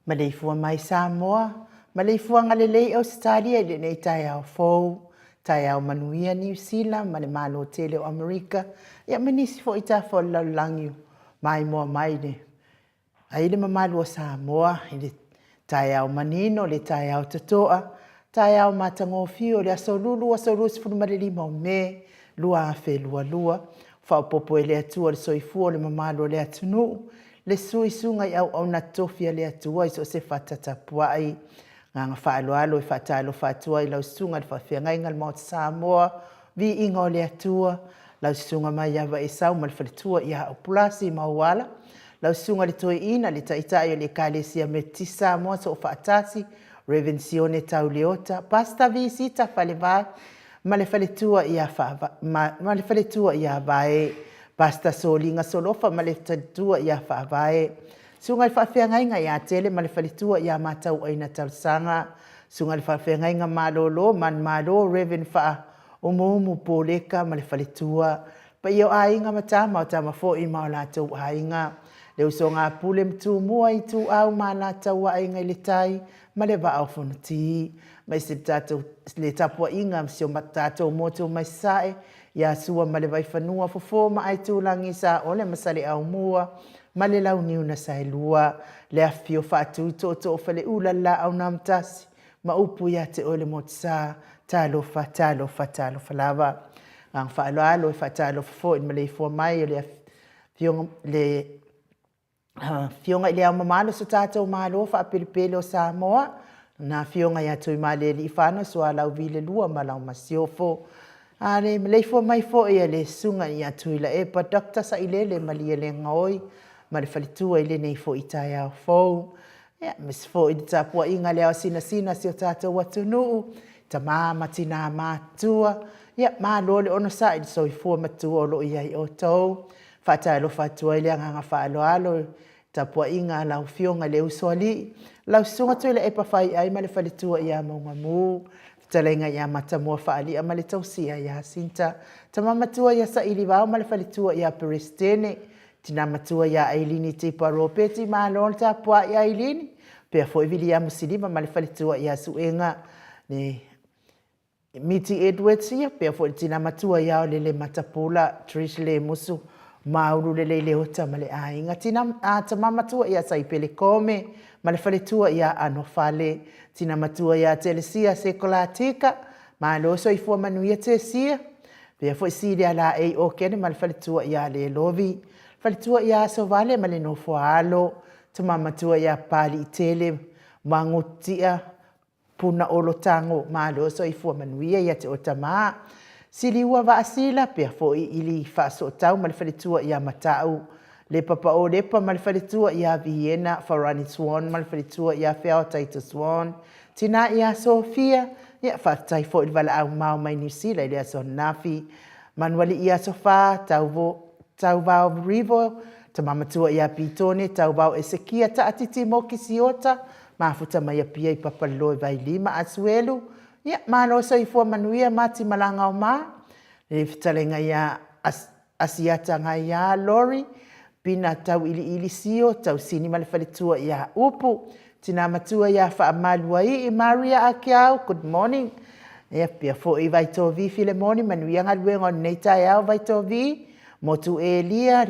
Maleifua mai Samoa, maleifuaga lelei Ausetalia i lenei taeao fou, taeao manuia Niu Sila ma le Malo tele o Amerika, ia ma nisi foi tafa o le lalolagi maimoa mai le ai le mamalu o Samoa i le taeao manino, le taeao totoa, taeao matagofie o le aso Lulu, aso 25 o Me 2022. Faaopoopo e le Atua le soifua o le mamalu o le atunuu, le suisuga i auauna totofi a le Atua i so o se fata tapuai. Agaga faaaloalo e faatalofa atu ai i lau Susuga i le Faafeagaiga i le Maota Samoa, Viiga o le Atua, lau Susuga Maiava Esau ma le faletua ia Upulasi Mauala, lau Susuga i le Toeaina, le Taitai o le Ekalesia Metotisi Samoa Soofaatasi, Rev Sione Tau Leota, Pastor Visita Falevae ma le faletua ia ma le faletua ia Vae, Pastor Soliga Solofa ma le faletua ia Faavae, Susuga i le Faafeagaiga ia Tele ma le faletua ia Matauaina Talosaga, Susuga i le Faafeagaiga Malolo Manumalo Rev Faaumuumu Poleka ma le faletua, Paia o aiga ma tama, o tama foi ma o latou aiga, le usoga a Pule ma Tumua, Ituau ma Alataua, Aiga i le Tai ma le Vaa o Fonoti, aemaise le tatou le tapuaiga ma si o tatou motu mai Sasae, ia Sua ma le Vaifanua, Fofo ma Aitulagi, Saole ma Saleaaumua ma le Launiu na Saelua, le afifio Faatui Tootoo o Faleula, le Laau na Amotasi ma upu ia te oe le Motusa, talofa, talofa, talofa lava. Agaga faaaloalo e faatalofa foi i le maleifua mai o le Afioga le Afioga i Le Ao Mamalu o so tatou Malo faapelepele o Samoa, Lana Afioga ia Tuimalealiifano Sualauvi II ma lau Masiofo. A le maleifua mai foi a le Susuga ia Tuilaepa Dr. Sailele Malielegaoi ma le faletua i lenei foi taeao fou. Ia, aemaise foi le tapuaiga a le ao sinasina o si o tatou atunuu, tama ma tina matutua, ia, malo le onosai i le soifua matua o lo o i ai outou. Faatalofa atu ai le agaga faaaloalo i le tapuaiga a lau Afioga i le Usoalii, lau Susuga Tuilaepa Faiai ma le faletua ia Maugamu. Fetalaiga ia Matamua Faalia ma le tausia ia Sinta. Tama matua ia Sailivao ma le faletua ia Peresetene. Tina matua ia Ailini Tipa Ropeti, malo le tapuai Ailini. Pea foi Viliamu Siliva ma le faletua ia Suega. Le Miti Edwards, ia pea foi le tina matua ia Olele Matapula, Trish Lemusu, Maulu Lelei Leota ma le aiga. Tina, a, tama matua ia Saipele Kome ma le faletua ia Anofale. Tina matua ia Telesia Sekolatika, malo soifua manuia Tesia. Pea foi Silia Laei Okene ma le faletua ia Lelovi. Faletua ia Asovale ma le nofo a alo. Tama matua ia Paliitele, Magutia, Puna Olo Tago, malo soifua manuia ia te oe tama. Siliua Vaasila, pea foi Ili Faasootau ma le faletua ia Matau. Le Papa o Lepa ma le faletua ia Viena, Farani Swan ma le faletua ia Feao Taito Swan. Tina ia Sofia, ia faafetai foi le valaau mao mai Niu Sila i le aso ananafi. Manualii Aso Fa, Tauvo, Tauvao Rivo, tama matua ia Pitone, Tauvao Esekia, Taatiti mo Kisiota, mafuta mai Apia i Papalilo i Vailima, Asuelu, ia, malo soifua manuia Mati Malaga o Ma, le fetalaiga ia Asiata Gaia, Lori, Pina Tauiliili Sio, Tausini ma le faletua ia Upu, tina matua ia Faamaluaii, Maria Akiau, good morning. Ia pea foi Vaitovi Filemoni, manuia galuega o lenei taeao Vaitovi, Motu Elia,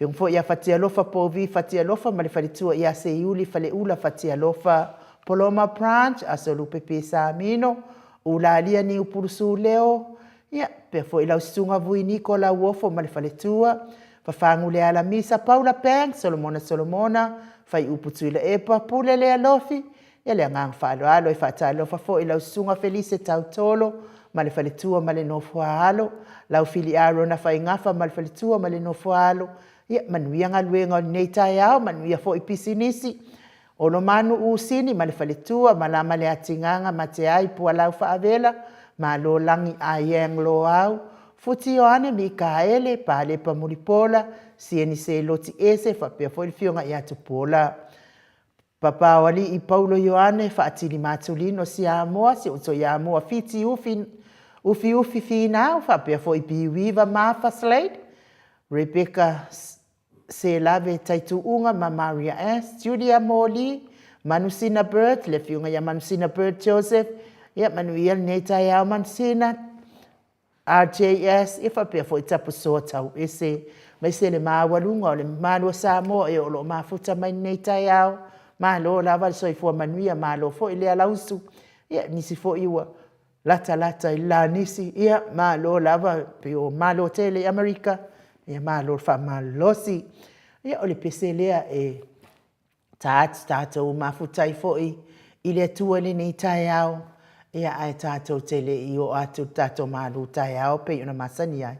Afioga foi ia Fatialofa Povi Fatialofa ma le faletua ia Seiuli Faleula Fatialofa, Poloma Branch, Aso Lupe Pesamino, Ulalia Niupulusu Leo, ia, pea foi lau susuga Vui Niko Lauofo ma le faletua, Fafagu Leala Misa, Paula Banks, Solomona Solomona, Faiupu Tuilaepa, Pule Lea Lofi, ia le agaga faaaloalo e faatalofa foi lau susuga Felise Tautolo ma le faletua ma le nofo a alo, lau Fili Arona Faigafa ma le faletua ma le nofo a alo, ia manuia galuega o lenei taeao, manuia foi pisinisi. Olomanu Usini ma le faletua, Malama le Atigaga, Mateai Pualau Faavela, Malo Lagi Aiang Loau, Futi Ioane Mikaele, Palepa Mulipola, Sieni Seloti Ese, faapea foi le afioga ia Tupuola. Papa o Alii Paulo Ioane, Faatili Matulino Siamoa, si uso ia Mua Fiti Ufi, Ufi Ufi Finau, faapea foi Piuiva Mafa Slade, Rebecca Selave Taituuga ma Maria S, Julia Moli, Manusina Bird, le afioga ia Manusina Bird Joseph, ia manuia lenei taeao Manusina, RJS, ia faapea foi Tapusoa Tauese, maise le maualuga o le mamalu o Samoa e o lo o mafuta mai lenei taeao, malo lava le soifua manuia, malo foi le alausu, ia nisi foi ua latalata i le lanisi, ia malo lava, pei o malo tele i Amerika, ia malo le faamalolosi. Ia o le pese lea e ta atu tatou mafuta ai foi i le Atua i lenei taeao, ia ae tatou te le i oo atu i le tatou malu taeao pei ona masani ai.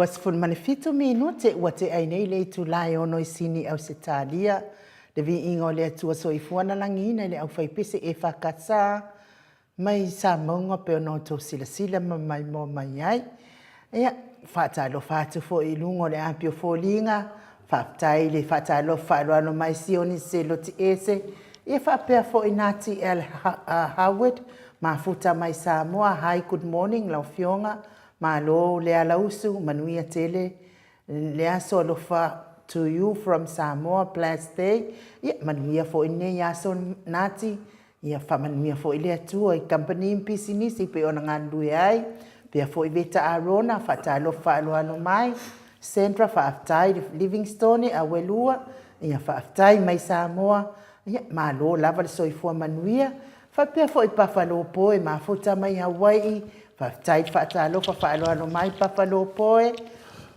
27 minute ua tea ai nei le itula e ono i Sini, Ausetalia. Le viiga o le Atua soifua na lagiina i le aufaipese EFKS mai Samauga pei ona outou silasila ma maimoa mai ai. Ia, faatalofa atu foi i luga o le api o foliga, faafetai le faatalofa faaaloalo mai Sioni Seloti Ese, ia faapea foi Nati L. Howard, mafuta mai Samoa. Hi, good morning lau Afioga, malo le alausu, manuia tele le aso, alofa to you from Samoa, blessed day. Ia, manuia foi lenei aso Nati, ia faamanuia foi le Atua i kamupani ma pisinisi pei ona galulue ai, faapea foi Veta Arona, faatalofa faaaloalo mai. Sandra, faafetai, Livingstone Auelua, ia faafetai mai Samoa, ia malo lava le soifua manuia. Faapea foi Buffalo Poe, mafuta mai Hawaii, faafetai le faatalofa faaaloalo mai Buffalo Poe,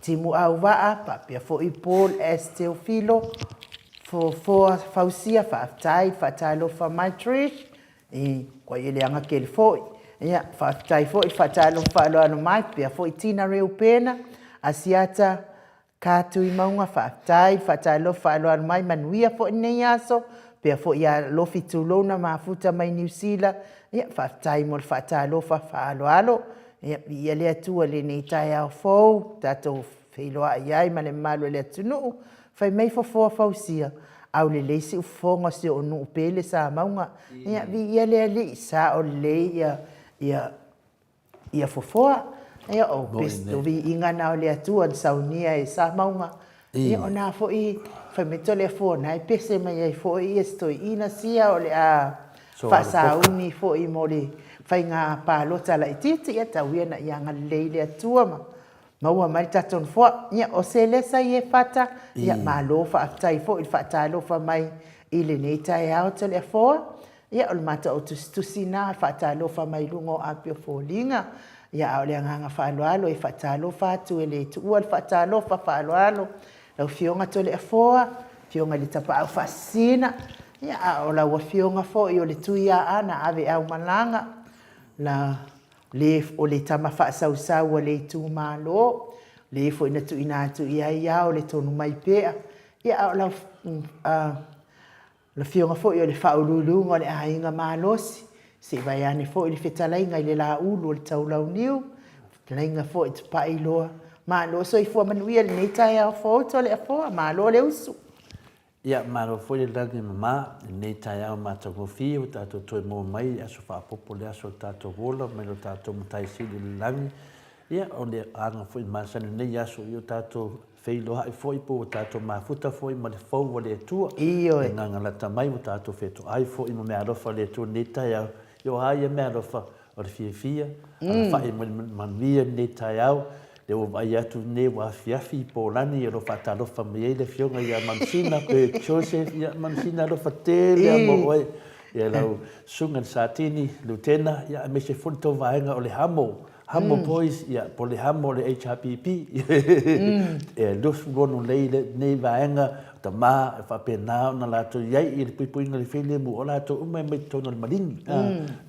Timu Auvaa, faapea foi Paul S. Teofilo, Fofoa Fausia, faafetai le faatalofa mai Trish, e ua e leaga tele foi. Ia, faafetai foi le faatalofa faaaloalo mai, faapea foi Tina Reupena, Asiata Katuimauga, faafetai le faatalofa faaaloalo mai, manuia foi lenei aso, faapea foi ia Lofi Tulouna Mafuta mai Niu Sila, ia faafetai mo le faatalofa faaaloalo. Ia, viia le Atua i lenei taeao fou, tatou feiloai ai ma le mamalu o le atunuu. Fai mai Fofoa Fausia, aulelei siufofoga o si ou nuu pele Samauga. Ia, viia le Alii, sao lelei ia, ia, ia Fofoa. Ia, o viiga na o le Atua na saunia e Samauga. Ia, o na foi, fai mai Toleafoa, o na e pese mai ai foi ia si toeaina sia o le a faasauni foi mo le faiga palota laitiiti. Ia, tau ia ina ia agalelei le Atua ma maua mai le tatou nofoa. Ia, o Selesa Iefata, ia, malo faafetai foi i le faatalofa mai i lenei taeao Toleafoa. Ia, o le matautusitusi lena faatalofa mai i luga o api o foliga. Ia, a o le agaga faaaloalo e faatalofa atu e le tuua le faatalofa faaaloalo lau Afioga Toleafoa, Afioga i le Tapaau Faasisina, ia, a o lau Afioga foi o le Tuiaana Aveaumalaga, la le o le tama faasausau a le itumalo, le foi na tuuina atu i ai ao le tonu mai pea, ia a o lau Afioga foi o le Faauluuluga o le Aiga Malosi, se i vaeane foi le fetalaiga i le Laulu o le Taulauniu, fetalaiga foi Tupailoa. Malo soifua manuia i lenei taeao fou Toleafoa, malo le usu. Ia, malo foi le lagi e mama i lenei taeao matagofie ua tatou toe maua mai i aso faaopoopo le aso o le tatou ola mai lo tatou Matai Sili i le lagi. Ia, o le aga foi masani o lenei aso i o tatou feiloai foi po ua tatou mafuta foi ma le fou o le Atua. Ioe. Le agaga lata mai ua tatou fetoai foi ma meaalofa a le Atua i lenei taeao. Ia o a ia meaalofa? O le fiafia, alafai mai le manuia i lenei taeao, lea ua vaai atu lenei ua afiafi i Polani o lo o faatalofa mai ai le Afioga ia Manusina Bert Joseph. Ia Manusina, alofa tele lava mo oe. Ia lau Susuga i le Satini, Lutena, ia aemaise foi le tou vaega o le Hamo, Hamo Boys, ia po o le Hamo o le HRPP. E 26 nei lenei vaega o tama e faapena ona latou i ai i le puipuiga o le filemu, o latou uma e mai totonu o le maligi,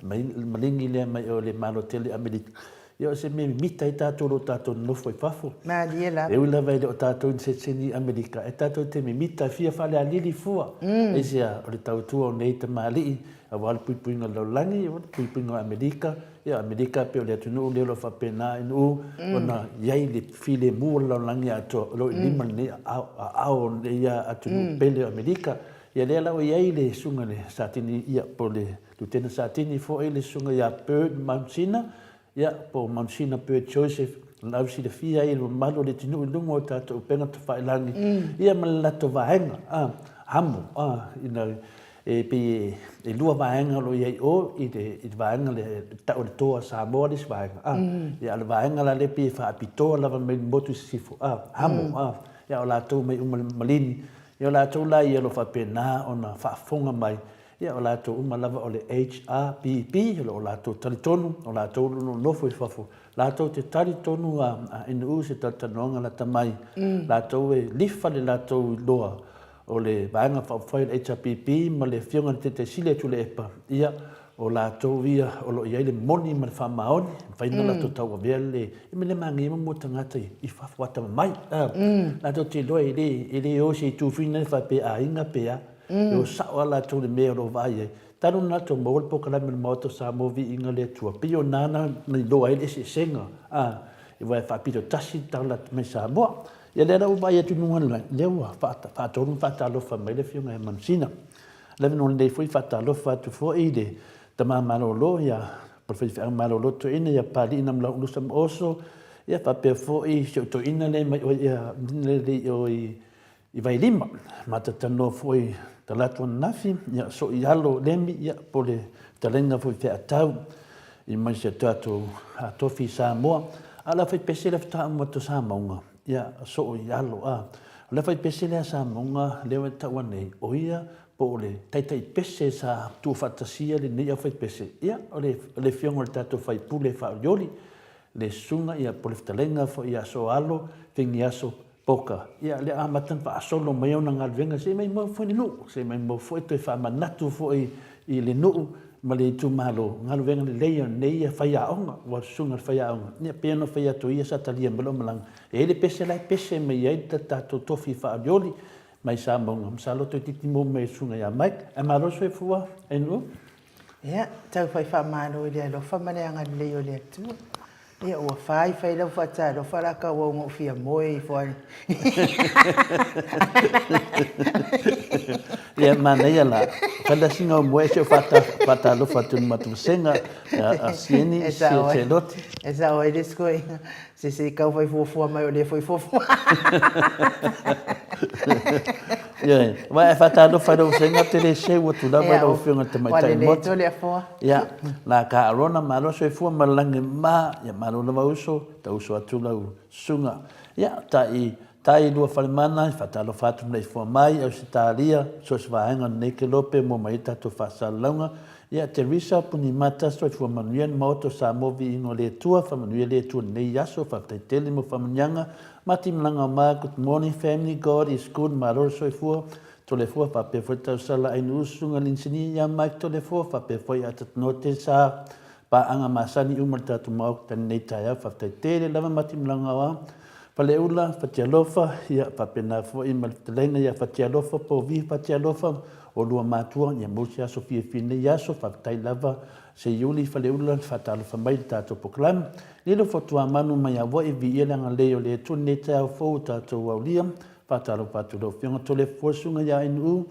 le maligi lea mai o le Malo tele Amerika. Ia o se mea e mimita ai tatou i lo tatou nonofo i fafo. Malie lava. E ui lava e le o tatou i sitiseni i Amerika, e tatou te mimita, e fia faalealili fua. Aisea, o le tautua o nei tamalii aua le puipuiga o le lalolagi, o le puipuiga o Amerika. Ia, o Amerika pei o le atunuu lea o lo o faapena inu ona i ai le filemu o le lalolagi atoa o lo o i lima lenei aao o lenei atunuu pele o Amerika. Ia lea la ua i ai le susuga i le Satini, ia po o le Lutena Satini foi le susuga ia Bird Mountcina, ia po o Mountcina Bird Joseph, o la ua silafia ai e le mamalu o le atunuu i luga o tatou upega tafailagi, ia ma le latou vaega, amo, ina E pei e lua vaega o lo o i ai i o i le vaega lea e tau o le Toa Samoa le isi vaega, a. Ia a o le vaega la lea e pei e faapitoa lava mai le motu i sisifo, a, Hamo, a. Ia o latou mai uma i le Malini. Ia o latou la ia o lo o faapena ona faafofoga mai, ia o latou uma lava o le HRPP, o lo o latou talitonu, o latou o lo o nonofo i fafo, latou te talitonu a NU se talatalanoaga lata mai, latou e lifa le latou iloa O le Vaega Faaupufai o le HRPP ma le Afioga i le Taitaisili a Tuilaepa, ia, O latou ia o lo o i ai le moni ma le faamaoni, e mafai ona latou tauavea le, e mea le manaia mo tagata i fafo atamamai. Latou te iloa e le, e le o i se itu foi lea faapea aiga pe a. E o sao lava latou i le mea o lo o vaai ai. Talu ona latou maua le polokalame o le Maota o Samoa Viiga le Atua, pei o na na iloa ai le eseesega, aua e faapito tasi le tala mai Samoa. Ia lea la ua vaai atu i luga o le lea ua faatonu ma faatalofa mai le Afioga ia Manusina. Le avanoa lenei foi faatalofa atu foi i le tama malolo ia po le faifeau malolo toeaina ia Papalii Namulauulusa ma Oso, ia faapea foi si ou toeaina lea mai oi ia lea i i Vailima. Matatanoa foi talaatu ananafi, ia Soialo Lemi, ia po le fetalaiga foi Featau i mai si o tatou tofi i Samoa. A o le aufaipese lea faatoa uma atu o Samauga, ia Soialo a. O le aufaipese lea a Samauga lea ua taua nei, o ia po o le taitaipese sa tuufaatasia lenei aufaipese, ia o le afioga o le tatou faipule faaolioli, le susuga ia po o le fetalaiga foi ia Soalo Fegiaso Poka, ia lea amata ona faasolo mai ona galuega se i maimau foi le nuu, se i maimau foi toe faamanatu foi i le nuu ma le itumalo galuega lelei a lenei faiaoga, ua susuga i le faiaoga. Ia pei ona fai atu ia sa talia mai lau malaga, e i ai le pese la e pese mai ai le tatou tofi faaolioli mai Samauga, masalo toeitiiti maua mai e le susuga ia Mike. Ae malo le soifua Ainuu. Ia, tau fai faamalo i le alofa ma le agalelei o le Atua. Ia ua fai fai lau faatalofa la ka ua ou fia moe ifo ai. Ia manaia la. Fai sina o moe se o faatalofa atu i le matou vasega a Sieni Seloti. E sao ai le isi koeina. Se se i kau fai fuafua mai o lea foi fuafua. Ioe, aua e faatalofa i lau vasega ou te le seu atu lava i lau Afioga i le Tamaitai Motu. Ia, la ka Arona, malo soifua ma le lagi ma, ia malo lava uso, tau uso atu lau susuga. Ia, tai, tai Luafalemana, faatalofa atu ma le ifua mai, Ausetalia, so o se vaega o lenei kelope mo mai ai tatou faasalalauga. Ia, Teresa Punimata, soifua manuia le Maota o Samoa viiga o le Atua, faamanuia le Atua i lenei aso, faafetai tele mo faamanuiaga. Mati Malagaoma, good morning family, God is good, malo le soifua. Toleafoa faapea foi Tausala Ainuu Susuga le Inisinia ia Mike Toleafoa faapea foi Atatanote sa paaga masani uma le tatou Maota i lenei taeao. Faafetai tele lava Matimalaga Faleula Fatialofa ia faapena foi ma le fetalaiga ia Fatialofa Povi Fatialofa o lua matua ia maua se aso fiafia i lenei aso. Faafetai lava Seiuli Faleula le faatalofa mai i le tatou polokalame. Lilo Fotuamanu mai Hawaii viia le agalelei o le Atua i lenei taeao fou o tatou aulia. Faatalofa atu i lau Afioga Toleafoa, Susuga ia Ainuu,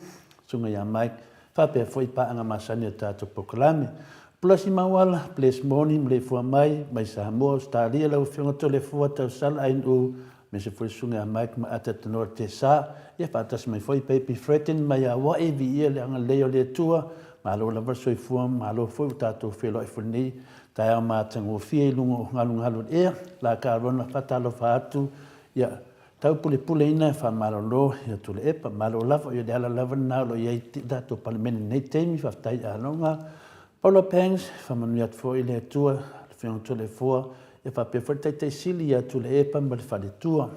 Susuga ia Mike, faapea foi paaga masani o tatou polokalame. Pulasi Mauala, Bless Morning, Maleifua mai, mai Samoa, Ausetalia lau Afioga Toleafoa, Tausala, Ainuu, aemaise foi Susuga ia Mike ma Ata Tanoa Tesa, ia faatasi mai foi Baby Fredden mai Hawaii, viia le agalelei o le Atua, malo lava le soifua, malo foi ua tatou feiloai foi lenei taeao matagofie i luga o galugalu o le ea. La Carona, faatalofa atu, ia Taupulepuleina e faamalolo ia Tuilaepa. Malo lava, ia o le ala lava lena o lo o i ai le tatou Palemene i lenei taimi. Faafetai Aloga. Paula Banks, faamanuia atu foi le Atua, le Afioga Tuilaefoa, ia faapea foi le Taitai Sili ia Tuilaepa ma le Faletua.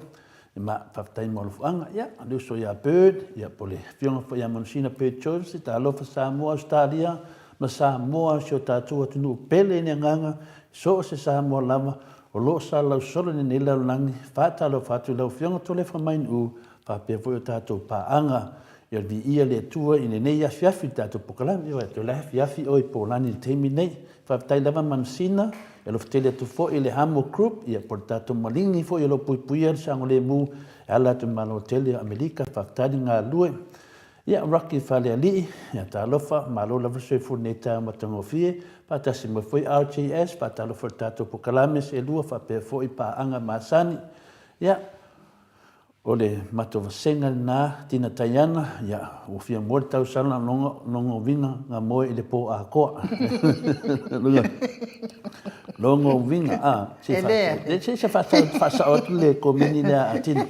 Ma faafetai mo alofaga. Ia, le uso ia Bird, ia po o le Afioga foi ia Manusina Bird Jones, talofa Samoa, Ausetalia ma Samoa, si o tatou atunuu pele i le agaga, so o se Samoa lava, O lo o salalau solo lenei lalolagi, faatalofa atu i lau Afioga Toleafoa Mainuu, faapea foi o tatou paaga. Ia viia le Atua i lenei afiafi i le tatou polokalame. Ioe, toe la e afiafi oe i Polani i le taimi lenei. Faafetai lava Manusina, e alofa tele atu foi i le Hamo Group, ia po o le tatou maligi foi o lo o puipuia le saogalemu e ala atu i le Malo tele o Amerika. Faafetai le galulue. Ia, Rocky Falealii, ia talofa, malo lava le soifua i lenei taeao matagofie, faatasi mai foi RJS, faatalofa i le tatou polokalame se lua faapea foi paaga masani. Ia, o le matou vasega lena, Tina Taiana, ia, ua fia moe le tausala logo uiga nga moe i le po atoa. Logo uiga, a, se se faasao atu le komeni lea a Tina.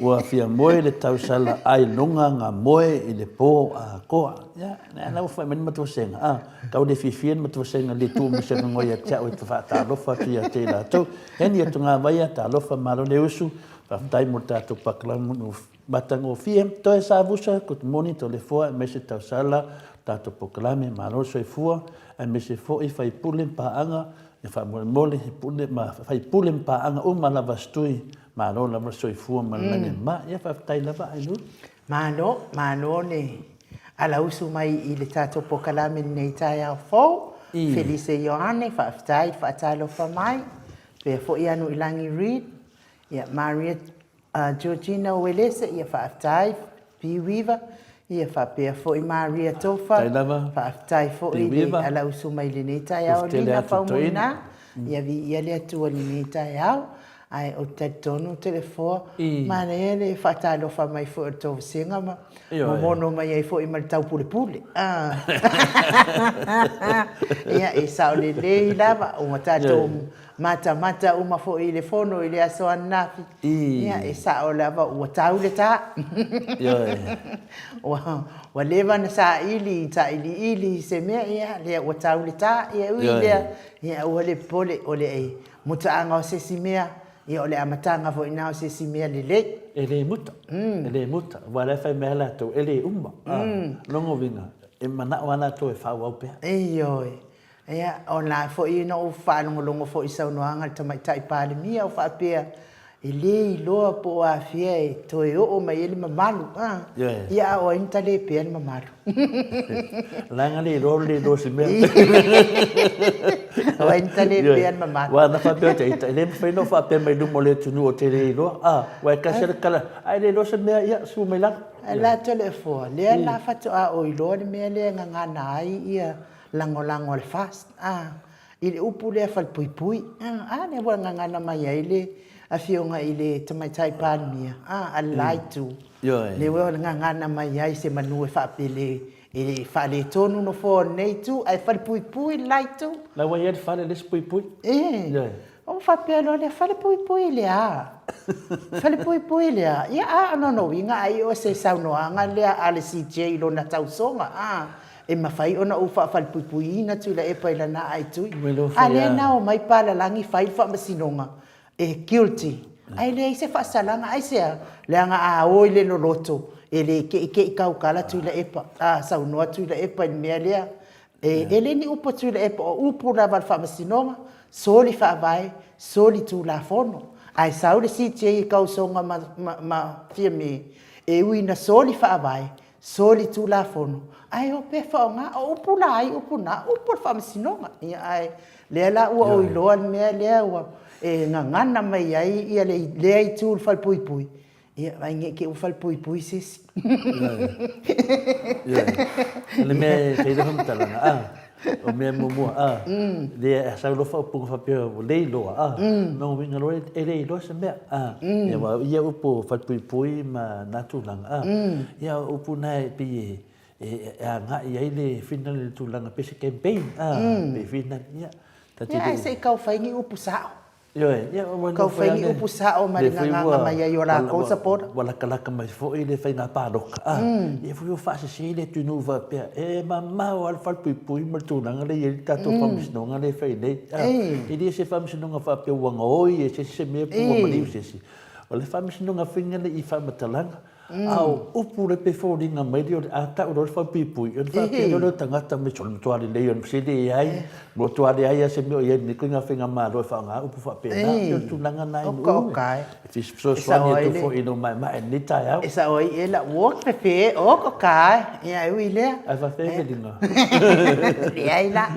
Ua fia moe le tausala ai luga nga moe i le po atoa. Ia, na ua fai mai le matuasega, a, tau le fiafia le matuasega le tu mai se avanoa ia te au e te faatalofa atu ia te i latou. Heni atu ngā vaia, talofa, malo le usu, faafetai mo le tatou pakalanu matagofie. Toe Savusa, good morning, Toleafoa, aemaise tausala. tatou polokalame. Malo le soifua aemaise foi faipule ma paaga e faamolemole e pule ma faipule ma paaga uma lava a Setui. Malo lava le soifua ma le lagi e mama. Ia faafetai lava Ainuu. Malo, malo le alausu mai i le tatou polokalame i lenei taeao fou. Felise Ioane, faafetai le faatalofa mai. Faapea foi ia Nuuilagi Reid, ia Maria Georgina Uelese, ia faafetai. P. Weaver, ia faapea foi Maria Tofa, faafetai foi le alausu mai i lenei taeao Lina Faumuina, ia viia le Atua i lenei taeao. Ae ou te talitonu Toleafoa, manaia le faatalofa mai foi o le tou vasega ma momono mai ai foi ma le taupulepule. Ia, e sao lelei lava, ua tatou matamata uma foi i le fono i le aso ananafi, ia, e sao lava ua tau le ta. Ua leva ona saili, sailiili i se mea, ia, lea ua tau le ta. Ia, ui i lea, ia aua le popole, o le mutaaga o se isi mea, ia o le amataga foi lena o se isi mea lelei. E le muta, e le muta, aua o la e fai mai lava latou, e le uma. Lona uiga, e manao lava latou e faaauau pea. Ioe. Ia, o la foi na ou faalogologo foi i saunoaga a le Tamaitai Palemia o faapea, e le iloa po o afea e toe oo mai ai le mamalu. Ia, a o ai na talepea le mamalu? Leaga le iloa o le le iloa o se mea. O ai na talepea le mamalu? Aua ana faapea o ita, e le mafai ona ou faapea mai luma o le atunuu ou te le iloa. A, aua e tasi lava le tala, a e le iloa se mea, ia, susu mai lalo. La Toleafoa, lea la faatoa ou iloa le mea lea e gagana ai ia lagolago a le FAST, a, i le upu lea falepuipui, a, a lea ua gagana mai ai le Afioga i le Tamaitai Palemia, a, a le la itu, lea ua gagana mai ai se manu e faapele, e faaletonu nofoa o lenei itu, ae falepuipui le la itu. La ua i ai le fale le isi puipui. E, Ona faapea loa lea, falepuipui i le a? Falepuipui i le a? Ia, a, o lona uiga ai o se saunoaga lea a le CJ i lona tausoga, a, e mafai ona ou faafalepuipuiina Tuilaepa i lana aitui. A lea na omai palalagi fai le faamasinoga, e guilty, ae leai se faasalaga. Aisea? Leaga a o i le loloto, e le keikei taukala Tuilaepa, a saunoa Tuilaepa i le mea lea. E le ni upu a Tuilaepa, o upu lava a le Faamasinoga, soli faavae, soli tulafono. Ae sau le CJ i tausoga ma Fiame, e ui ina soli faavae, soli tulafono, ae o pea faaaoga. O upu la ai upu na? O upu a le Faamasinoga. Ia, ae lea la ua ou iloa le mea lea ua e gagana mai ai ia lea itu i le falepuipui, Ia, vaai ne i te i ua falepuipui se isi. Ioe. O le mea e fai ai le faamatalaga, a, o mea muamua, a, lea e sau loa faaupuga faapea ua le iloa, a, lona uiga loa e le iloa se mea, a, ia aua o ia upu o falepuipui ma na tulaga, a, ia o upu na e pei e, e agai ai le finagalo i le tulaga pei se campaign, a, pei finagalo, ia, ta te le. Ia, ae se i tau fai ni upu sao. Ioe, ia ua Kau fai ni upu sao ma le gagana mai ai o lakou supporter. Ua latalata mai foi le faiga palota, a, ia foi ua faasese le atunuu faapea, e mamao lava le falepuipui ma le tulaga lea e i ai le tatou faamasinoga lea e fai nei. A, e le o se faamasinoga faapea ua gaoi e se isi se mea po ua maliu se isi. O le faamasinoga faiga lea i faamatalaga. A o upu lea pei foliga mai lea o le a tau loa le falepuipui, ona faapea loa lea o tagata mai, sole matua lelei o le se leai, matua leai lava se mea o i ai i lenei ituaiga faigamalo e faaaoga upu faapena. E pei o le tulaga lena i nuu e fesoasoani atu foi i lou maemae i lenei taeao. E sao ai ela, ua pepe, oka oka e, ia e ui lea. Ae faapefea e veliga? Leai la,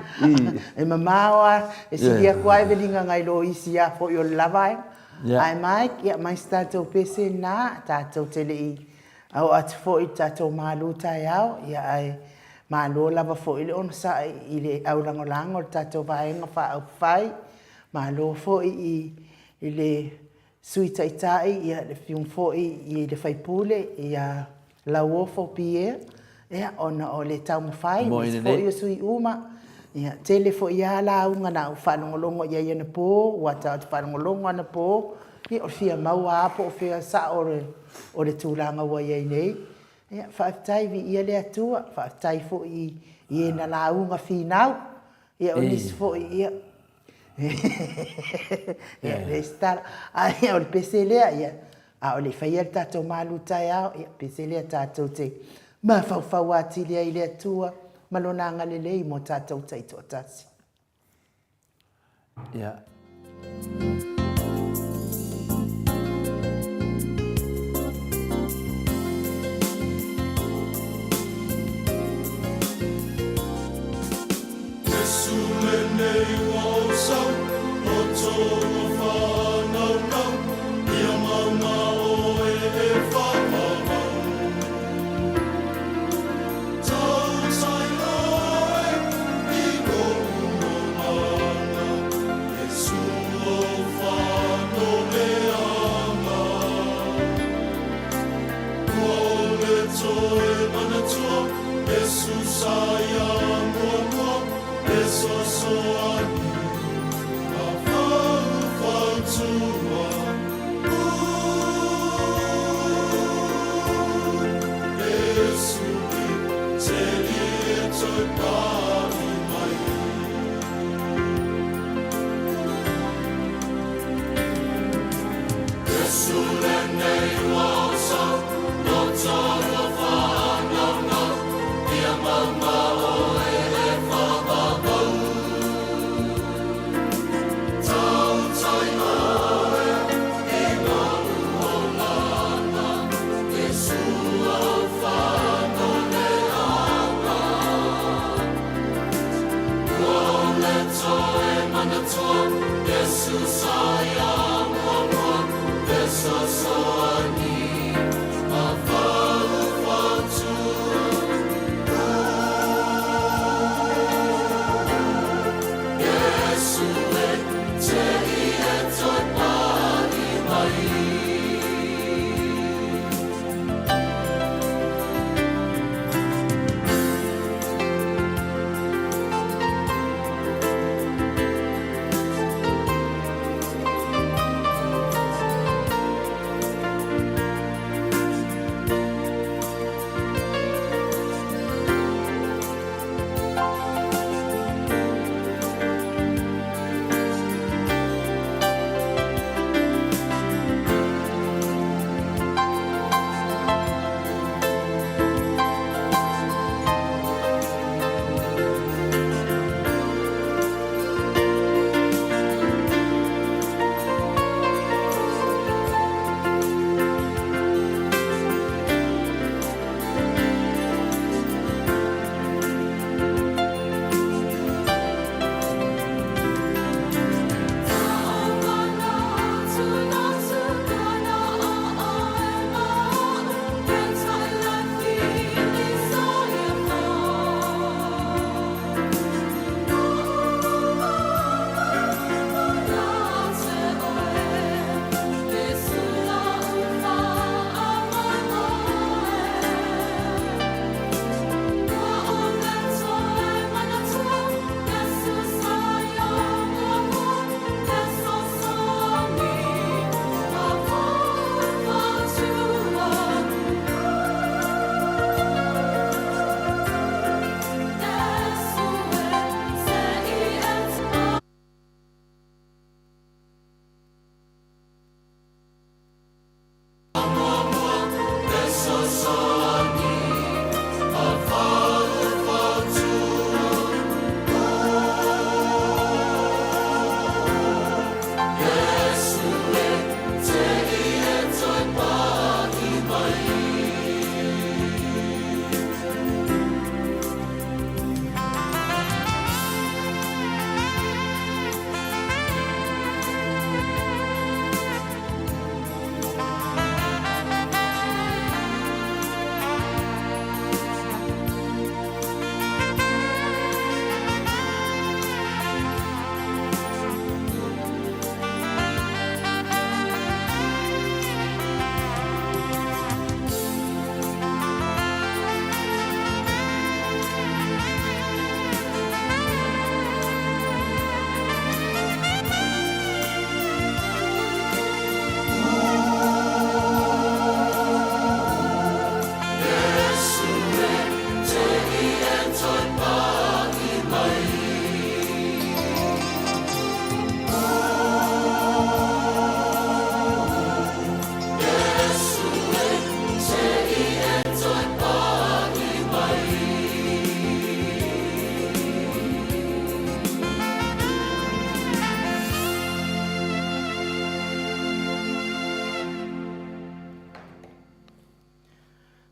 e mamao lava, e sili atu lava e veliga nai lo isi lava foi o le la vaega. Ae Mike, ia mai se tatou pese lena, tatou te le i oo atu foi i le tatou malu taeao, ia ae malo lava foi le onosai i le aulagolago o le tatou Vaega Faaupufai, malo foi i le Sui Taitai, ia le Afioga foi i le Sui Usufono ia Lauofo Pierre, ia, ona o le taumafai, aemaise foi o sui uma. Ia, tele foi lava lauga na ou faalogologo i ai anapo, ua ta ou te faalogologo anapo, ia, o le fia maua lava po o fea sao o le tulaga ua i ai nei. Ia, faafetai, viia le Atua, faafetai foi i e na lauga finau, ia, o nisi foi, ia, Ia, leai se tala. Ae o le pese lea, ia, a o le i faia le tatou malu taeao, ia, pese lea tatou te mafaufau atili ai i le Atua. ma Lona agalelei mo tatou taitoatasi. Ia. Iesu lenei ua ou sau, Loto ua faanaunau, Ia mauna oe e faavavau. Tautai oe i lou momana, Iesu ou.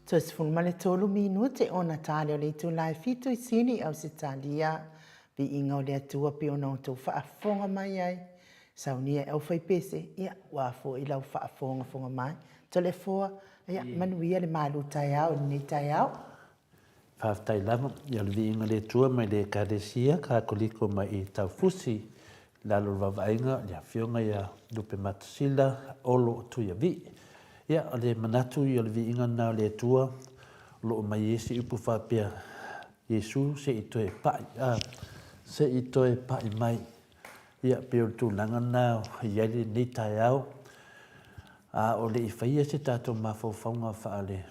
Toe 13 minute ona tale o le itula e 7 i Sini, Ausetalia. Viiga o le Atua pei ona outou faafofoga mai ai. Saunia e aufaipese, ia, ua foi lau faafogafoga mai. Toleafoa, ia, manuia le malu taeao i lenei taeao. Faafetai lava i le viiga o le Atua mai le Ekalesia Katoliko mai i Taufusi i lalo o le vaavaaiga o le Afioga ia Lupematasila Olo Tuiavii. Ia, o le manatu ia o le viiga lena o le Atua o lo o mai ai se upu faapea, Iesu se i toe pai, a, se i toe pai mai. Ia, pei o le tulaga lena e i ai lenei taeao, a o le i faia se tatou mafaufauga faale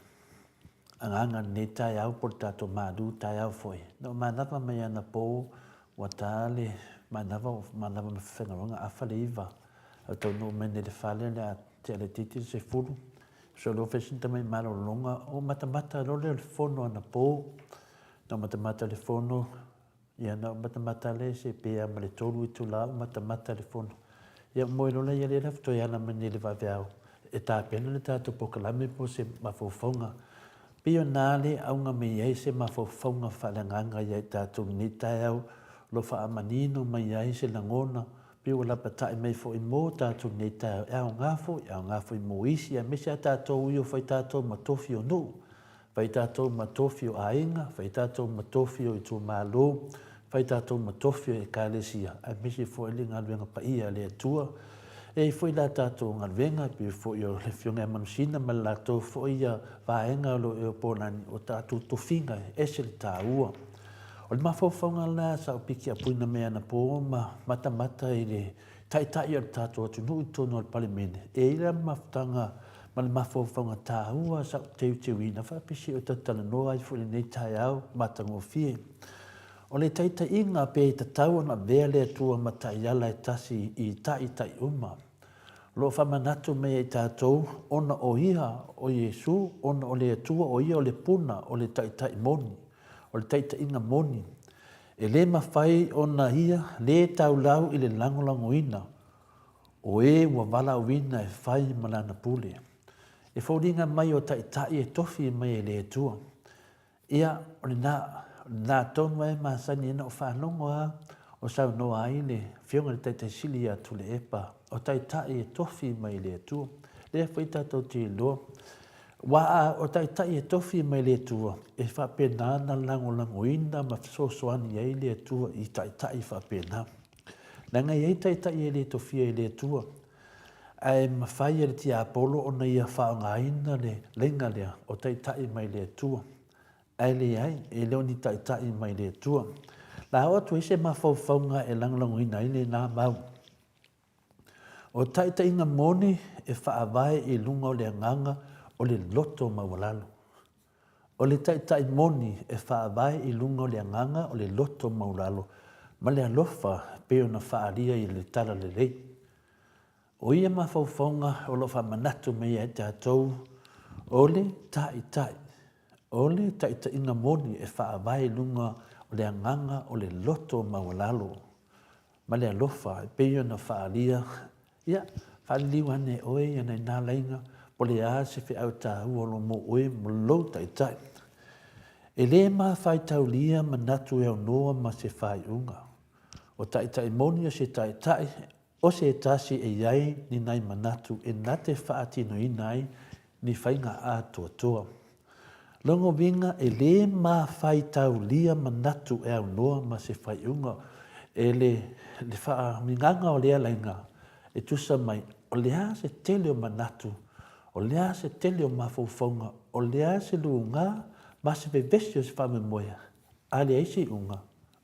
agaga i lenei taeao po o le tatou malu taeao foi. Na ou manava mai anapo ua ta le manava, ua manava ma fefaigauaga afa le iva. Ae ou taunuu mai nei i le fale o le a tea laitiiti le 10. So o lea ua fai sina tamai malologa, ou matamata loa lea i le fono anapo. Na ou matamata i le fono Ia, na ou matamata lea se pe a ma le 3 itula ou matamata i le fono. Ia, moe loa lea lea toe ala mai nei i le vaveao e tapena le tatou polokalame po o se mafaufauga. Pei o na le auga mai ai se mafaufauga faaleagaga ia i tatou i lenei taeao o lo o faamanino mai ai se lagona pei ua lapatai mai foi mo tatou i lenei taeao e aoga foi, e aoga foi mo isi aemaise a tatou ia ua fai tatou ma tofi o nuu. Fai tatou ma tofi o aiga, fai tatou ma tofi o itumalo, fai tatou ma tofi o Ekalesia, aemaise foi le galuega paia a le Atua. E i ai foi la tatou galuega, e pei foi o le Afioga ia Manusina ma le latou foi vaega o lo o i Opolani, o tatou tofiga e ese le taua. O le mafaufauga la sa ou pikiapuina mai anapo ma matamata i le Taitai o le tatou atunuu i totonu o le Palemene, e i ai la le mafutaga ma le mafaufauga taua sa ou teuteuina faapea o talatalanoa ai foi i lenei taeao matagofie. O le taitaiga pe tatau ona avea le Atua ma taiala e tasi i taitai uma. O lo o faamanatu mai ia i tatou ona o Ia o Iesu, ona o le Atua o Ia o le puna o le taitai moni, o le taitaiga moni. E le mafai ona ia lē taulau i le lagolagoina o e ua valaauina e fai ma lana pule. E foliga mai o taitai e tofi mai e le Atua. Ia, o lena, o lena tonu lava e masani ai ona ou faalogo lava o saunoa ai le Afioga i le Taitai Sili ia Tuilaepa, o taitai e tofi mai e le Atua. Lea foi tatou te iloa, aua o taitai e tofi mai le Atua, e faapena ona lagolagoina ma fesoasoani ai le Atua i taitai faapena. Leaga e i ai taitai e le tofia e le Atua, ae mafai e le tiapolo ona ia faaaogaina le laina lea o taitai mai le Atua. Ae leai, e le o ni taitai mai le Atua. La oo atu ai se mafaufauga e lagolagoina ai lena mau. O taitaiga moni e faavae i luga o le agaga o le loto maualalo. O le taitai moni e faavae i luga o le agaga o le loto maulalo ma le alofa e pei ona faaalia i le Talalelei. O ia mafaufauga o lo o faamanatu mai ia i tatou, o le taitai, o le taitaiga moni e faavae i luga o le agaga o le loto maualalo ma le alofa e pei ona faaalia, ia, faaliliu ane e oe ia nai na laina, po o le a se feau taua o lo o mo oe ma lou taitai. E le mafaitaulia manatu e aunoa ma se faaiuga. O taitai moni o se taitai, o se tasi e i ai ni nai manatu e na te faatinoina ai ni faiga atoatoa. Lona uiga e le mafaitaulia manatu e aunoa ma se faaiuga e le le faauigaga o lea laina e tusa mai o le a se tele o manatu, o le a se tele o mafaufauga, o le a se luga ma se vevesi o se faamoemoe, a leai se iuga,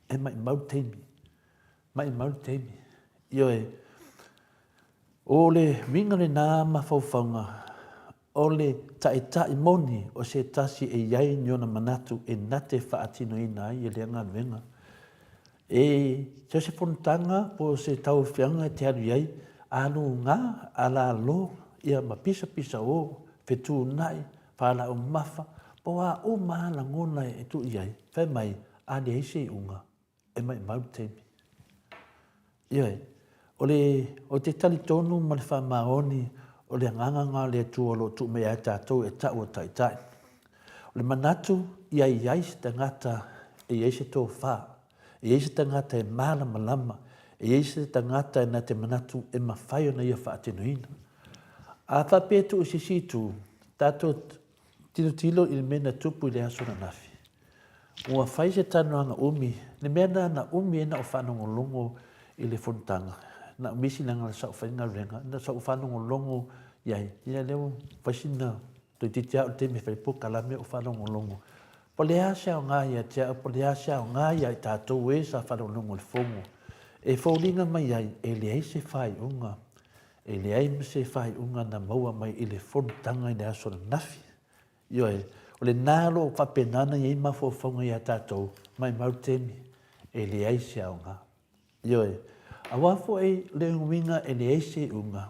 e maimau le taimi. Maimau le taimi. Ioe. O le uiga lena mafaufauga O le taitai moni o se tasi e i ai ni ona manatu e na te faatinoina ai e lea galuega. E so se fonotaga po o se tauaofiaga e te alu i ai, a luga, a lalo, ia ma pisapisa o, fetuunai, faalaumafa, po o a uma lava lagona e tuu i ai, fai mai, a leai se iuga, e maimau le taimi. Ioe, o le, ou te talitonu ma le faamaoni, o le agaga lena o le Atua o lo o tuu mai ia i tatou e tau o taitai. O le manatu ia i ai se tagata e i ai se tofa, e i ai se tagata e malamalama, e i ai se tagata e na te manatu e mafai ona ia faatinoina. A faapea e tuu i se isi itu, tatou tilotilo i le mea na tupu i le aso ananafi. Ua fai se talanoaga umi, le mea lena na umi ai na ou faalogologo i le fonotaga, na ou misi leaga o sau faigaluega, na sa ou faalogologo i ai, ia lea ua fai sina toeitiiti lava o le taimi e fai ai polokalame o faalogologo. Po o le a se aoga ia te au, po o le a se aoga ia i tatou e sa faalogologo i le Fono, e foliga mai ai e leai se faaiuga, e leai ma se faaiuga na maua mai i le fonotaga i le aso ananafi. Ioe, o lena o lo o faapena ona i ai mafaufauga ia tatou, maumau le taimi, e leai se aoga. Ioe, aua foi le uiga e leai se iuga,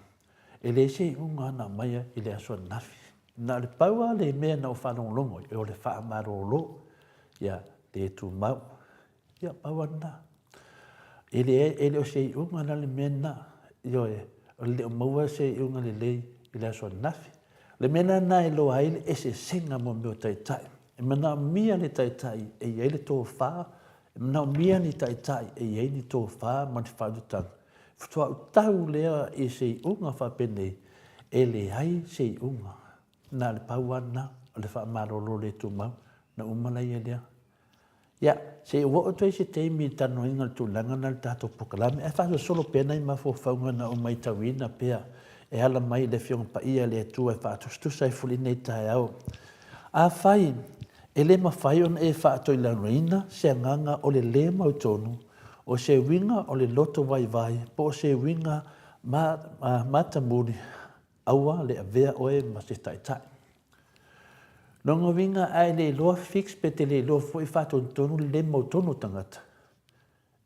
e leai se iuga na aumaia i le aso ananafi. Na o le pau lava le mea na ou faalogologo ai, o le faamalolo, ia le tumau. Ia, pau lava lena. E leai, e le o se iuga la le mea lena. Ioe, e le o maua se iuga lelei i le aso ananafi. O le mea la lena e iloa ai le eseesega mo mea o taitai. E manaomia le taitai e i ai le tofa, e manaomia ni taitai e i ai ni tofa ma ni faautautaga. Faatoa ou tau lea i se iuga faapenei, e leai se iuga. Na o le pau lava lena, o le faamalolo le tumau, ona uma laia lea. Ia, se i ou oo atu ai i se taimi i le talanoaina o le tulaga lena i le tatou polokalame, ae faasolosolo pea nai mafaufauga na ou matauina pea e ala mai i le Afioga Paia a le Atua e faatusatusa ai foi lenei taeao. Afai e le mafai ona e faatoilaloina se agaga o le lē mautonu, o se uiga o le loto vaivai po o se uiga matamuli, aua le avea oe ma se taitai. Lona uiga a e le iloa fix pe te le iloa foi faatonutonu le le mautonu o tagata,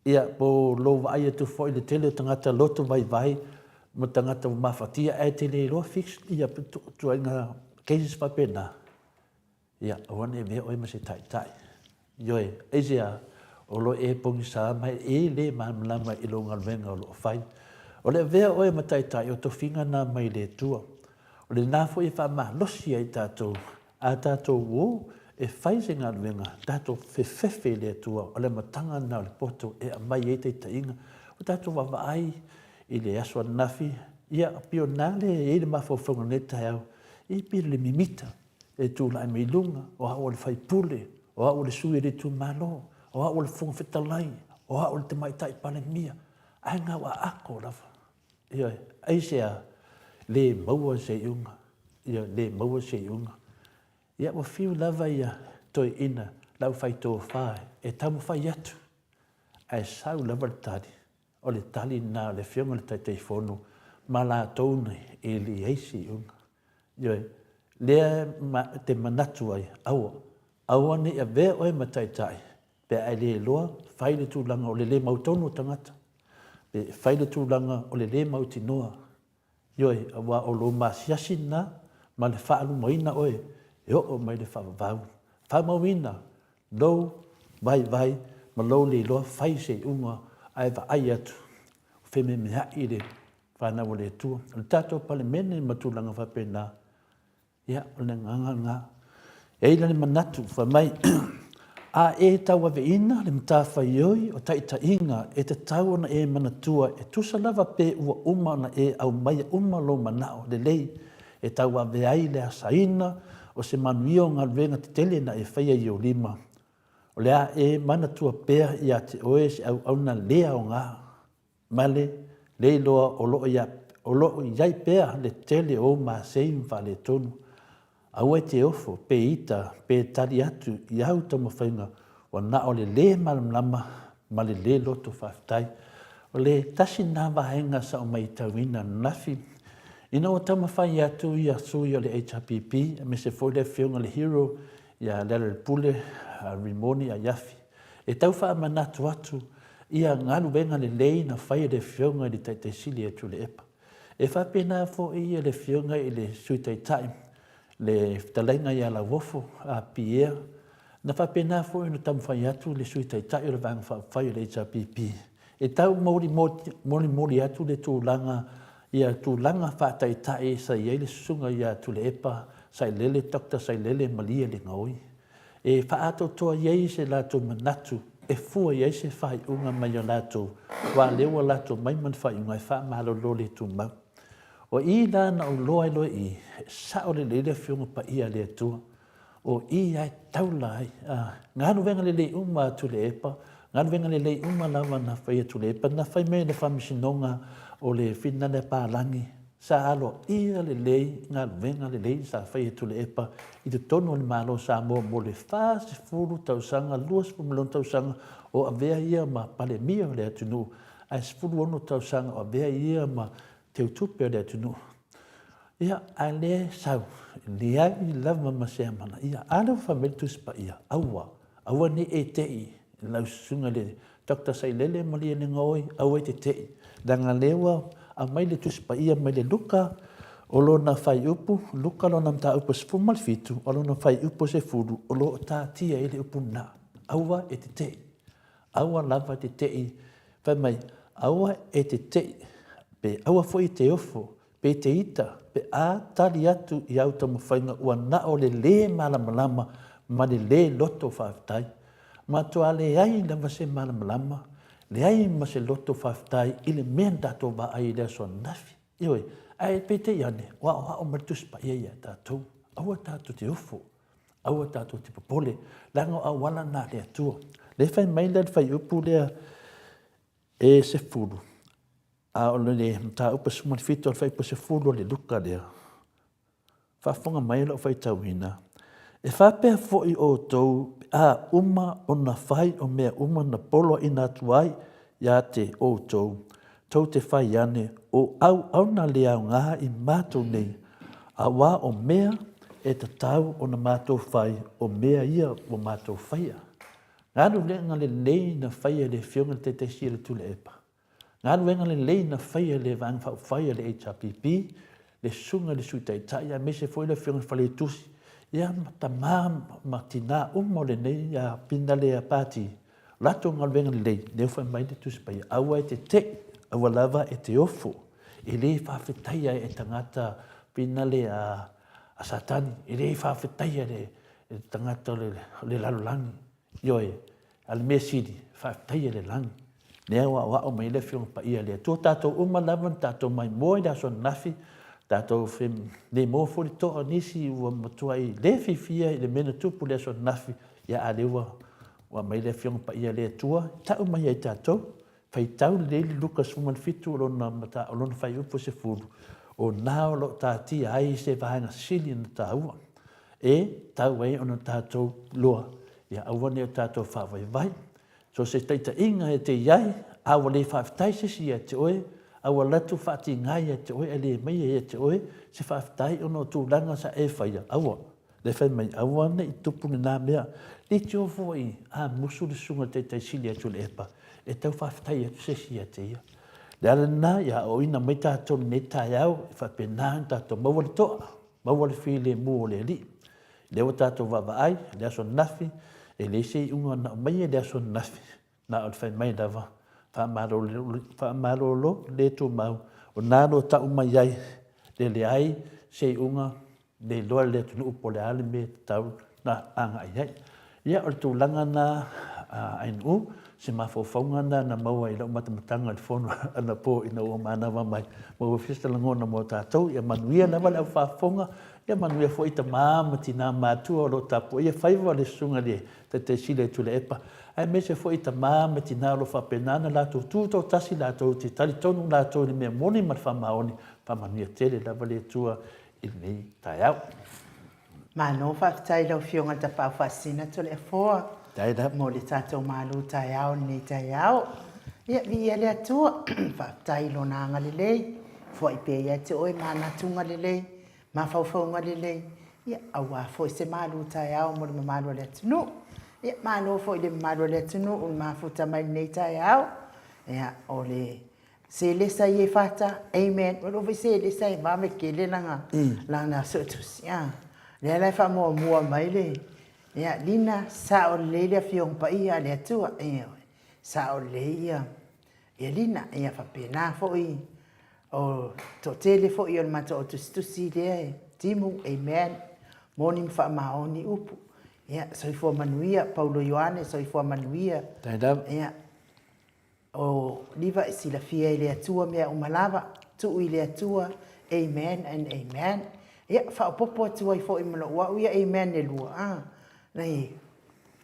ia po o lou vaai atu foi i le tele o tagata loto vaivai ma tagata ua mafatia ae te le iloa fix ia ituaiga cases faapena, Ia, aua ne i avea oe ma se taitai. Ioe, aisea, o lo e pogisa mai e le malamalama i lou galuega o lo o fai. O le avea oe ma taitai, o tofiga na mai le Atua. O lena foi e faamalosi ai tatou, a tatou o e fai se galuega, tatou fefefe i le Atua, o le amataga lena o le poto e aumai ai taitaiga. Ua tatou vaavaai i le aso ananafi, ia, pei o lena le i ai le mafaufauga i lenei taeao, e pei o le mimita. e tulai mai luga, o au o le faipule, o au o le sui o le itumalo, o au o le Fofoga Fetalai, o au o le Tamaitai Palemia, ae gau aako lava. Ioe, aisea? Le maua se iuga, ioe, le maua se iuga. Ia ua fiu lava ia toeaiina le aufaitofa e taumafai atu, ae sau lava le tali, o le tali lena a le Afioga i le Taitaifono ma latou nei, e leai se iuga. Ioe, lea e te manatu ai, aua, aua ne i avea oe ma taitai, pe a e le iloa, fai le tulaga o le le mautonu o tagata, pe fai le tulaga o le le mautinoa. Ioe, aua o lou masiasi lena ma le faalumaina oe e oo mai le faavavau. Faamauina lou vaivai ma lou le iloa fai se iuga ae vaai atu, fememeai le fanau a le Atua. O le tatou Palemene ma tulaga faapena, ia, o le agaga lena. E i ai la le manatu, fai mai, a e tauaveina le matafaioi o taitaiga e tatau ona e manatua e tusa lava pe ua uma ona e aumaia uma lou manao lelei e tauave ai le asaina o se manuia o galuega tetele na e faia i ou lima, o le a e manatua pea ia te oe se auauna le aoga ma le le iloa o lo o lo o i ai pea le tele o ou masei ma faaletonu. Aua e te ofo, pe ita, pe tali atu i au taumafaiga ua na o le lē malamalama ma le lē loto faafetai. O le tasi lena vaega sa ou maitauina ananafi, ina ua taumafai atu ia sui o le HRPP aemaise foi le afioga i le Hero ia Lealailepule Rimoni Aiafi e tau faamanatu atu ia galuega lelei na fai e le Afioga i le Taitai Sili ia Tuilaepa. E faapena foi le Afioga i le Sui Taitai, le Fetalaiga ia Lauofo Pierre, na faapena foi ona taumafai atu le Sui Taitai o le Vaega Faaupufai o le HRPP e tau molimoli atu le tulaga, ia tulaga faataitai sa i ai le Susuga ia Tuilaepa. Sailele, Doctor Sailele Malielegaoi, e faaatoatoa i ai se latou manatu e fua i ai se faaiuga mai o latou, aua o lea ua latou mai ma le faaiuga e faamalolo le tumau. O i la na ou iloa ai loa i i, e sao lelei le Afioga Paia a le Atua. O i lava e taula ai. Galuega lelei uma a Tuilaepa, galuega lelei uma lava na fai e Tuilaepa, na fai mai e le Faamasinoga o le Finale a Palagi, sa aloaia lelei galuega lelei sa fai e Tuilaepa i totonu o le Malo o Samoa mo le 40 tausaga, 26 tausaga o avea ia ma Palemia o le atunuu, ae 16 tausaga o avea ia ma teutupe o le atunuu. Ia, a lea e sau, leai lava ma se amanaia. A lea ua fai mai le Tusi Paia, aua, aua ne i e te i i lau susuga i le Doctor Sailele Malielegaoi, aua e te te i, leaga o lea ua aumai le Tusi Paia mai le Luka o lona fuaiupu, Luka lona mataupu e 17, o lona fuaiupu e 10, o lo o taatia ai le upu lena, aua e te te i. Aua lava e te te i, fai mai, aua e te te i, pe aua foi e te ofo, pe te ita, pe a tali atu i au taumafaiga ua na o le lē malamalama ma le lē loto faafetai. Matua leai lava se malamalama, leai ma se loto faafetai i le mea na tatou vaai i le aso ananafi. Ioe, ae peitai ane, ua aoao mai le Tusi Paia ia tatou, aua tatou te ofo, aua tatou te popole, leaga o auala na a le Atua. Lea e fai mai la le fuaiupu lea e 10, A o le mataupu 17 o le fuaiupu 10 o le Luka lea, faafofoga mai lau faitauina, e faapea foi outou pe a uma ona fai o mea uma na poloaiina atu ai ia te outou, tou te fai ane, o auauna le aoga i matou nei, aua o mea e tatau ona matou fai, o mea ia ua matou faia. Galuega lelei na faia e le Afioga i le Taitaisia le Tuilaepa. Galuega lelei na faia e le Vaega Faaupufai a le HRPP, le Susuga i le Sui Taitai aemaise foi le Afioga i le Faletusi, ia ma tama ma tina uma o lenei pinale Pati, o latou galuega lelei, lea ua fai mai le Tusi Paia, aua e te te'i, aua lava e te ofo, e le faafetaia e tagata pinale a Satani, e le faafetaia e le tagata o le lalolagi. Ioe, a o le mea sili, faafetaia le lagi. Lea ua aoao mai ai le Afioga Paia a le Atua. Tatou uma lava na tatou maimoa i le aso ananafi, tatou lemo foi le toa o nisi ua matuai le fiafia i le mea na tupu i le aso ananafi, ia a lea ua aumai le Afioga Paia a le Atua, tau mai ia i tatou, faitau lelei le Luka 17 o lona, o lona fuaiupu e 10, o na o lo o taatia ai se vaega sili ona taua. E tatau ai ona tatou iloa, ia aua ne i o tatou faavaivai. So se taitaiga e te i ai, a ua le faafetai se isi ia te oe, a ua alu atu faatiga ia te oe ae le aumaia ia te oe se faafetai ona o tulaga sa e faia, aua. Lea e fai mai, aua ne i tupu lena mea. Leitio foi a musu le susuga i le taitai sili atu i le epa, e tau faafetai atu se isi ia te ia. Le ala lena, ia aoaoina mai tatou i lenei taeao, e faapena ona tatou maua le toa. Maua le filemu o le Alii. Lea ua tatou vaavaai, le aso ananafi, e leai se iuga na aumaia i le aso ananafi, na o le fai mai lava, faamalolo, faamalolo le tumau, o na lo tau mai ai, le leai se iuga, le iloa e le atunuu po o le a le mea e tatau ona agai i ai. Ia, o le tulaga lena a Ainuu, se mafaufauga lena na maua i lau matamataga i le fono anapo ina ua manava mai. Maua foi se lagona mo tatou. Ia manuia lava le au faafofoga, ia manuia foi tama ma tina matua o lo o tapuaia faiva o le Susuga i le Taitaisili a Tuilaepa, aemaise foi tama ma tina o lo o faapena ona latou tutoatasi latou te talitonu latou i le mea moni ma le faamaoni. Faamanuia tele lava le Atua i lenei taeao. Malo faafetai i lau Afioga i le Tapaau Faasisina Toleafoa mo le tatou malu taeao i lenei taeao. Ia, viia le Atua, faafetai i Lona agalelei, foai pea ia te oe manatuga lelei, mafaufauga lelei, ia, aua foi se malu taeao mo le mamalu o le atunuu. Ia, malo foi i le mamalu o le atunuu i le mafuta mai i lenei taeao. Ia, o le Selesa i e fata, amen. Ua iloa foi Selesa e vave tele lana, lana suetusi. A, lea la e faamuamua mai le, ia, Lina, sao lelei le Afioga Paia a le Atua. Ioe, sao lelei ia, ia Lina. Ia faapena foi o toatele foi o le matou au tusitusi lea e timu, amen. moni ma faamaoni upu. Ia, soifua manuia, Paulo Ioane, soifua manuia. Ia, o Liva e silafia e le Atua mea uma lava, tuu i le Atua, amen and amen. Ia, faaopoopo atu ai foi ma lou au ia amen e lua, a, nei,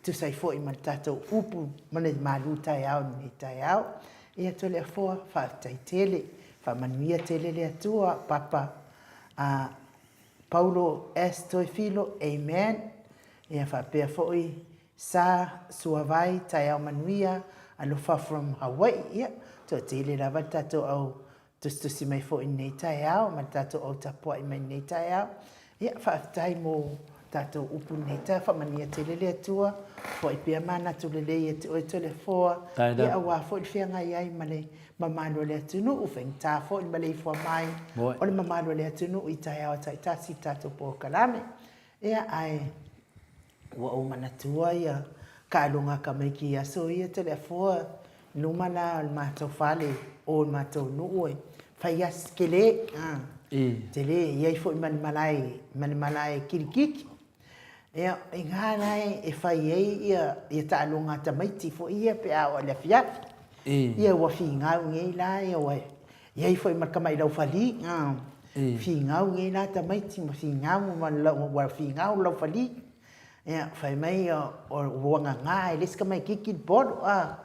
tusa ai foi ma le tatou upu ma le malu taeao i lenei taeao. Ia, Toleafoa, faafetai tele, faamanuia tele le Atua, Papa, a, Paulo S. Toefilo, amen. Ia, faapea foi Sa Suavai, taeao manuia, alofa from Hawaii. Ia, toatele lava le tatou au tusitusi mai foi i lenei taeao ma le tatou au tapuai mai i lenei taeao. Ia, faafetai mo tatou upu i lenei taeao. Faamanuia tele le Atua, foai pea manatu lelei ia te oe Toleafoa, ia aua foi le feagai ai ma le mamalu o le atunuu, faigata foi le maleifua mai o le mamalu o le atunuu i taeao taitasi i le tatou polokalame. Ia, ae Ua ou manatua ia taaloga a tamaiti i aso ia Toleafoa i luma la o le matou fale o le matou nuu e fai asi tele a tele e i ai foi ma le malae ma le malae kirikiti. Ia i ina la e fai ai ia ia taaloga a tamaiti foi ia pe a oo i le afiafi. Ia ua finau nei la ia ua i ai foi ma le tamai laufali a finau nei la tamaiti ma finau ma ua finau le laufali. Ia, fai mai ua gaga e le isi tamaititi le polo, a.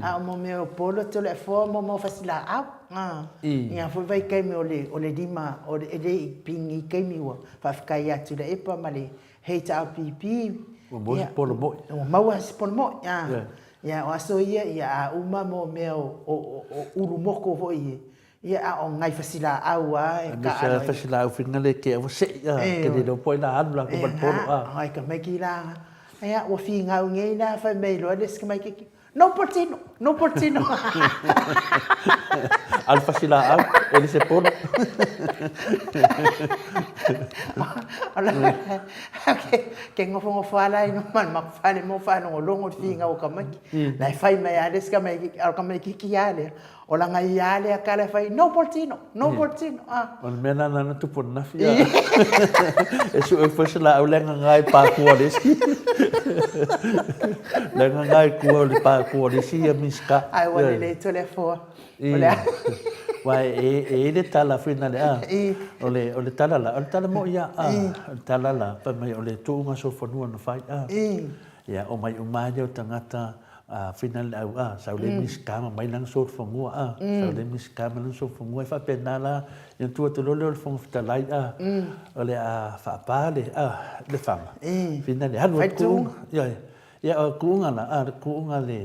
A o mo mea o polo Toleafoa mo mea o fasilaau, a. I na foi vaitaimi o le, o le lima, o le, e le i pigi taimi ua faafetai ia Tuilaepa ma le HRPP. Ua maua se polo moi. Ua maua se polo moi, a. Ia, o aso ia, ia a uma mo mea o, o, o ulu moko foi e, Ia, a o nai fasilaau a e taalo ai. Aemaise fasilaau finagale e te aua sei a, te le iloa po o ai la alu latou ma le polo a. Ai tamaiti la, ia ua finau nei la fai mai loa le isi tamaititi, no polo tino, no polo tino. Alu fasilaau, e le se polo. Ke nofonofo lava la i luma o le matou fale mo faalogologo i le finau a tamaiti. La e fai mai lava le isi tamaititi, a o le tamaititi lava lea, O lana ia a lea tala e fai, no polo tino, no polo tino, a. O le mea lena na tupu ananafi, a. E sue foi se laau le agaga i pākua o le isi. Le agaga i kua o le pākua o le isi ia Minisita. Ae ua lelei Toleafoa. O le a. Aua e i ai le tala foi na le a. O le, o le tala la, o le tala moi a, a. O le tala la, fai mai o le tuuga solofanua na fai, a. Ia, omai uma ai lea o tagata a whina le au a, sau le Minisita ma mai lana solofanua a, sau le Minisita ma lana solofanua, e faapena la, ia tu atu loa lea o le Fofoga Fetalai a, o le a faapa le a, le faga, whina le alu atu kuuga, ia, ia o kuuga la a, le kuuga le,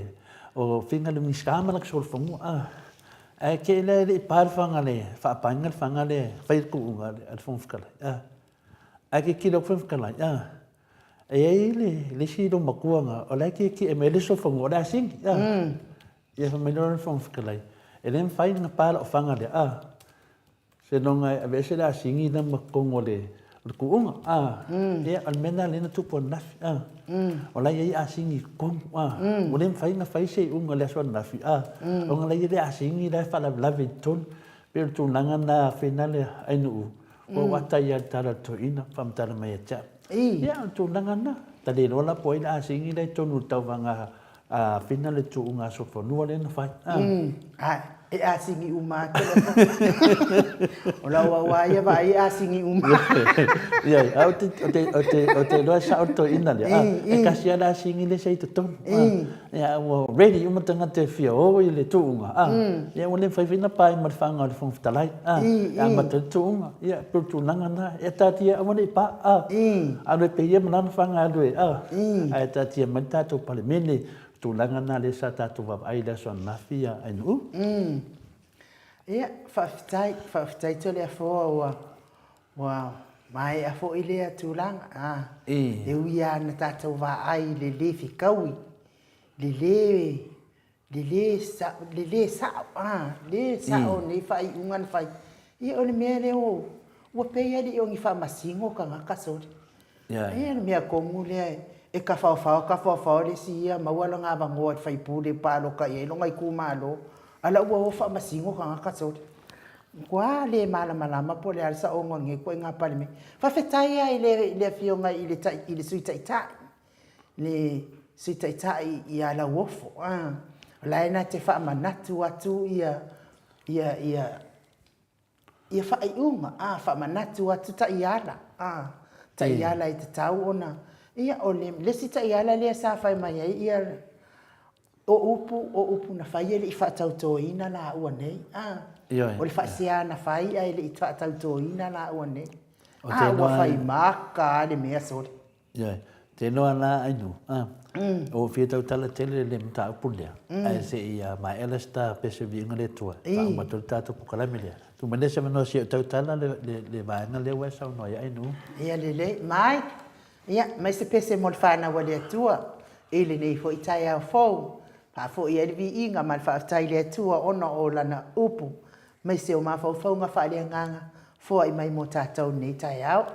o whina le Minisita ma lana solofanua a, ae ke lea e le i pa le faga le, faapaina le faga le, fai le kuuga a le Fofoga Fetalai a, ae ke kilo Fofoga Fetalai a, E i ai le isi loomatua na, o la e tietie mai le sofanua, o le asini, a. Ia fai mai loa le Fofoga Fetalai, e le mafai ona pa lau faga lea, a. Seiloga e aveese le asini lea ma totonu o le tuuga, a. Ia, o le mea lena lea na tupu ananafi, a. O la e i ai asini i totonu, a. Ua le mafai ona fai se iuga i le aso ananafi, a. Ona o la e i ai le asini la e faalavelave i totonu. E pei o le tulaga lena finale Ainuu, Ua ou ata ia i le tala a le toeaina, faamatala mai ia te au. Ia, o le tulaga lena. Ta le iloa la po o ai le asini la i totonu o le tauvaga a Fina le tuuga sofanua lea na fai. A, e asini uma atu la. O lau au lava ia vaai e asini uma. Ioe, a ou te, ou te, ou te, ou te iloa e sao le toeaina lea. E tasi lava le asini lea sa i totonu. Ia, ua ready uma tagata e fia o i le tuuga, a. Ia, ua le mafai foi ona pae ma le faga o le Fofoga Fetalai, a. E amata ai le tuuga. Ia, pei o le tulaga lena. Ia, taatia aua ne i pa, a. Alu ai pea ia ma lana faga e alu ai, a. Ae taatia mai le tatou Palemene. O tulaga lena lea sa tatou vaavaai i le aso ananafi, a Ainuu. Ia, faafetai, faafetai Toleafoa ua Ua maea foi lea tulaga, a, e ui lava ina tatou vaai i le lē fetaui, le lē, le lē le lē sa'o, a, lē sa'o o nei faaiuga na fai. Ia o le mea lea ua, ua pei lava e le i o ni faamasino tagata sole. Ia, o le mea tonu lea e tafaofao tafaofao le isi ia maua lona avanoa i le faipule e palota i ai lona itumalo, a la ua o faamasino tagata sole. Matua le malamalama po o le a le saoga o lenei ituaiga Palemene. Faafetai lava i le, le Afioga i le, i le Sui Taitai, le Sui Taitai ia Lauofo, a, o la e na te faamanatu atu ia, ia, ia, ia faaiuga, a, faamanatu atu taiala, a, taiala e tatau ona, ia, o le, le isi taiala lea sa fai mai ai ia, O upu, o upu na fai e le i faatautoina laua nei. A, Ioe. o le faasea na fai ae le i faatautoina laua nei. O A, ua fai maka lava le mea sole. Ioe. Te iloa la Ainu, a, ua ou fia tautala tele i le mataupu lea, ae se i maea le sta pese viiga le Atua, faauma atu ai le tatou polokalame lea. Tuu mai lea se avanoa se i ou tautala le vaega lea ua e saunoa ai Ainu. Ia lelei. Mai. Ia, mai se pese mo le fanau a le Atua i lenei foi taeao fou, faafoi ai le viiga ma le faafetai i le Atua ona o Lana upu, maise o mafaufauga faaleagaga foai mai mo tatou i lenei taeao.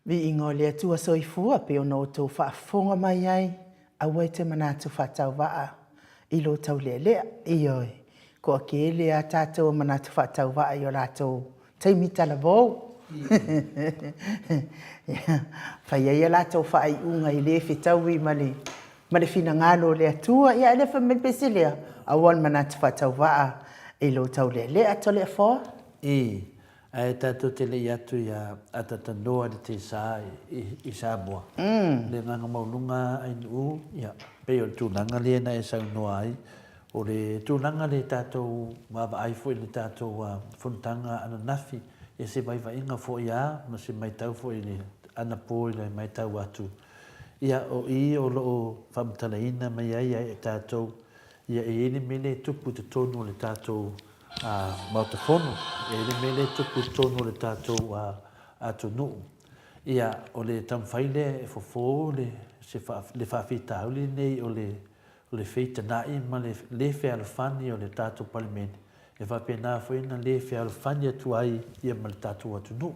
Viiga o le Atua Soifua pei ona outou faafofoga mai ai, aua e te manatu faatauvaa i lo taulealea. Ioe, toatele a tatou e manatu faatauvaa i o latou taimi talavou. Fai ai a latou faaiuga e le fetaui ma le ma le finagalo o le Atua. Ia, a o lea fai mai le pese lea, aua le manatu faatauvaa I lou taulealea Toleafoa. Ii, Ae tatou te lei atu ia Atatanoa i le teisa i Samoa. Le agaga maualuga Ainuu, ia, pei o le tulaga lea na e saunoa ai, o le tulaga lea tatou vaavaai foi i le tatou fonotaga ananafi, ia se vaivaiga foi a, ma se maitau foi i le anapo i le maitau atu, ia, o i o lo o faamatalaina mai ai ia i tatou, ia e i ai le mea lea e tupu i totonu o le tatou Maota Fono, e i ai le mea lea e tupu i totonu o le tatou atunuu. Ia, o le taumafai lea e fofo le, se le faafitauli lenei o le, o le feitana'i ma le le fealofani o le tatou Palemene, e faapena foi ona le fealofani atu ai ia ma le tatou atunuu.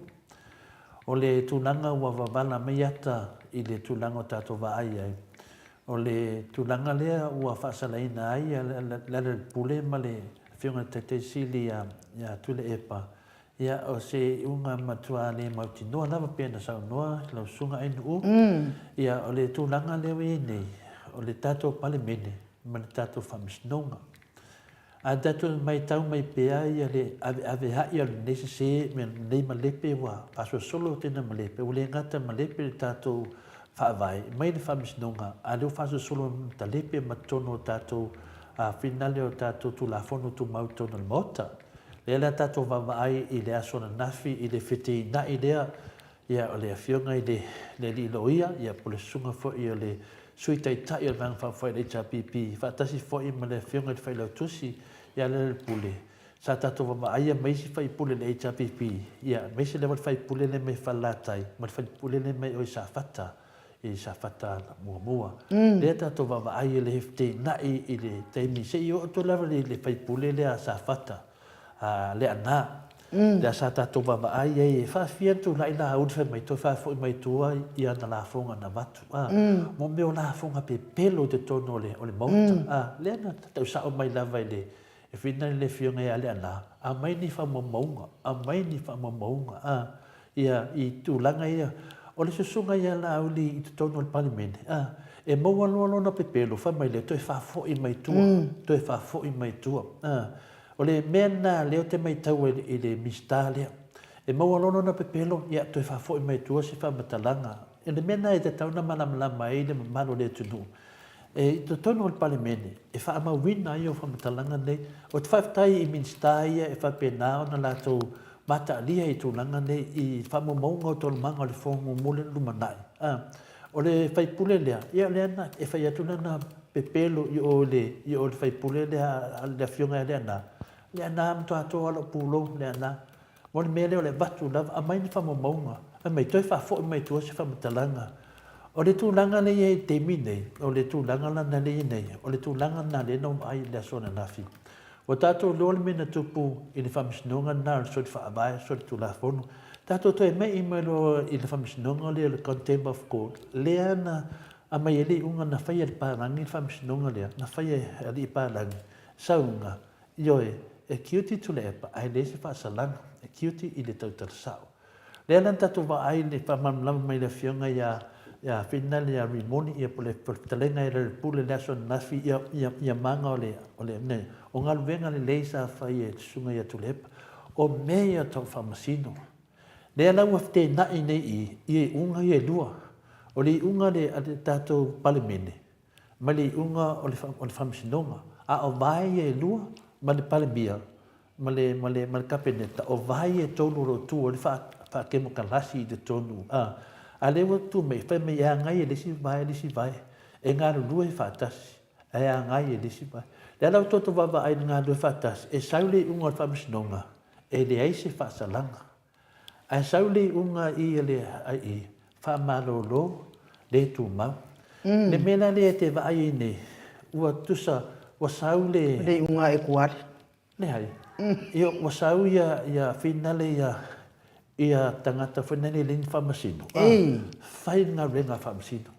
O le tulaga ua vavala mai ata i le tulaga o tatou vaai ai, O le tulaga lea ua faasalaina ai Lealailepule ma le Afioga i le Taitai Sili ia Tuilaepa, ia o se iuga matua le mautinoa lava pei ona saunoa lau Susuga Ainuu. Ia o le tulaga lea ua i ai nei, o le tatou Palemene ma le tatou Faamasinoga. A tatou maitau mai pea ia le aveaveai o lenei sese me lenei malepe ua faasolosolo tena malepe, ua le gata malepe le tatou faavae mai le faamasinoga, a lea ua faasolosolo talepe ma totonu o tatou finale o tatou Tulafono Tumau i totonu o le Maota. Lea la tatou vaavaai i le aso ananafi i le feteenai lea Ia, o le Afioga i le Alii Loia, ia, po o le Susuga foi o le Sui Taitai o le Vaega Faaupufai o le HRPP, faatasi foi ma le Afioga i le Failautusi ia Lealailepule, sa tatou vaavaaia ma isi faipule o le HRPP, ia, aemaise lava le faipule lea mai Falelatai ma le faipule lea mai o i Safata, i Safata 1. Lea tatou vaavaai i le feteenai i le taimi se i oo atu lava i le faipule lea a Safata, a Leaana, lea sa tatou vaavaai ai e faafia ona tulai Laauli fai mai toe faafoi mai tua i ana lafoga na avatu, a, mo mea o lafoga pepelo i totonu o le, o le Maota, a, lea na tau sao mai lava i le, e whina i le Afioga ia Leaana, aumai ni faamaumauga, aumai ni faamaumauga, a, ia, i tulaga ia. O le susuga ia Laauli i totonu o le Palemene, a, e maua loa lona pepelo, fai mai lea, toe faafoi mai tua, toe faafoi mai tua, a. O le mea lena lea ou te maitau ai i le Minisita lea. E maua loa lona pepelo, ia toe faafoi mai tua se faamatalaga. O le mea lena e tatau ona malamalama ai le mamalu o le atunuu. E i totonu o le Palemene, e faamauina ai au faamatalaga nei. Ou te faafetai i Minisita ia e faapena ona latou mataalia i tulaga nei i faamaumauga o taualumaga o le Fono mo le lumanai. O le sui usufono lea, ia o lea na e fai atu lana pepelo i o i le, i o i le sui usufono lea, le Afioga ia Leaana, Leaana matua atoa lou pulou, Leaana. Mo le mea lea o le avatu lava, aumai ni faamaumauga, fai mai, toe faafoi mai tua se faamatalaga. O le tulaga lea e i ai i le taimi nei, o le tulaga lana lea e i ai nei, o le tulaga lena lea na ou vaai i le aso ananafi. Ua tatou iloa le mea na tupu i le faamasinoga lena o le soli faavae, soli tulafono. Tatou toe me'i mai loa i le faamasinoga lea o le Contempt of Court, lea na aumai ai le iuga na faia e le Palangi le faamasinoga lea, na faia e Alii Palangi, sauga, ioe, e guilty Tuilaepa ae leai se faasalaga, e guilty i le tautala sao. Lea la na tatou vaai i le faamalamalama mai e le Afioga ia ia Finale ia Rimoni ia po o le fetalaiga ia Lealepule i le aso ananafi ia ia ia maga o le o le ne o galuega lelei sa fai e le Susuga ia Tuilaepa. O mea ia tau faamasino. Lea la ua feteenai nei i i iuga ia e lua. O le iuga a le a le tatou Palemene ma le iuga o le o le Faamasinoga. A o vae ia e lua ma le Palemia ma le, ma le, ma le Kapeneta, o vae ia e tolu o lo o tu ai le faakemokalasi i totonu, a, a lea ua tu mai, fai mai e agai e le isi vae le isi vae, e galulue faatasi, ae agai e le isi vae. Lea la ua toto vaavaai i le galulue faatasi, e sau le iuga o le Faamasinoga, e leai se faasalaga. Ae sau le iuga i le i faamalolo le tumau. Le mea la lea e te vaai ai nei, ua tusa, ua sau le... Le iuga e kuali. Leai. Ia, ua sau ia, ia finale ia, ia tagata foi nei le ni faamasino. Ei. Fai le galuega a faamasino.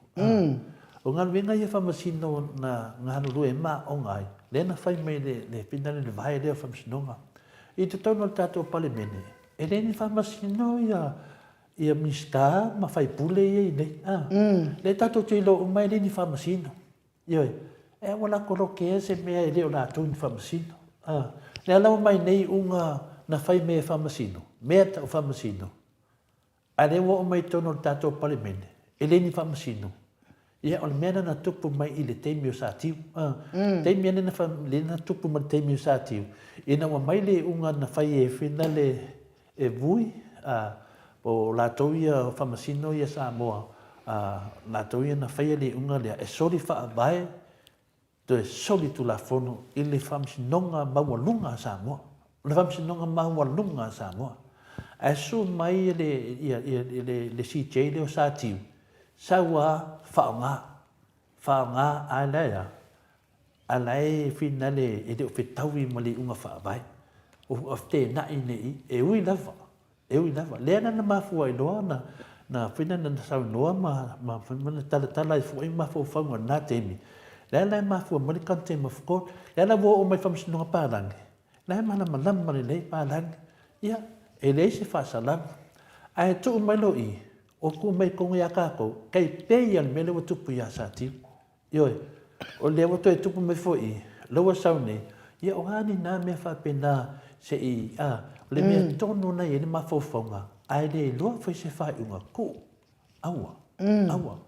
O galuega ia faamasino na galulue e maaoga ai, lea na fai mai le, le finale le vae lea o faamasinoga. I totonu o le tatou Palemene, e le ni faamasino ia, ia Minisita ma faipule ia i nei. Lea tatou te iloa uma e le ni faamasino. Ioe, e aua la koloke ea se mea e le o latou ni faamasino. A. Lea la ua mai nei iuga na fai mea e faamasino, mea tau faamasino, a lea ua oo mai i totonu o le tatou Palemene, e le ni faamasino. Ia, o le mea lea na tupu mai i le taimi o Satiu. A, taimi lea na, lea na tupu mai i le taimi o Satiu, ina ua mai le iuga na fai e fina le, e Vui, a, o latou ia o faamasino ia Samoa, a, latou ia na faia le iuga lea, e soli faavae toe solitulafono i le Faamasinoga Maualuga a Samoa. O le Faamasinoga Maualuga a Samoa. Ae susu mai le, ia, ia, le, le CJ lea o Satiu, sau a faaaoga, faaaoga a la e a, a la e finale e le o fetaui ma le iuga faavae. Ua feteenai nei, e ui lava E ui lava, lea la na mafua ai loa na, na foi na na saunoa ma, ma, ma na talatala ai foi mafaufauga i lena taimi. Lea la e mafua mai le contempt of court. Lea la ua oo mai i le Faamasinoga Palagi, la e malamalama lelei palagi. Ia, e leai se faasalaga. Ae tuu mai loa i i, o tuu mai i totonu ia tatou, tai pei lava o le mea lea ua tupu ia Satiu. Ioe, o lea ua toe tupu mai foi i lea ua sau nei, ia o a ni na mea faapena se i, a, o le mea tonu na i ai le mafaufauga, ae le iloa foi se faaiuga kuu. Aua, aua.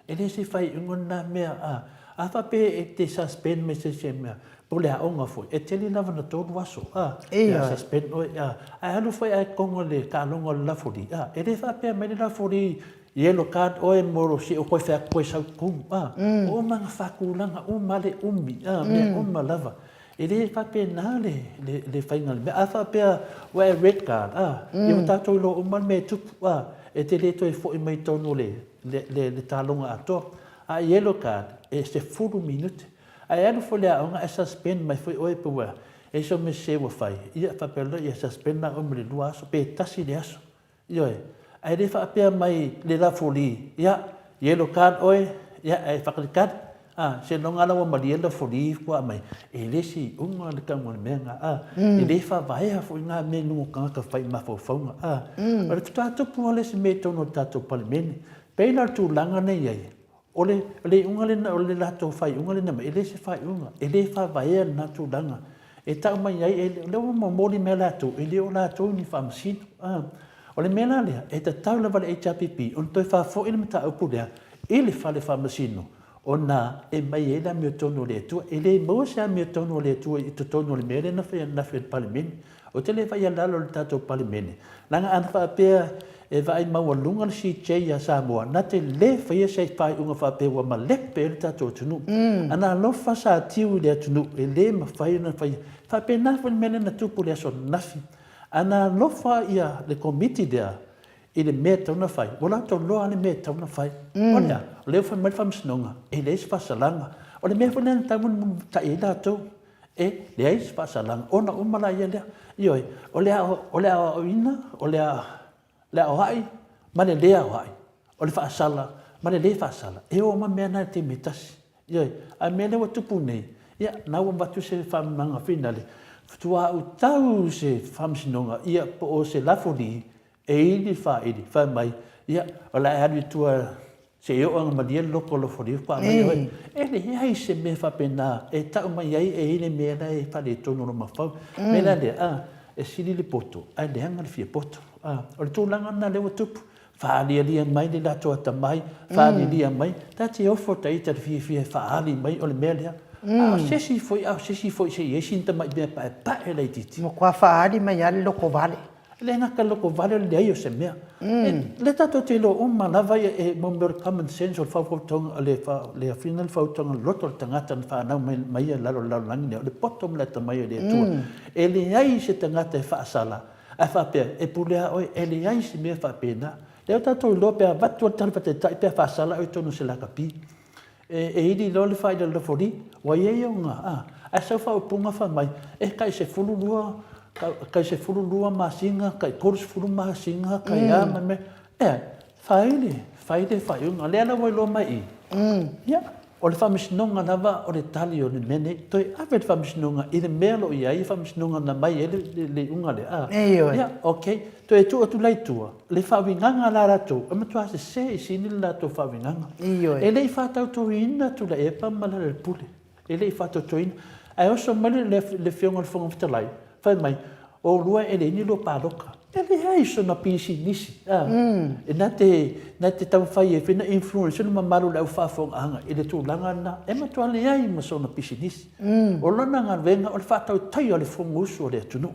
E le se faaiuga lena mea, a, a faapea e te suspend mai se isi mea, po o le aoga foi, e tele lava ina tolu aso, a, pe a suspend oe, a, ae alu foi ae togo i le taaloga o le lafoli, a, e le faapea mai le lafoli Yellow card oe mo si o koe whea koe sau tonu a. O uma nga whakūlanga uma le umi a mea uma lava. E le faapena le le le whainga le mea. A faapea ua e red card a ia ua tatou iloa uma le mea e tupu a e te le toe foi mai tonu le le le le taloga atoa. A yellow card e 10 minute. Ae alu foi le aoga ae suspend mai foi oe pe ua e so me se ua fai. Ia faapea loa ia suspend la oe mo le 2 aso pe tasi le aso. Ioe, ae le faapea mai le lafoli, ia, yellow card oe, ia, ae faakalikali, a, seiloga lava ua malie le lafoli ua aumai, e le se iuga le tauga o le mea lena, a, e le faavaea foi na mea i luga o tagata fai mafaufauga, a. O le faatoa tupu lava le isi mea i totonu o le tatou Palemene. Pei la o le tulaga lea e i ai, O le, o le iuga lena, o le latou faaiuga lena mai, e le se faaiuga, e le faavaea lena tulaga. E tau mai ai, e, o lea ua momoli mai latou, e le o latou ni faamasino. A, o le mea la lea, e tatau lava le HRPP ona toe faafoi le mataupu lea i le fale faamasino, ona e mai ai le amiotonu o le Atua. E le maua se amiotonu o le Atua i totonu o le mea lea na fai ananafi e le Palemene. Ou te le vaai lalo i le tatou Palemene, leaga ana faapea e vaai maualuga le CJ ia Samoa, na te le faia se faaiuga faapea ua malepe ai le tatou atunuu. Ana alofa sa tiu i le atunuu, e le mafai ona faia. E faapena foi le mea lea na tupu i le aso ananafi. Ana alofa ia le Komiti lea i le mea e tatau ona fai, ua latou iloa lava le mea e tatau ona fai. O le a? O lea ua fai mai le Faamasinoga, e leai se faasalaga. O le mea foi lea na tatau ona mulimulitai ai latou. E leai se faasalaga, ona uma laia lea. Ioe, o le o le aoaoina, o le le aoai ma le lē aoai, o le faasala ma le lē faasala, e o ma mea na i le taimi e tasi. Ioe, a o le mea lea ua tupu nei, ia, na ua avatu se faamalamalamaga finale, faatoa ou tau i se faamasinoga, ia, po o se lafoli e ili faaili, fai mai, ia, o le a e alu i tua Se i oo ina malie le loto alofalia faatoa aumai oe. E leai se mea faapena e tau mai ai e i ai le mea la e faaletonu o lou mafaufau. O le mea la lea, a, e sili le poto ae leaga le fia poto. A, o le tulaga lena lea ua tupu. Faalialia mai le latou atamai, faalialia mai, ta te ofo ta ita i le fiafia e faaali mai o le mea lea. A o se isi foi, a o se isi foi se i ai sina tamai mea paepae laitiiti. Matua faaali mai lava le lotovale. E le gata i le lotovale o le leai o se mea. E, lea tatou te iloa uma lava ia, e, mo mea o le common sense, o le faufautoga, le, fa, le afina le fautuaga loto o le tagata na fanau mai, mai ia i lalo o le lalolagi lea, o le poto ma le atamai o le Atua. E leai se tagata e faasala, ae faapea, e pule lava oe, e leai se mea faapena. Lea ua tatou iloa pe avatu lava le tala faataitai pe a faasala oe i totonu o se lakapi. E, e ili loa le faila lofoli, ua i ai ona, a, ae sau faaupuga fai mai, e tai 12, tai 12 masina, tai 30 masina, tai a ma mea. E, fai le, fai le faaiuga. Lea la ua iloa mai i i, ia, o le faamasinoga lava o le tali o le mea nei. Toe ave le faamasinoga i le mea o lo o i ai le faamasinoga na aumai ai le, le iuga lea, a. Ioe. Ia, okay. Toe tuu atu la i tua, le faauigaga la latou, e matua sese i sini le latou faauigaga. Ioe. E le i faatautoina Tuilaepa ma Lealailepule. E le i faatautoina. Ae oso mai le, le, le Afioga i le Fofoga Fetalai, Fai mai, oulua e leai ni lua paloka. E leai sona pisinisi, a. E na te, na te taumafai e fai na influence le mamalu o le au faafofogaaga i le tulaga lena. E matua leai ma sona pisinisi. O lona galuega o le faatautaia o le Fonousu a le atunuu.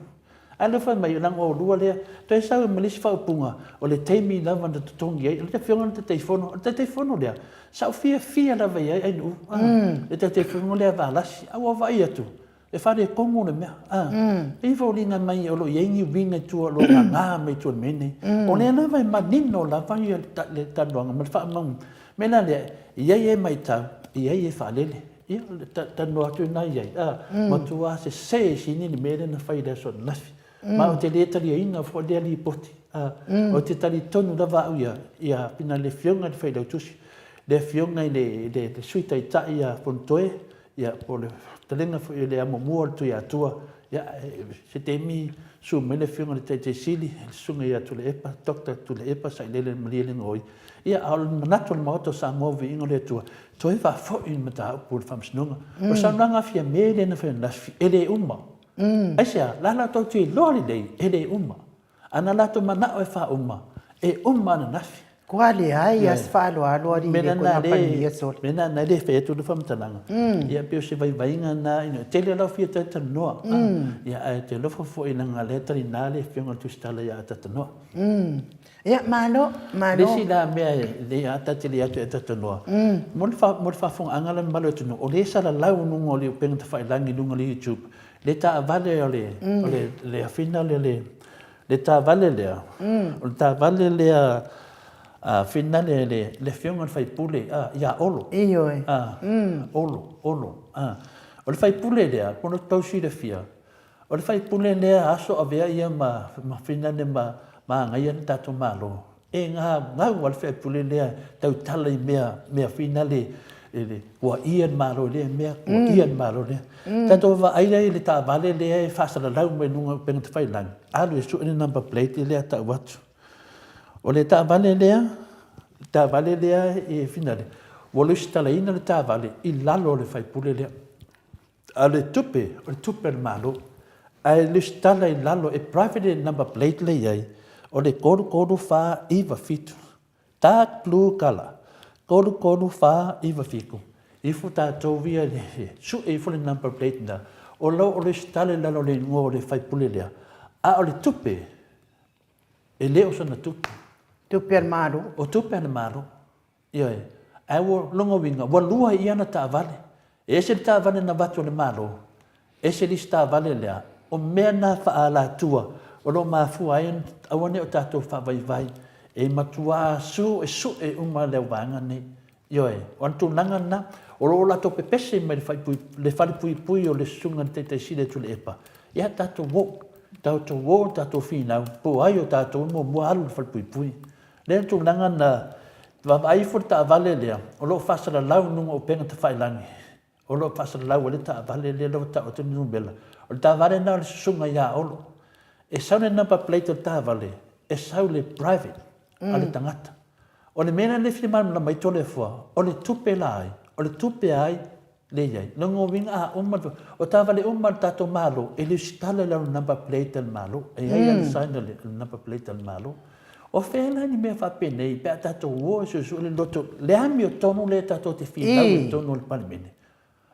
Ae lea fai mai, leaga oulua lea, toe sau ai ma le isi faaupuga, o le taimi lava na totogi ai, o le Afioga i le Taitaifono, o le Taitaifono lea, sa ou fiafia lava i ai Ainuu, a, le Taitaifono lea a Valasi, ae ua vaai atu, e faaletonu le mea, a. E pei e foliga mai o lo o i ai ni uiga i tua o lo o gaga mai tua i le mea lenei. O lea lava e manino lava le talanoaga ma le faamauina. O le mea la lea, e i ai e matau, e i ai e faalele. Ia, o le talanoa atu lena i ai, a, matua sese sini le mea lea na fai i le aso ananafi. Ma ou te le taliaina foi lea lipoti, a, ou te talitonu lava au ia, ia pina le Afioga i le Failautusi, le Afioga i le Sui Taitai ia Fonotoe, ia, po o le fetalaiga foi o le amomua o le Tuiatua, ia, se taimi susu mai le Afioga i le Taitai Sili, le Susuga ia Tuilaepa, Doctor Tuilaepa Sailele Malielegaoi, ia, a o le manatu o le Maota o Samoa, viiga o le Atua, toe faafoi le mataupu i le Faamasinoga. O le saunoaga a Fiame lea na fai ananafi, e le uma. Aisea? O la latou te iloa lelei, e le uma. A na latou manao e faauma, e uma ananafi. Kua leai a se faaaloalo alii le kona palemia sole. Mea lena e le fai atu le faamatalaga, ia pei o se vaivaiga lena, e tele lau fia talatalanoa, ia ae ou te alofa foi leaga o lea e talina le Afioga i le Tusitala ia Atatanoa. Ia, malo, malo. Le isi la mea e ta te le atu e Atatanoa, mo le faafofogaaga a le mamalu o le atunuu, o lea e salalau i luga o le upega tafailagi i luga o le YouTube, le taavale o le afina lea, le taavale lea, o le taavale lea afina lea, le afioga i le sui usufono ia Olo. Ioe. Olo, Olo. O le sui usufono lea, mo le tou silafia, O le faipule lea aso avea ia ma finane ma agaia le tatou Malo, e gaugau a le faipule lea tautala i mea mea finale ua ia le Malo i lea mea, ua ia le Malo i lea. Tatou vaavaai la i le taavale lea e faasalalau mai luga o upega tafailagi, alu e sue le number plate lea e tau atu. O le taavale lea, le taavale lea e finale, ua lesitalaina le taavale i lalo o le faipule lea. A o le tupe, o le tupe a le Malo. Ae lesitala i lalo, e private le number plate lea e i ai, o le 33497, dark blue colour, 33497. Ifo tatou ia e sue ifo le number plate lena, o lo o lesitala i lalo o le igoa o le faipule lea, a o le tupe, e le o sana tupe. Tupe a le Malo. O tupe a le Malo. Ioe. Ae ua lona uiga, ua lua ai ana taavale. E ese le taavale na avatu e le Malo, ese le isi taavale lea. O mea na faaalatua o lo o mafua ai ona aua ne i o tatou faavaivai e matuā suesue uma le auvaega nei. Ioe. O le tulaga lena, o lo o latou pepese mai le falepuipui o le Susuga i le Taitaisili a Tuilaepa, ia tatou o, tatou o tatou finau, po o ai o tatou e muamua alu i le falepuipui. Lea tulaga na vaavaai ifo le taavale lea, o lo o faasalalau i luga o upega tafailagi, o lo o faasalalau ai le taavale lea ua tau atu le numera. O le taavale lena o le susuga ia Olo. E sau le number plate o le taavale, e sau le private a le tagata. O le mea lea e fia malamalama ai Toleafoa, o le tupe la ai? O le tupe a ai lea e i ai? Lona uiga a uma, o taavale uma a le tatou Malo, e lesitala i lalo o le number plate a le Malo. E i ai lava le sign o le number plate a le Malo. O fea la ni mea faapenei pe a tatou o e suesue le loto, le amiotonu lea tatou te finau i totonu o le Palemene.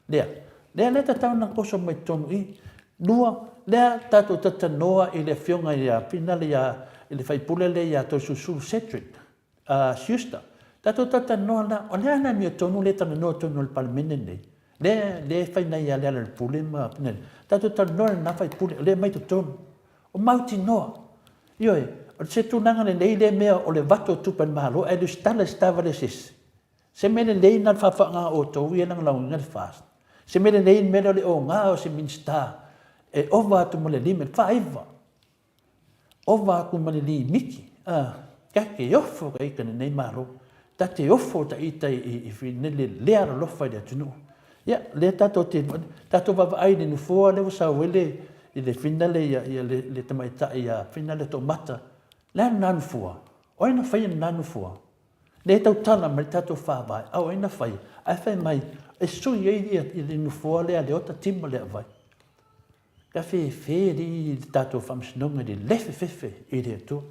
Lea, lea lea tatau ona toso mai totonu i. Lua, lea tatou talanoa i le afioga ia Finale ia, i le faipule lea ia Toesulusulu Cedric Schuster. Tatou talanoa la, o le a le amiotonu lea e talanoa i totonu o le Palemene lenei? Lea, lea e fai nei ia Lealailepule ma Finale. Tatou talanoa i lena faipule, o lea e aumai totonu. O mautinoa. Ioe, o se tulaga lelei lea mea o le avatu o tupe a le Malo ae lesitala i se taavale a se isi. Se mea lelei lena le faafaaga a outou ia e lagolagoina le FAST. Se mea lelei le mea lea o le oga o se Minisita e ova atu ma le limit, faaiva. Ova atu ma le limiti, a, ta te ofo ta ita i lenei Malo. Ta te ofo ta ita i le le alolofa i le atunuu. Ia, lea tatou te, tatou vaavaai i le nofoa lea ua sau ai le, i le fina lea ia, le, le tamaitai ia fina lea Toomata. Le a lena nofoa? O ai na faia lena nofoa? Lea e tautala mai le tatou Faavae, a o ai na faia? Ae fai mai, e sui ai ia, le nofoa lea a Leota Tima Leavai. Pe a fefe alii le tatou faamasinoga i le le fefefe i le Atua.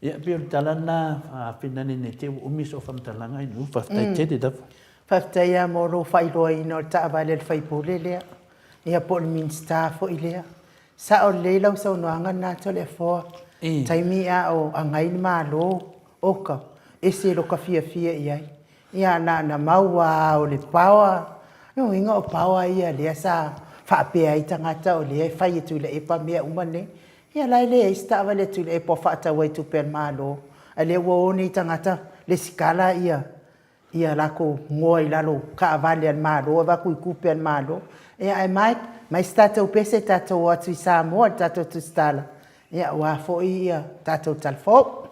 Ia, e pei o le tala lena a Finani ne i te i ua umi sou faamatalaga inu. Faafetai tele lava. Faafetai lava mo lou faailoaina o le taavale a le sui usufono lea, ia po o le Minisita foi lea. Sao lelei lau saunoaga lena Toleafoa, i taimi a o agai le Malo, oka, ese lota fiafia i ai. Ia na ona mau lava o le power, lona uiga o power ia lea sa faapea ai tagata o lea e fai e Tuilaepa mea uma nei. Ia o la e leai se taavale a Tuilaepa o faatau ai i tupe a le Malo, a o lea ua o nei tagata resitala latou igoa i lalo o taavale a le Malo avatu i tupe a le Malo. Ia ae aumai se tatou pese tatou o atu i Samoa i le tatou tusitala aua foi tatou tala fou.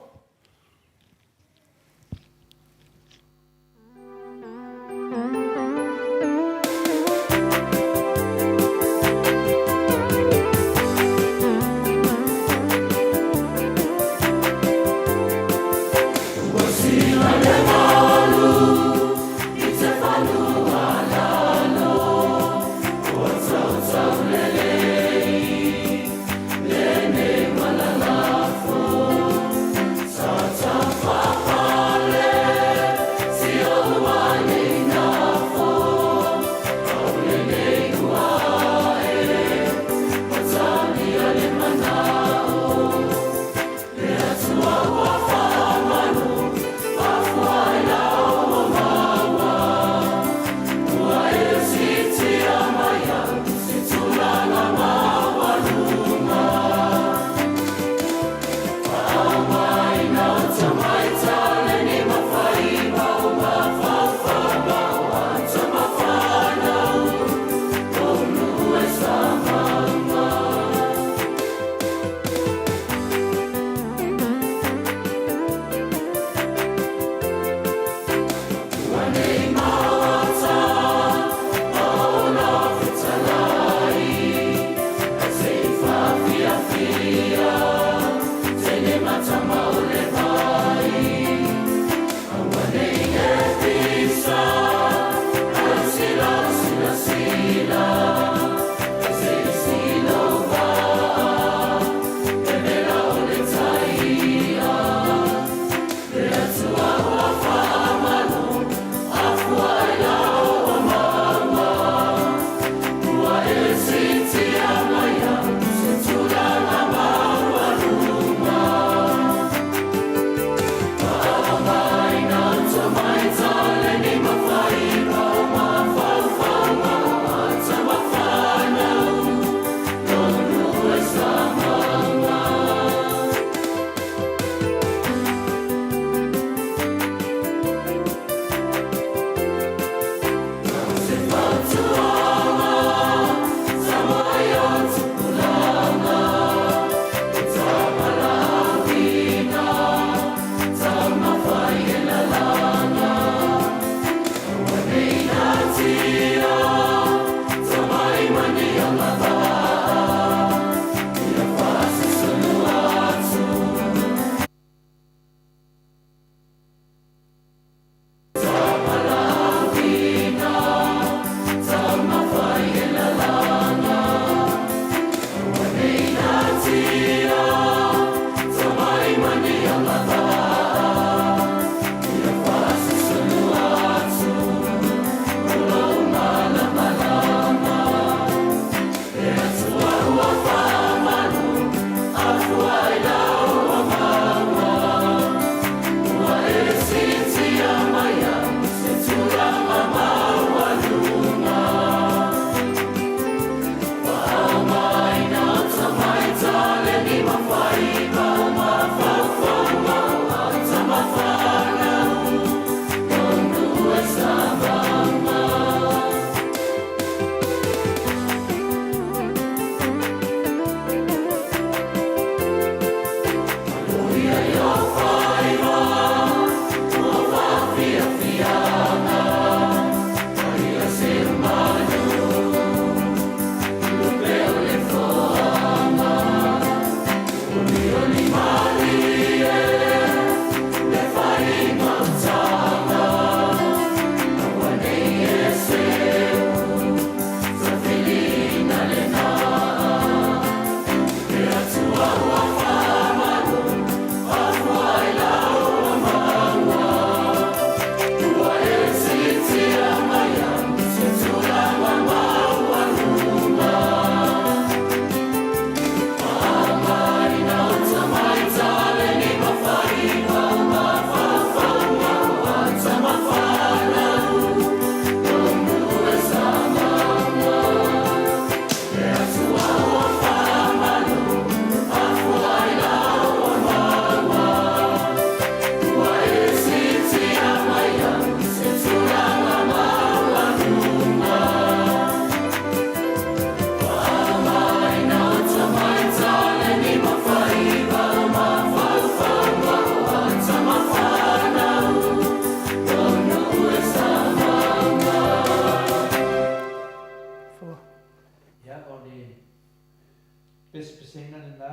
Pesepesega lena.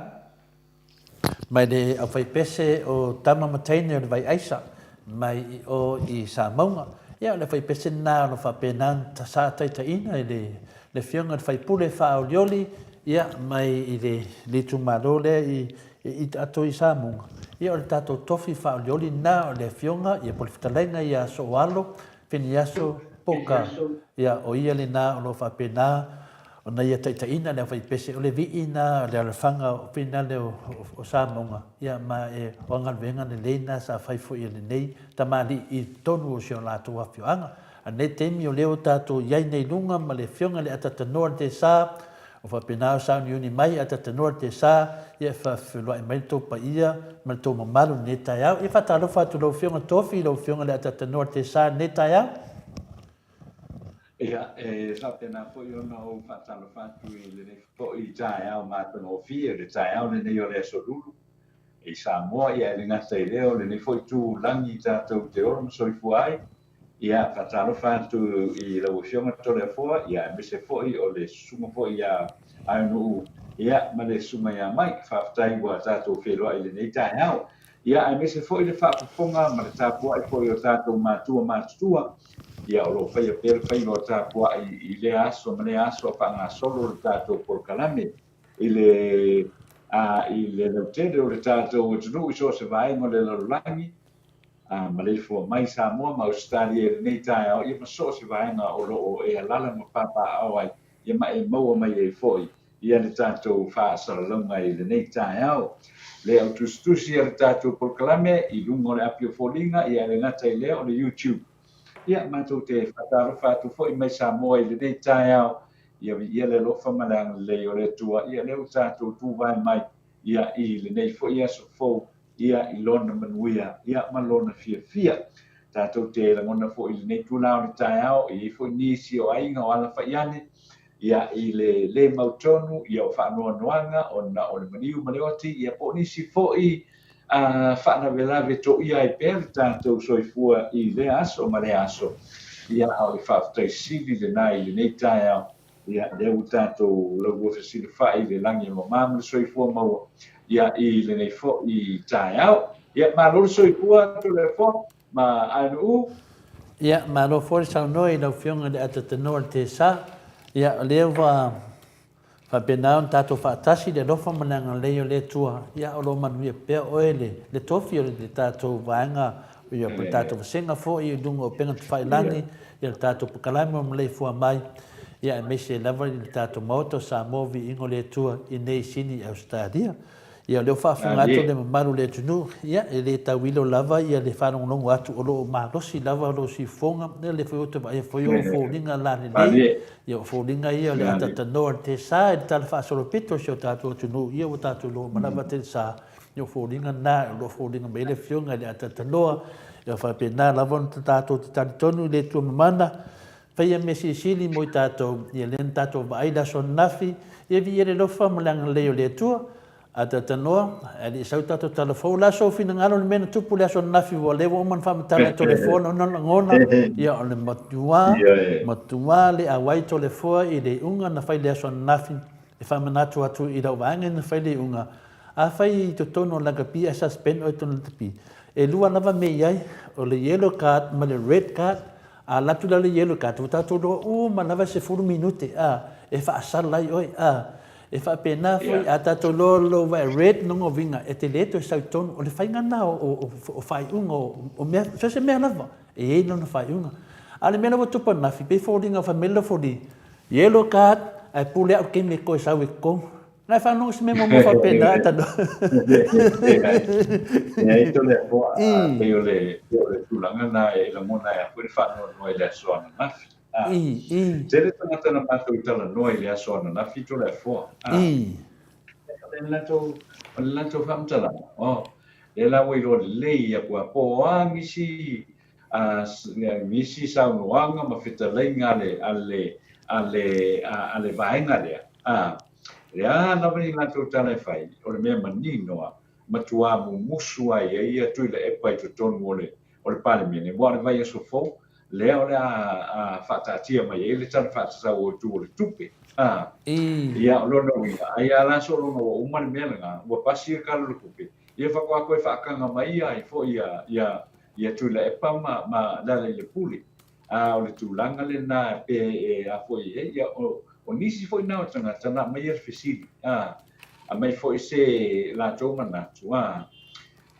Mai le aufaipese o Tama ma Teine o le Vai Aisa, mai i o i Samauga. Ia, o le aufaipese lena o lo o faapena ona sa taitaiina i le le Afioga i le Faipule faaolioli, ia, mai i le le itumalo lea i i tatou i Samoga. Ia, o le tatou tofi faaolioli lena o le Afioga, ia, po o le fetalaiga ia Sooalo Feniaso Poka, ia, o ia lena o lo o faapena ona ia taitaiina le aufaipese, o le vii na, o le alafaga o finale o Samoga, ia, ma e, o a galuega lelei na sa fai foi e lenei tamalii i totonu o si o latou afioaga. A lenei taimi o lea ua tatou i ai nei i luga ma le Afioga i le Atatanoa le Tesa, o faapena o sauniuni mai Atatanoa le Tesa, ia e faafeloai mai le tou paia ma le tou mamalu i lenei taeao. Ia faatalofa atu i lau Afioga Tofi, i lau Afioga i le Atatanoa le Tesa i lenei taeao. Ia, e faapena foi ona ou faatalofa atu i lenei foi taeao matagofie, o le taeao lenei o le Aso Lulu i Samoa, ia e le gata i lea, o lenei foi itulagi tatou te ola ma soifua ai. Ia, faatalofa atu i lau Afioga Toleafoa, ia, aemaise foi o le susuga foi ia Aenu'u, ia, ma le susuga ia Mike. Faafetai ua tatou feiloai i lenei taeao. Ia, aemaise foi le faafofoga ma le tapuai foi o tatou matua matutua, ia, o lo o faia pea le faiva o tapuai i lea aso ma lea aso a faagasolo le tatou polokalame i le, a, i le lautele o le tatou atunuu i so o se vaega o le lalolagi, a maleifua mai Samoa ma Ausetalia i lenei taeao, ia ma so o se vaega o lo o e alaala ma papaaao ai, ia ma e maua mai ai foi ia le tatou faasalalauga i lenei taeao. Le au tusitusi a le tatou polokalame i luga o le api o foliga, ia e le gata i lea o le YouTube. Ia, matou te faatalofa atu foi mai Samoa i lenei taeao, ia viia le alofa ma le agalelei o le Atua, ia lea ua tatou tuvae mai ia i lenei foi aso fou, ia i Lona manuia ia ma Lona fiafia. Tatou te lagona foi i lenei itula o le taeao, e i ai foi nisi o aiga o alafai ane ia i le lē mautonu ia o faanoanoaga ona o le maliu ma le oti, ia po o nisi foi a faalavelave toia ai pea le tatou soifua i lea aso ma lea aso. Ia a o le faafetai sili lena i lenei taeao Ia, lea ua tatou laulua fesilafai i le lagi e mama ma le soifua maua, ia, i lenei foi taeao. Ia, malo le soifua, Toleafoa ma Aenu'u. Ia, malo foi le saunoa i lau Afioga i le Atatanoa le Tesa. Ia, o lea ua faapena ona tatou faatasi i le alofa ma le agalelei o le Atua. Ia, o lo o manuia pea oe le, le tofi o le tatou vaega, ia, po o le tatou vasega foi i luga o upega tafailagi, ia le tatou polokalame o maleifua mai, ia aemaise lava i le tatou Maota o Samoa Viiga o le Atua i nei Sini i Ausetalia. Ia o lea ua faafofoga atu le mamalu o le atunuu, ia e le tauilo lava ia le faalogologo atu o lo o malosi lava lou siufofoga, ia o lea foi ou te vaaia foi ou foliga lalelei, ia o foliga ia o le atatanoa o le tesa i le tala faasolopito o si o tatou atunuu, ia ua tatou iloa uma lava telesa Ia o foliga na, o lo o foliga mai ai le Afioga i le Atatanoa, ia faapena lava ona tatou te talitonu i le Atua Mamana, faia mea silisili mo i tatou, ia lea na tatou vaai i le aso ananafi, ia viia le alofa ma le agalelei o le Atua. Atatanoa, ae le i sau tatou tala fou, o le a sou finagalo i le mea na tupu i le aso ananafi, ua lea ua uma ona faamatala e Toleafoa lona lagona, ia o le matua, matua le auai Toleafoa i le iuga na fai i le aso ananafi, E faamanatu atu i lau vaega ina fai le iuga, afai i totonu o lakapi ae suspend oe i totonu o lakapi, e lua lava mea i ai, o le yellow card ma le red card. A alu atu la le yellow card, ua tatou iloa uma lava e 10 minute a, e faasala ai oe a. E faapena foi, a tatou iloa lou vae red lona uiga e te le toe sau i totonu. O le faiga lena o faaiuga o mea, so o se mea lava, e i ai lona faaiuga. A o le mea la ua tupu ananafi, pei e foliga fai mai le lofoli, Yellow card, ae pule au kene koe sau i totonu. Na e faalogo se mea muamua faapena tano. Leai Toleafoa, pei o le tulaga lena e lagona ai foi le faanoanoa i le aso ananafi. Tele tagata na matou talanoa i le aso ananafi Toleafoa. O le latou faamatalaga, oh, lea la ua iloa lelei atu lava po o a nisi a nisi saunoaga ma fetalaiga a le, a le, a le, a le vaega lea, a, le a lava ni latou tala e fai, o le mea manino lava, matuā mumusu lava i ai ia Tuilaepa i totonu o le, o le Palemene, aua o le vaiaso fou, lea o le a faataatia mai ai le Tala Faatatau Autu o le Tupe. A, ia, o lona uiga, ai lava la sologa ua uma le mea lena, ua pasi le Tala o le Tupe, ia faatoa toe faataga mai ai foi ia, ia, ia Tuilaepa ma, ma Lealailepule. A o le tulaga lena pe e a foi i ai, ia, o, o nisi foi na o tagata na aumaia le fesili, a, aumai foi se latou manatu, a,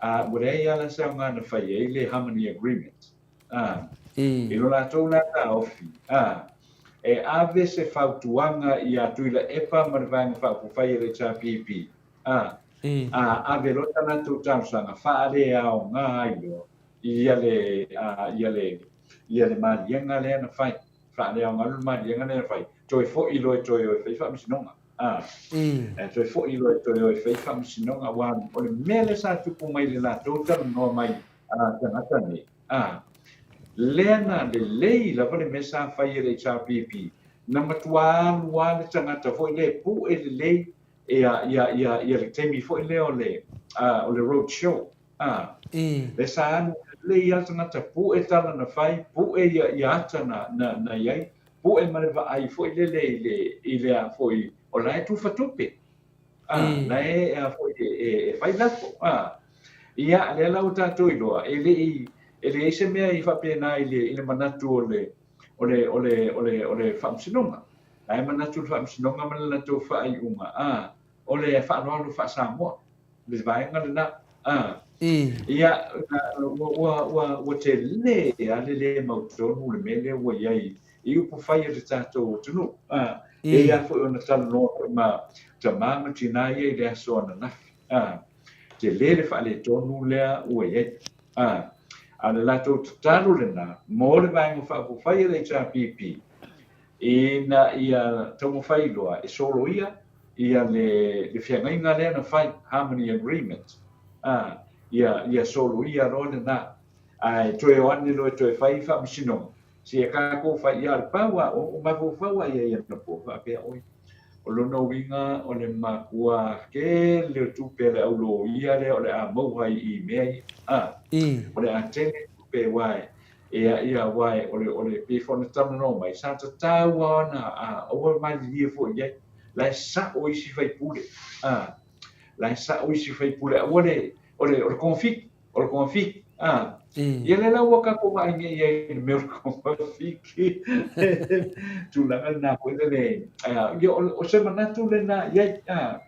a ua leai lava la se aoga na fai ai le Harmony Agreement. A, i lo latou la taofi, a, e ave se fautuaga iā Tuilaepa ma le Vaega Faaupufai a le HRPP, a, a ave loa ta latou talosaga faaleaoga ai loa ia le, a, ia le, ia le maliega lea na fai, faaleaoga loa le maliega lea na fai, toe foi loa e toe o e fai faamasinoga. A, e toe foi loa e toe o e fai faamasinoga, aua o le mea lea sa tupu mai i le latou talanoa mai a tagata nei, a, lea na lelei lava le mea sa fai e le HRPP, na matua alu lava le tagata foi lea e pue lelei ia, ia, ia, ia le taimi foi lea o le, a, o le road show, a, lea sa alu lelei lava le tagata, pue tala na fai, pue ia, ia ata na, na, na i ai, pue ma le vaai foi lele i le, i le a foi, o la e tufa tupe. A, la e, a foi, e, e, e fai lafo, a. Ia, lea la ua tatou iloa, e le i, e leai se mea i faapena i le, i le manatu o le, o le, o le, o le, o le Faamasinoga. La e manatu le Faamasinoga ma le latou faaiuga, a, o le faaaloalo faa-Samoa, le vaega lena, a. Ia, ua, ua, ua, ua tele lava le le mautonu le mea lea ua i ai i upufai a le tatou atunuu, a. E i ai foi ona talanoa foi ma tama ma tina ia i le aso ananafi, a. Tele le faaletonu lea ua i ai. A, a o le latou tatalo lena mo le Vaega Faaupufai a le HRPP ina ia taumafai loa e soloia ia le, le feagaiga lea na fai, Harmony Agreement, a, ia, ia soloia loa lena. Ae toe o ane loa e toe fai faamasinoga, Seia tatou fai ia le pau a o mafaufau a ia ia na po faapea oi. O lona uiga o le matua tele o tupe a le au loia lea o le a maua ai i mea ia. A, o le a tele tupe aua e, ia, ia, aua e, o le, o le, pei foi ona talanoa mai, sa tatau lava ona, a, aua malilie foi i ai. La e sa'o isi faipule, a, la e sa'o isi faipule, aua le, o le, o le konfiki, O le kongafiki, a. Ia lea la ua tatou vaai nei i ai i le mea o le kongafiki. Tulaga lena foi lele, ia o se manatu lena i ai, a.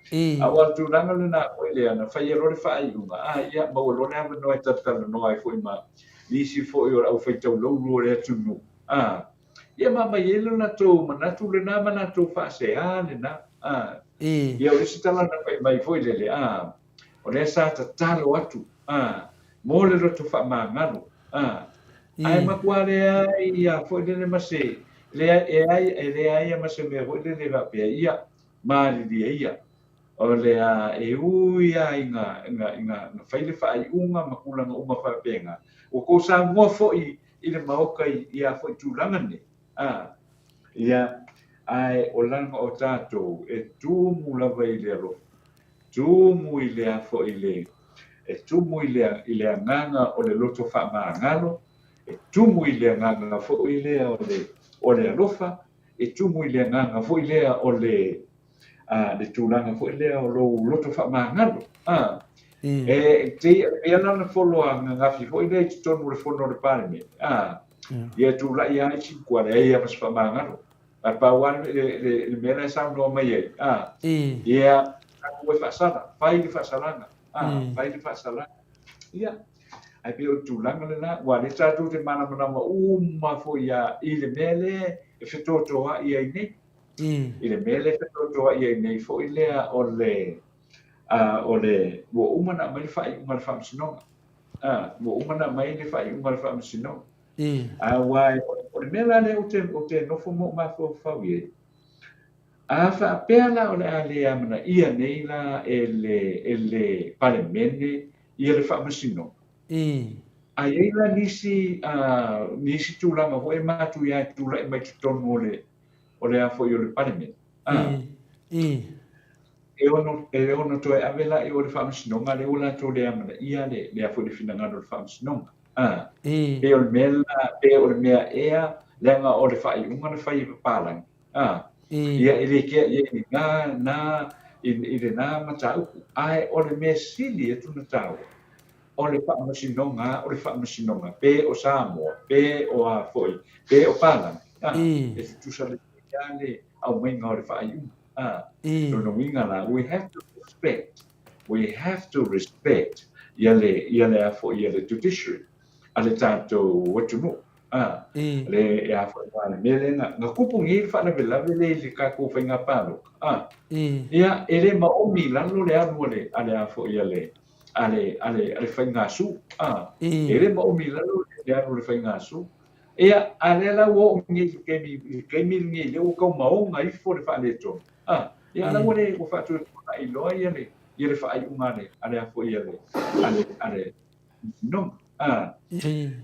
Aua o le tulaga lena foi lea, na faia loa le faaiuga, a, ia maua loa le avanoa e talatalanoa ai foi ma nisi foi o le aufaitaulaulu o le atunuu, a. Ia ma aumai ai lo latou manatu lena ma latou faasea lena, a. Ia o le isi tala na fai mai foi lele, a. O lea sa tatalo atu, a, mo le loto faamagalo, a, ae matua leai ia foi lele ma se, leai, e ai, e leai ia ma se mea foi lele faapea, ia, malilie ia, o le a, e ui lava ina, ina, ina, ina fai le faaiuga ma tulaga uma faapena, ua tou saunoa foi i le Maota i ia foi tulaga nei, a, ia, ae o lana o tatou e tumu lava i le alofa, Tumu i le a foi le, e tumu i le, i le agaga o le loto faamagalo, e tumu i le agaga foi lea o le, o le alofa, e tumu i le agaga foi lea o le, a, le tulaga foi lea o lou loto faamagalo. A, e, te, e ala ona folo ananafi foi lea i totonu o le fono o le Palemene. A, ia tulai lava isi matua leai lava ma se faamagalo. Ae pau lava le mea la e saunoa mai ai, a, ia, tatou e faasala, fai le faasalaga, a, fai le faasalaga. Ia, ae pei o le tulaga lena, aua o lea tatou te malamalama uma foi lava i le mea lea e fetotoai ai nei. I le mea lea e fetotoai ai nei foi lea o le, a, o le, ua uma ona aumai le faaiuga a le Faamasinoga. A, ua uma ona aumai le faaiuga a le Faamasinoga. Aua o le mea la lea ou te, ou te nofo ma ou mafaufau i ai, a faapea la o le a le amanaia nei la e le, e le Palemene ia le Faamasinoga, a i ai la nisi, a, nisi tulaga foi e matuia e tulai mai totonu o le, o le a foi o le Palemene, a, e ono, e ono toe ave la i o le Faamasinoga lea ua latou le amanaia le, le a foi le finagalo o le Faamasinoga. A, pe o le mea lena, pe o le mea ea, leaga o le faaiuga na fai e papalagi, a, ia e le kea i ai i na, na, i, i lena mataupu. Ae o le mea sili atu na taua, o le faamasinoga, o le faamasinoga, pe o Samoa, pe o a foi, pe o palagi, a, e tutusa lelei lava le aumaiga o le faaiuga. A, lona uiga la, we have to respect We have to respect ia le, ia le a foi, ia le judiciary a le tatou atunuu. A, le, e a foi, aua le mea lea na, na tupu nei le faalavelave lea i le tatou faiga palota. A, ia, e le maomi i lalo le alu a le, a le a foi, a le, a le, a le, a le faigasu. A, e le maomi i lalo le alu a le faigasu. Ia, a lea la ua oo nei i le taimi, i le taimi lenei, lea ua tau maoga ifo le faaletonu. A, ia la ua le, ua faatuatuanai loa ia le, ia le faaiuga a le, a le a foi a le, a le, a le Faamasinoga. A,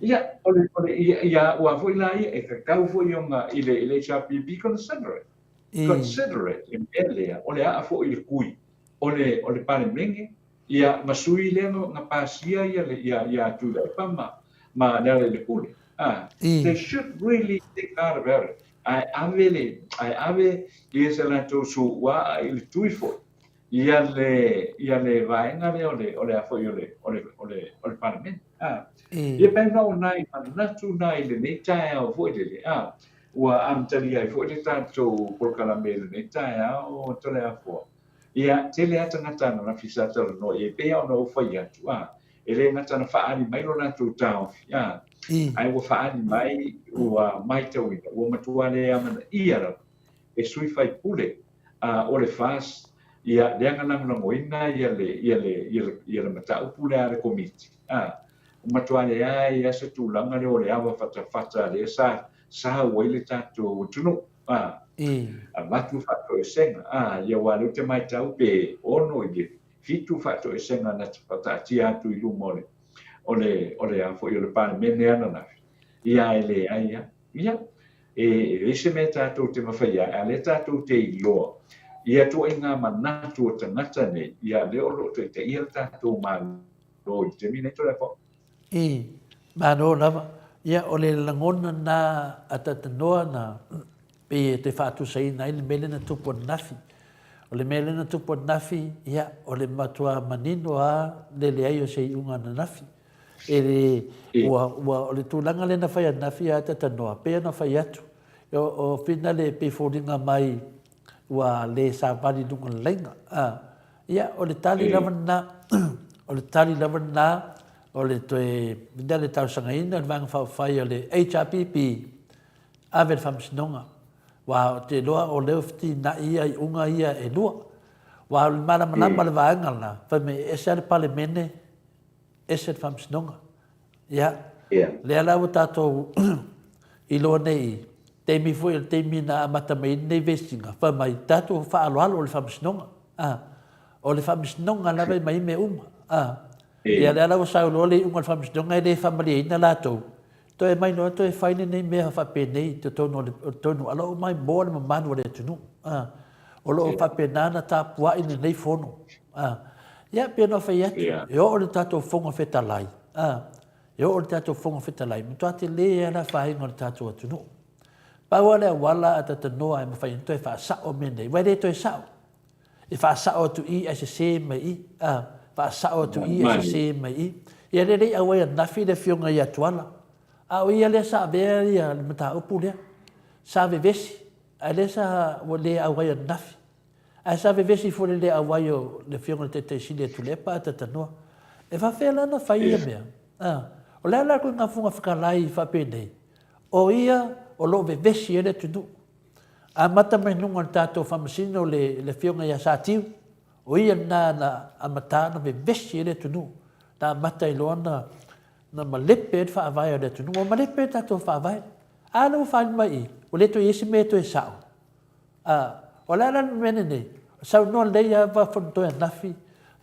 ia, o le, o le, ia, ia ua foi la ia, e tatau foi ona, i le, i le HRPP, consider it. Consider it, le mea lea, o le aa foi i le kui, o le, o le Palemene, ia, ma sui lea na, na pasia ia le, ia, ia Tuilaepa ma, ma Lealailepule. A, they should really think hard about it. Ae ave le, ae ave ia se latou suuaa i le tui foi ia le, ia le vaega lea o le, o le a foi o le, o le, o le, o le Palemene. A. Ia pei ona o nai manatu na i lenei taeao foi lele, a, ua amatalia ai foi le tatou polokalame i lenei taeao Toleafoa. Ia, tele lava tagata ananafi sa talanoa i ai, pei lava ona ou fai atu, a, e le gata na faaali mai lo latou taofi, a, ae ua faaali mai, ua matauina, ua matua le amanaia lava e sui faipule a, o le FAST, ia, lea na lagolagoina ia le, ia le, ia le, ia le mataupu lea a le Komiti, a, ua matua leai lava se tulaga lea o le ava fatafata lea sa sau ai le tatou atunuu, a, avatu faatoesega, a, ia aua o lea ou te matau pe 6 i le 7 faatoesega na faataatia atu i luma o le, o le, o le a foi, o le Palemene ananafi, ia ae leai lava. Ia, e leai se mea tatou te mafai ai, a o lea tatou te iloa ia ituaiga manatu o tagata nei, ia lea o lo o taitaia le tatou Malo i le taimi nei, Toleafoa. I, Malo lava. Ia, o le lagona na a Tatanoa na pei e toe faatusaina ai le mea lea na tupu ananafi. O le mea lea na tupu ananafi, ia, o le matua manino lava le leai o se iuga ananafi. E le, ua, ua, o le tulaga lea na fai ananafi ia Tatanoa, pei ona fai atu, o, o finale e pei foliga mai ua le savali i luga o le laina. A, ia, o le tali lava lena, o le tali lava lena, o le toe, finale talosagaina o le Vaega Faaupufai o le HRPP, ave le faamasinoga. Aua ou te iloa o lea ua fetinai ia iuga ia e lua. Aua o le malamalama o le vaega lena, fai mai e ese lava le Palemene, ese le faamasinoga. Ia, lea la ua tatou iloa nei i taimi foi o le taimi na amata mai ai lenei vesiga, fai mai tatou faaaloalo i le faamasinoga. A, o le faamasinoga lava e aumai ai mea uma. A, ia lea la ua saunoa le iuga o le faamasinoga e le faamalieina latou, Toe mai noa toe fai lenei mea faapenei i totonu o le tonu a lo o mai moa le mamalu o le atunuu. A, o lo o faapena ona tapuai lenei fono. A, ia pei ona fai atu, e oo le tatou Fofoga Fetalai, a, e oo le tatou Fofoga Fetalai, matua tele lava le afaina o le tatou atunuu. Pau lava le auala a Tatanoa e mafai ai ona toe faasao mea nei, aua e le toe sao. E faasao atu i ae sese mai i, a, faasao atu i ae sese mai i. Ia lea le i auai ananafi le afioga ia Tuala, a o ia lea sa avea ia le mataupu lea. Sa vevesi, ae lea sa ua le auai ananafi. Ae sa vevesi foi le le auai o le afioga i le Taitai Sili a Tuilaepa ae Tatanoa. E faafefea la ona fai ia mea? A, o le a la koe Fofoga Fetalai faapenei, o ia o lo o vevesi ai le atunuu. Amata mai luga o le tatou faamasino le le afioga ia Satiu, o ia lena na amata ona vevesi ai le atunuu, na amata ai loa ona na malepe ai le faavae o le atunuu. Ua malepe le tatou faavae. A lea ua faaali mai i, ua le toe i ai se mea e toe sao. A, o le a la le mea lenei? Saunoa lelei lava Fonotoe ananafi,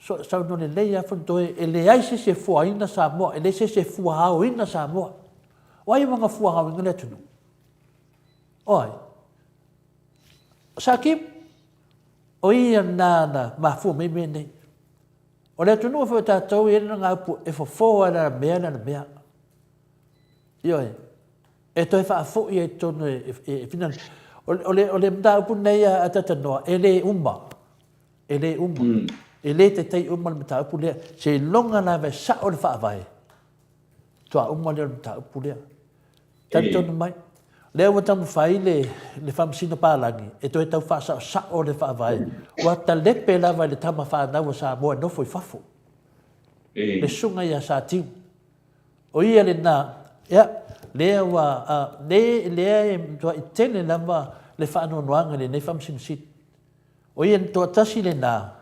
saunoa lelei lava Fonotoe, e leai se isi e fuaina Samoa, e leai se isi e fuaaoina Samoa. O ai ua na fuaaoina le atunuu? O ai? O Sakimu. O ia lena na mafua mai mea nei. O le atunuu foi o tatou e i ai lana upu e fofo lava i lana mea lana mea. Ioe. E toe faafoi ai totonu e, e, e fina. O, o, le, o le mataupu nei a Tatanoa, e le uma. E le uma. Mm. E le taitai uma le mataupu lea. Seiloga lava e sao le faavae. Toa uma lea o le mataupu lea. Talitonu mai. Lea ua taumafai le, le faamasino palagi e toe tau faasaosao le faavae. Ua talepe lava i le tama fanau a Samoa e nofo i fafo. Le susuga ia Satiu. O ia lena, ia, lea ua, a, le, lea e matuai tele lava le faanoanoaga i lenei Faamasino Sili. O ia toatasi lena,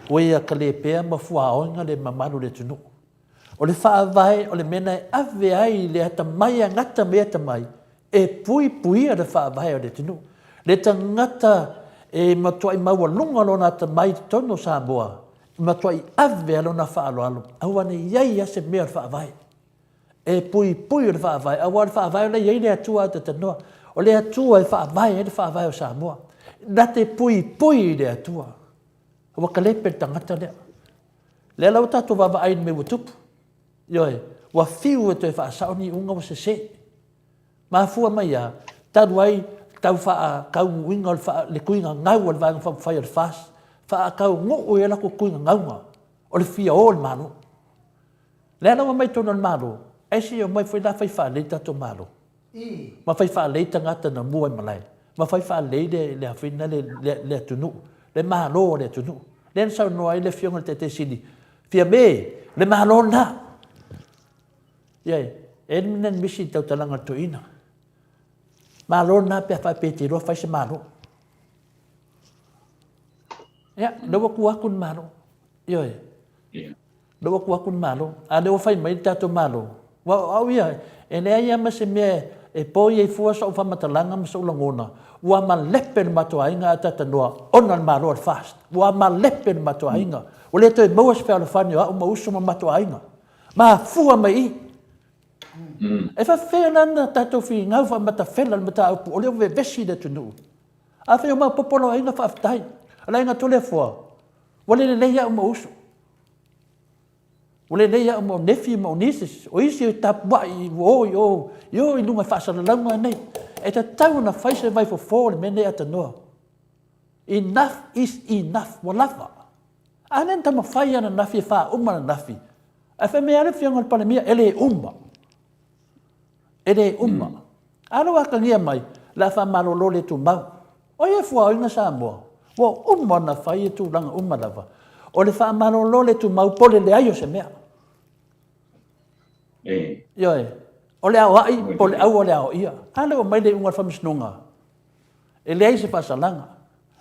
ua ia kalepea ma fuaoina le mamalu o le atunuu. O le faavae o le mea na e ave ai le atamai agata me atamai e puipuia le faavae o le atunuu. Le tagata e matuai maualuga lona atamai i totonu o Samoa, e matuai ave a lona faaaloalo, aua ne i ai a se mea o le faavae. E puipui o le faavae, aua o le faavae o la e i ai le Atua Atatanoa. O le Atua e faavae ai le faavae o Samoa. Na te puipui i le Atua. Ua kalepe le tagata lea. Lea la ua tatou vaavaai i le mea ua tupu. Ioe, ua fiu e toe faasao ni iuga ua sese. Mafua mai a, talu ai tau faakaunuuina o le, faa, le tuiga gau a le Vaega Faaupufai o le FAST, faakaunuu ai latou tuiga gauga o le fia o i le Malo. Lea la ua omai i totonu o le Malo, ae se i omai foi la fai faalelei le tatou Malo. Ma fai faalelei tagata na mua i malae, ma fai faalelei le, le afina le, le, le atunuu, le Malo o le atunuu. Lea na saunoa ai le Afioga i le Taitai Sili, Fiame, le Malo lena. Ia, e le mea misi i tautalaga a le toeaina. Malo lena pe a faapea e te iloa fai se Malo. Ia, lea ua tu atu le Malo. Ioe. Lea ua tu atu le Malo. A lea ua fai mai le tatou Malo. Aua o au ia, e leai lava ma se mea e poi ai fua sou faamatalaga ma sou lagona, ua malepe le matou aiga a Tatanoa ona le Malo a le FAST. Ua malepe le matou aiga. Ua le toe maua se fealofani o au ma uso ma matou aiga. Mafua mai i. E faafefea la ona tatou finau faamatafela le mataupu o lea ua vevesi le atunuu. Afai o maopoopo lou aiga, faafetai. O le aiga Toleafoa, ua le lelei au ma uso. Ua le lelei au ma nephew ma nieces. O isi e tapuai ua o i o, i o i luga i faasalalauga nei. E tatau ona fai se vaifofo o le mea nei atanoa. Enough is enough. Ua lava. A lea na taumafai ananafi e faauma ananafi. Ae fai mai lava le Afioga i le Palemia, e le uma. E le uma. Mm. A lea ua atagia mai, o le a faamalolo le tumau. O ia fuaoina Samoa, ua uma ona fai e tulaga uma lava. O le faamalolo le tumau po o le leai o se mea. E. Ioe, o le aoai po o le aua le aoaia. A lea ua mai le iuga o le faamasinoga, e leai se faasalaga.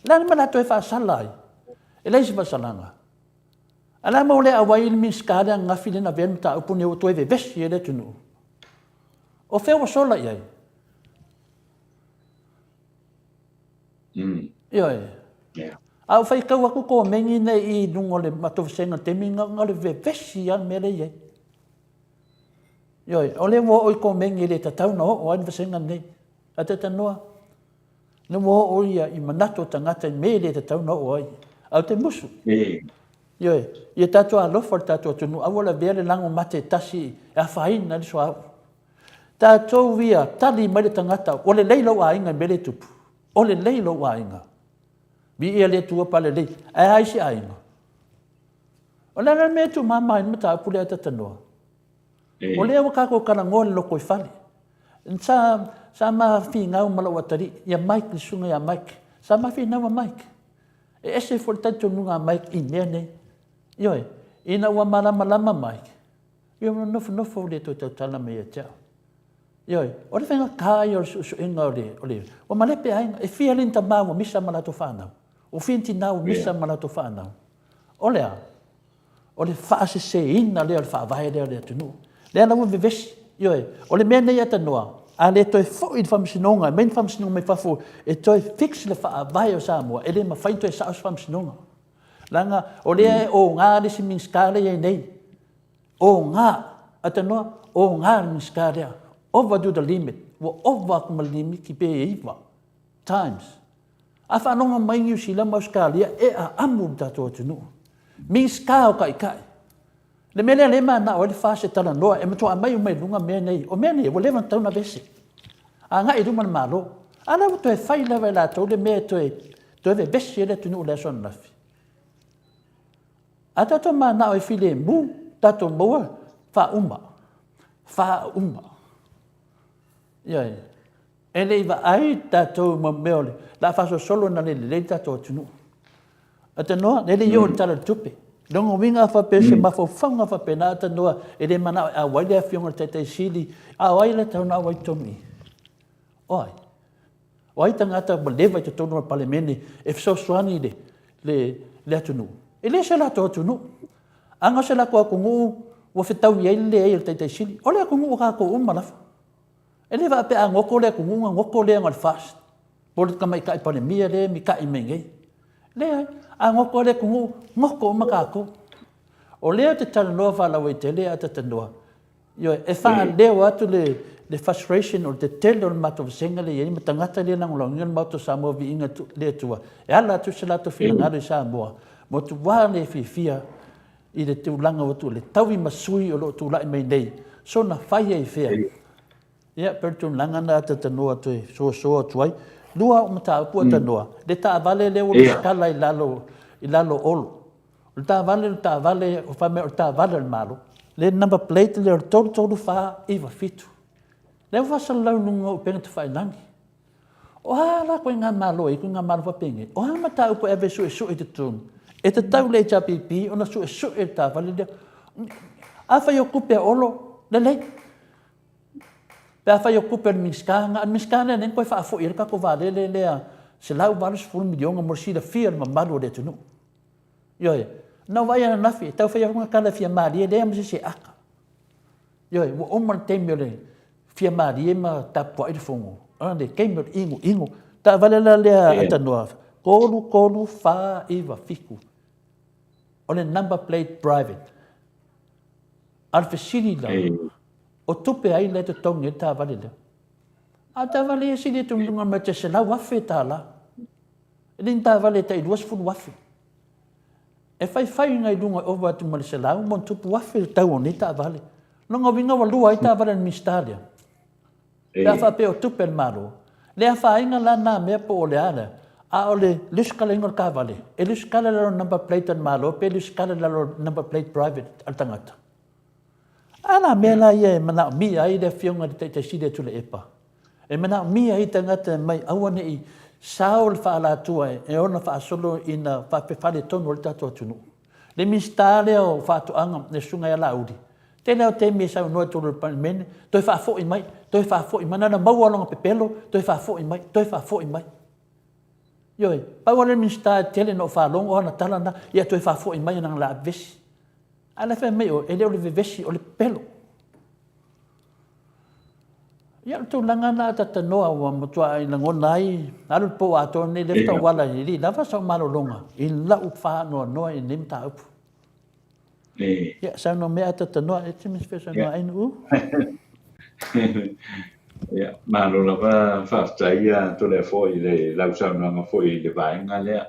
O le a le mea o le a toe faasala ai? E leai se faasalaga. A le a mo le auai le Minisita lea ananafi lea na avea le mataupu lenei ua toe vevesi ai le atunuu? O fea ua sola i ai? Mm. Ioe. Yeah. A ua faitau atu komeni nei i luga o le matou vasega i le taimi na o le vevesi lava le mea lea e i ai. Ioe, o lea ua oo i komeni e le tatau ona oo ai le vasega lenei. Ae talanoa, Na ua oo ia i manatu o tagata i mea e le tatau ona oo ai. Ae ou te musu. Ioe, ia tatou alofa i le tatou atunuu, aua le avea le lago mate e tasi e afaina ai le suauu. Tatou ia, tali mai le tagata, ua lelei lou aiga i mea lea e tupu. O lelei lou aiga. Viia le Atua pa lelei. Ae a isi aiga? O le a le mea e tuumama ai le mataupu lea a Tatanoa? O lea ua tatou talanoa i le lotoifale. Sa, sa ma finau ma lou atalii, ia Mike, le susuga ia Mike. Sa ma finau ma Mike. E ese foi le talitonuga a Mike i mea nei. Ioe, ina ua malamalama Mike, ia ua nofonofo ua le toe tautala mai ia te au. Ioe, o le faigata ia o le suesuega o le, o le, ua malepe aiga, e fia alii ni tama ua misa ma latou fanau. Ua fia ni tina ua misa ma latou fanau. O le a? O le faaseseina lea o le faavae lea o le atunuu. Lea la ua vevesi. Ioe, o le mea nei atanoa, a le toe foi i le faamasinoga, e aumai ni faamasinoga mai fafo e toe fix le faavae o Samoa, e le mafai ona toe sao se faamasinoga. Leaga o lea e oga le isi Minisita lea e i ai nei. Oga, atanoa, oga le Minisita lea. Over to the limit. Ua ova atu ma le limiti pe 9 times. A faalogo mai Niu Sila ma Ausetalia e aamu le tatou atunuu. Minisita o Taitai. Le mea lea lea e manao ai le FAST e talanoa, e matua aumai uma i luga mea nei. O mea nei, ua leva ona tatau ona aveese. Agai i luma le Malo. A lea ua toe fai lava e latou le mea e toe, toe vevesi ai le atunuu i le aso ananafi. A tatou manao e filemu, tatou maua faauma, faauma. Ioe. E le i vaai tatou ma mea o le a faasolosolo ina le lelei le tatou atunuu. Atanoa, e le i oo i le Tala o le Tupe. Lona uiga a faapea se mafaufauga faapena Atanoa e le manao e auai le Afioga i le Taitai Sili, a o ai la e tatau ona auai i totonu i i? O ai? O ai tagata ua leva i totonu o le Palemene e fesoasoani i le, le, le atunuu? E le o se latou atunuu. Ana o se latou atunuu ua fetaui ai le leai o le Taitai Sili. O le atunuu o tatou uma lava. E le faapea a goto le atunuu ona goto lea na o le FAST po o le Tamaitai Palemia lea e mita'i mai nei. Leai, a goto le atunuu, goto uma tatou. O lea ou te talanoa faalauaitele ae talanoa, ioe, e faaleo atu le, le frustration o le tetele o le matou vasega lea e i ai ma tagata lea e lagolagoina le Maota o Samoa Viiga le Atua, e ala atu se latou finagalo i Samoa, matua le fiafia i le tulaga ua tu, le taui ma sui o lo o tulai mai nei, sona fai ai fea. Ia, pei o le tulaga lena ta tanoa toe soasoa atu ai. Lua au mataupu a tanoa, le taavale lea ua lesitala i lalo, i lalo o Olo. O le taavale, o le taavale, o fai mai o le taavale a le Malo. Le number plate lea o le 33497. Lea ua faasalalau i luga o upega tafailagi. O a la koiga Malo e i ai koiga Malo faapenei? O a mataupu e ave e suesue i totonu? E tatau i le HRPP ona suesue le taavale lea. Afai o tupe a Olo, lelei. Pe afai o tupe a le Minisita, na o le Minisita lea na toe faafoi ai le tatou vaalele lea $180 miliona mo le silafia e le mamalu o le atunuu. Ioe, na ou vaai ananafi, e tau fai atu tala e fia malie, leai ma se isi e aka. Ioe, ua uma le taimi o le fia malie ma tapuai le fono, a le taimi o le inoino. Taavale la lea a Tanoa, 3, 3, 4, 9, 7. O le number plate private. A o le fesili la, o tupe ai la e totogi ai le taavale lea? A o le taavale ia e sili atu i luga mai te $100,000. E le ni taavale e tai $20,000. E faifai i luga e ova atu ma le $100+ le tau o nei taavale. Lona uiga ua lua ai taavale a le Minisita lea. Pe a faapea o tupe a le Malo, le afaina la na mea po o le a lea, a o le lusitalaina o le taavale, e lusitala i lalo o le number plate a le Malo pe lusitala i lalo o le number plate private a le tagata. A la mea la ia e manaomia ai le Afioga i le Taitai Sili a Tuilaepa, e manaomia ai tagata e mai aua ne i sao le faaalatua e ona faasolo ina faafefaletonu ai le tatou atunuu. Le Minisita lea o Faatoaga, le Susuga ia Laauli, tele lava o taimi e saunoa i totonu o le Palemene, toe faafoi mai, toe faafoi mai, na ona maua lona pepelo, toe faafoi mai, toe faafoi mai. Ioe, pau lava lea o le Minisita e tele ina ou faalogo o ana tala na, ia toe faafoi mai leaga o le a vevesi. A o la e fai mai oe, e le o le vevesi, o le pepelo. Ia, o le tulaga lena a ta tanoa ua matuai lagona ai, alu le po atoa lenei, lea faatoa ou ala e le i lava sau malologa i lau faanoanoa i lenei mataupu. Ia, saunoa mai a ta tanoa, e te mea saunoa ai nuu? Ia, malo lava faafetai ia Toleafoa i le lau saunoaga foi i le vaega lea.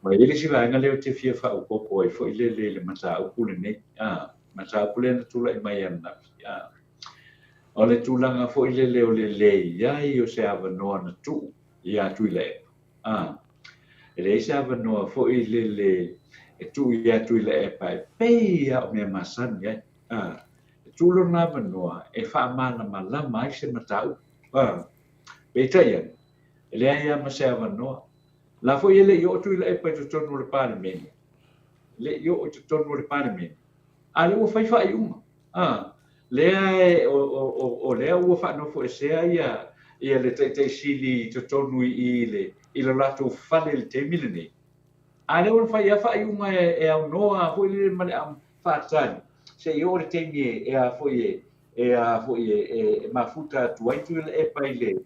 Ma e i ai le isi vaega lea ou te fia faaopoopo ai foi lele i le mataupu lenei, a, mataupu lea na tulai mai ananafi, a. O le tulaga foi lele o le leai o se avanoa na tuu ia Tuilaepa, a, e leai se avanoa foi lele e tuu ia Tuilaepa e pei lava o mea masani ai, a, e tuu lona avanoa e faamalamalama ai se mataupu, a. Peitai ane, e leai lava ma se avanoa. La foi e le i oo Tuilaepa i totonu o le Palemene, e le i oo i totonu o le Palemene, a lea ua fai faaiuga. A, lea e, o, o, o, o lea ua faanofoesea ia, ia le Taitai Sili i totonu i i i le, i lo latou fale i le taimi lenei. A lea ua fai lava faaiuga e, e aunoa foi lele ma le faatali, se i oo le taimi e, e a foi e, e a foi e, e, e mafuta atu ai Tuilaepa i le,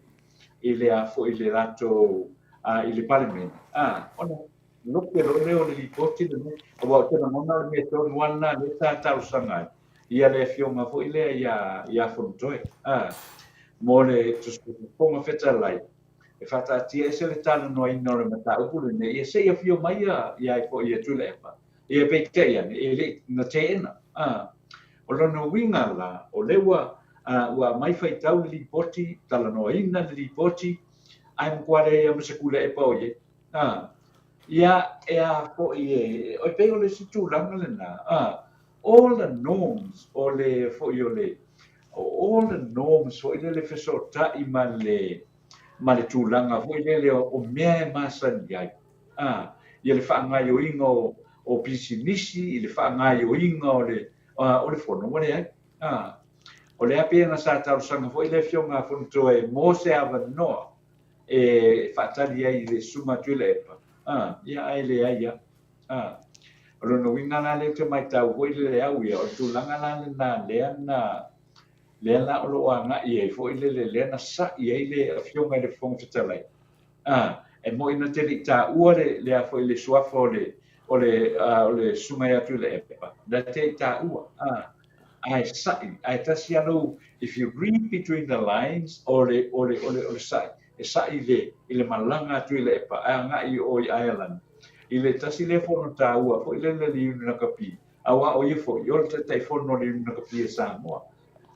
i le a foi i le latou, a, i le Palemene. A, ona lope loa lea o le lipoti lenei, aua ou te lagona o le mea tonu lava lena lea sa talosaga ai ia le afioga foi lea ia, ia Fonotoe, a, mo le Fofoga Fetalai, e faataatia ese le talanoaina o le mataupu lenei, ia se i afio mai ia, ia ai foi ia Tuilaepa, ia peitai ane, e le i, na teena, a. A, o lona uiga la, o lea ua, a, ua aumai faitau le lipoti, talanoaina le lipoti, ae matua leai lava ma se Tuilaepa o i ai. A, ia, e a foi e, e pei o le isi tulaga lena, a, all the norms o le foi o le, all the norms foi lele fesootai ma le, ma le tulaga foi lele o mea e masani ai, a, ia le faagaoioiga o, o pisinisi, i le faagaoioiga o le, o le fono, ua leai. A, o lea pei ona sa talosaga foi le Afioga a Fonotoe mo se avanoa e faatali ai i le Susuga a Tuilaepa, a, ia ae leai lava. A, o lona uiga la lea ou te matau foi lele au ia, o le tulaga la lena lea na, lea la o lo o agai ai foi lele, lea na sa'i ai le Afioga i le Fofoga Fetalai. A, e moni na te le i taua le, le a foi le suafa o le, o le, o le Susuga ia Tuilaepa, na te i taua, a, ae sa'i, ae tasi lava lou, if you read between the lines, o le, o le, o le, o le sa'i, e sa'i i le, i le malaga a Tuilaepa ae agai i o i Ireland, i le tasi lea fono taua foi lele le Iuni Lakapi, aua o ia foi o le Taitaifono o le Iuni Lakapi a Samoa.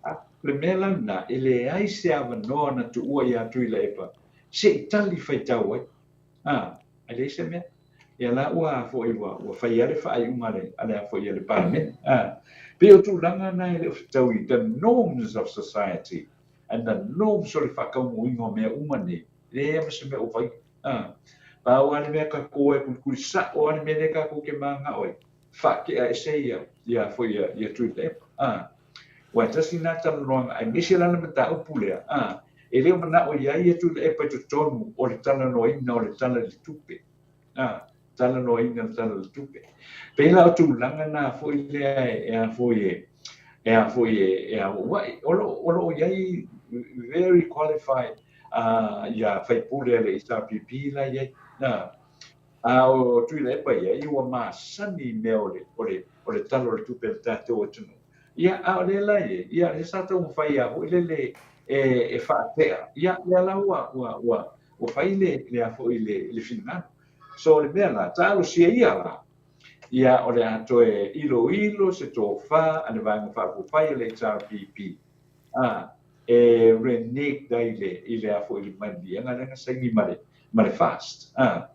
A, o le mea la lena, e leai se avanoa na tuua ia Tuilaepa se i tali faitau ai. A, e leai se mea. Ia la ua foi ua, ua fai lava le faaiuga a le, a le a foi a le Palemene. A, pei o tulaga na e le o fetaui, the norms of society and the norms o le faataunuuina o mea uma nei, e leai lava ma se mea o fai. A, pau lava le mea tatou e kulikuli sa'o lava le mea lea tatou te mananao ai, faatea ese ia, ia foi ia, ia Tuilaepa. A, aua e tasi lena talanoaga, aemaise la le mataupu lea, a, e le o manao i ai ia Tuilaepa i totonu o le talanoaina o le Tala i le Tupe. A, talanoaina le Tala i le Tupe. Pei la o tulaga na foi lea e a foi e, e a foi e, e a ua'i. O lo, o lo o i ai very qualified a ia faipule a le HRPP la i ai. A, a o Tuilaepa ia, ia ua masani i mea o le, o le, o le Tala o le Tupe a le tatou atunuu. Ia, a o lea la i ai, ia, lea sa taumafai lava foi lele e, e faatea, ia, lea la ua, ua, ua, ua fai le, le a foi le, le finagalo. So, o le mea la, talosia ia la, ia, o le a toe iloilo se tofa a le Vaega Faaupufai a le HRPP, a, e reneged ai le, i le a foi le maliliega lea na saini ma le, ma le FAST, a.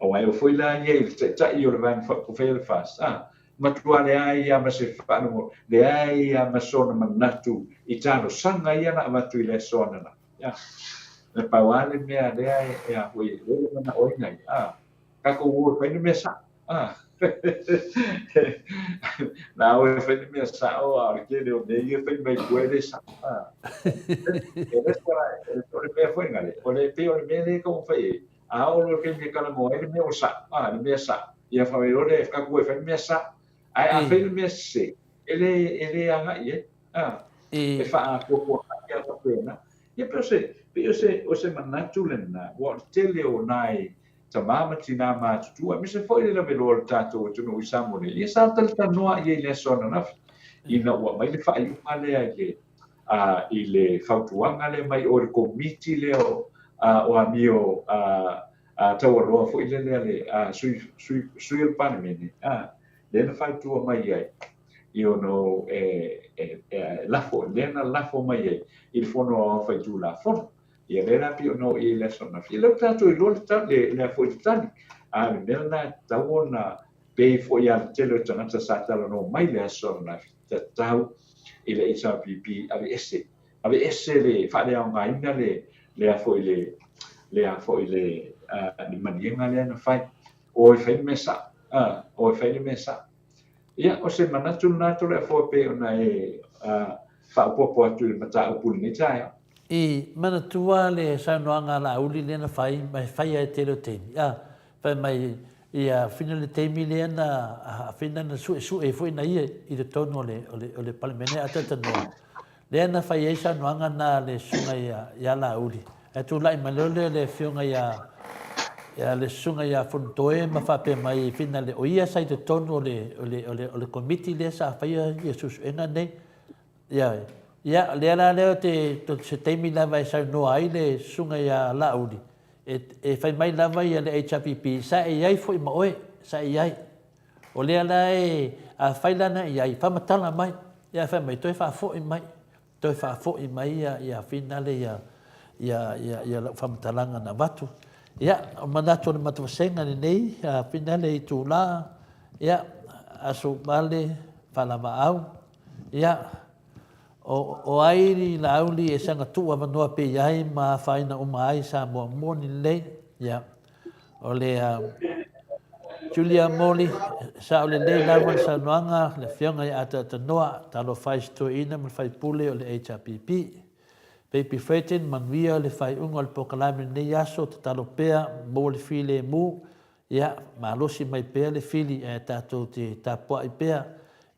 Aua e oo foi la ia i le taitai o le Vaega Faaupufai a le FAST, a, matua leai lava ma se faalogo, leai lava ma sona manatu i talosaga ia na avatu i le aso ananafi. Ia, na pau lava le mea lea e a foi e le manaoina ai, a, tatou o e fai le mea sao. A, na o e fai le mea sao, a o le tele o mea ia e fai mai tua e le sao. A, e le o le mea foi ngale, o le pei o le mea lea e taumafai ai, a oo loa i le taimi e talanoa ai le mea o sao, a, le mea sao, ia fai mai loa lea, tatou e fai le mea sao. Ae a fai le mea sese, e le, e le agai i ai. A, e faapuapuakai lava faapena. Ia pei o se, pei o se, o se manatu lena, aua o le tele o nai tama ma tinā matutua, aemaise foi le laveloa o le tatou atunuu i Samoa nei, ia sa talatalanoa i ai i le aso ananafi, ina ua aumai le faaiuga lea i le, a, i le fautuaga lea mai o le Komiti lea o, a, o amio, a, a, taualoa foi lele a le, a, sui, sui, sui o le Palemene, a, lea na fautua mai ai, you know, e, e, e lafo, lea na lafo mai ai i le Fono Aoao Faitulafono. Ia lea la pei ona oo i ai le aso ananafi. Ia lea ua tatou iloa le tali, le, le a foi le tali. A o le mea lena e tatau ona pei foi lava le tele o tagata sa talanoa mai le aso ananafi, tatau i le HRPP aveese, aveese le faaleaogaina le, le a foi le, le a foi le, uh, le maliega lea na fai. O e fai le mea sao, uh, o e fai le mea sao. Ia, o se manatu lena Toleafoa e pei ona e faaopoopo atu i le mataupu i lenei taeao. I manatua le saunoaga a Laauli lea na fai ma e fai lava i le tele o taimi, a, fai mai ia whina le taimi lea na whina na suesue ai foi na ia i totonu o le, o le, o le Palemene a talatalanoa. Lea na fai ai saunoaga na a le Susuga ia, ia Laauli. Ae tulai mai loa lea le Afioga ia, ia le Susuga ia Fonotoe ma faapea mai i Finale, o ia sa i totonu o le, o le, o le, o le Komiti lea sa faia ia suesuega nei. Ia, ia, lea la lea te, se taimi lava e saunoa ai le Susuga ia Laauli, e, e fai mai lava ia le HRPP, sa e i ai foi ma oe, sa e i ai. O lea la e, afai la na i ai, faamatala mai, ia fai mai, toe faafoi mai, toe faafoi mai ia, ia finale ia, ia, ia, ia lau faamatalaga na avatu. Ia, o manatu o le matou vasega lenei, a finale itula, ia, aso vale, faalavaau, ia, o, o ai Laauli e saga tuu avanoa pea i ai ma afaina uma ai Samoa moni lelei, ia, O le Julia Moli, sao lelei lava le saunoaga le afioga ia Ataatanoa, talofa i si toeaina ma le faipule o le HRPP. Baby Fredgen, manuia le faaiuga o le polokalame i lenei aso, tatalo pea, maua le filemu, ia, malosi mai pea le fili ae tatou te tapuai pea,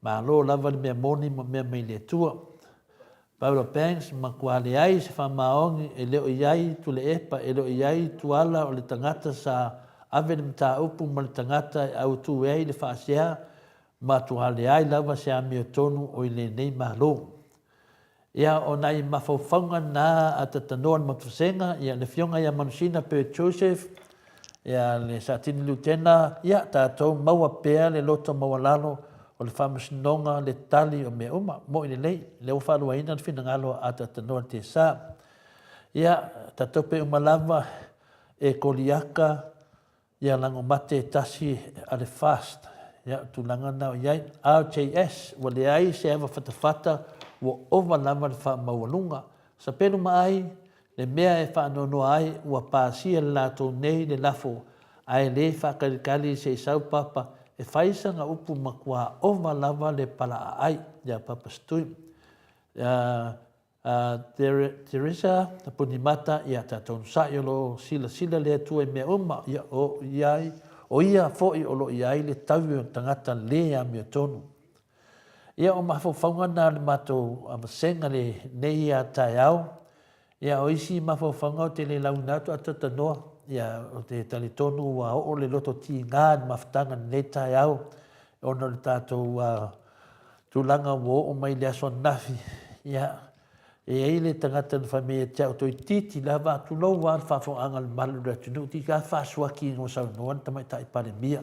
malo lava le mea moni ma mea mai le Atua. Paula Banks, Matua leai se faamaoni, e le o i ai Tuleepa, e le o i ai Tuala o le tagata sa ave le mataupu ma le tagata e autu ai le faasea, matua leai lava se amiotonu o i lenei Malo. Ia, o nai mafaufauga na a tatanoa le Matuvasega, ia, le Afioga ia Manusina Bert Joseph, Ia, le Satini Lutena, ia, tatou maua pea le loto maualalo o le faamasinoga le tali o mea uma. Mo'i lelei, lea ua faaluaina le finagalo a Atatanoa le Tesa. Ia, tatou pe uma lava e Koliaka, ia lagomate e tasi a le FAST. Ia, o tulaga na o i ai. RJS, ua leai se ava fatafata, ua ova lava le faamaualuga. Sapelu ma ai, Le mea e faanoanoa ai ua pasia le latou nei le lafo ae le faakalikali se i sau papa e fai sana upu matua ova lava le palaaai ia Papa Stui ia Teresa Punimata ia tatou onosai o lo o silasila le Atua i mea uma ia o iai o ia foi o lo o iai le taui o tagata le amiotonu. Ia o mafaufauga na o le matou vasega lenei ia taeao. Ia o isi mafaufauga ou te le lauina atu a tatanoa. Ia ou te talitonu ua oo le loto tiga i le mafutaga i lenei taeao ona o le tatou tulaga ua oo mai i le aso ananafi. Ia E i ai le tagata na fai mai ia te au, toeitiiti lava, tulou lava le faafofogaaga a le mamalu o le atunuu, toeitiiti lava faasuaki ina ua saunoa le Tamaitai Palemia.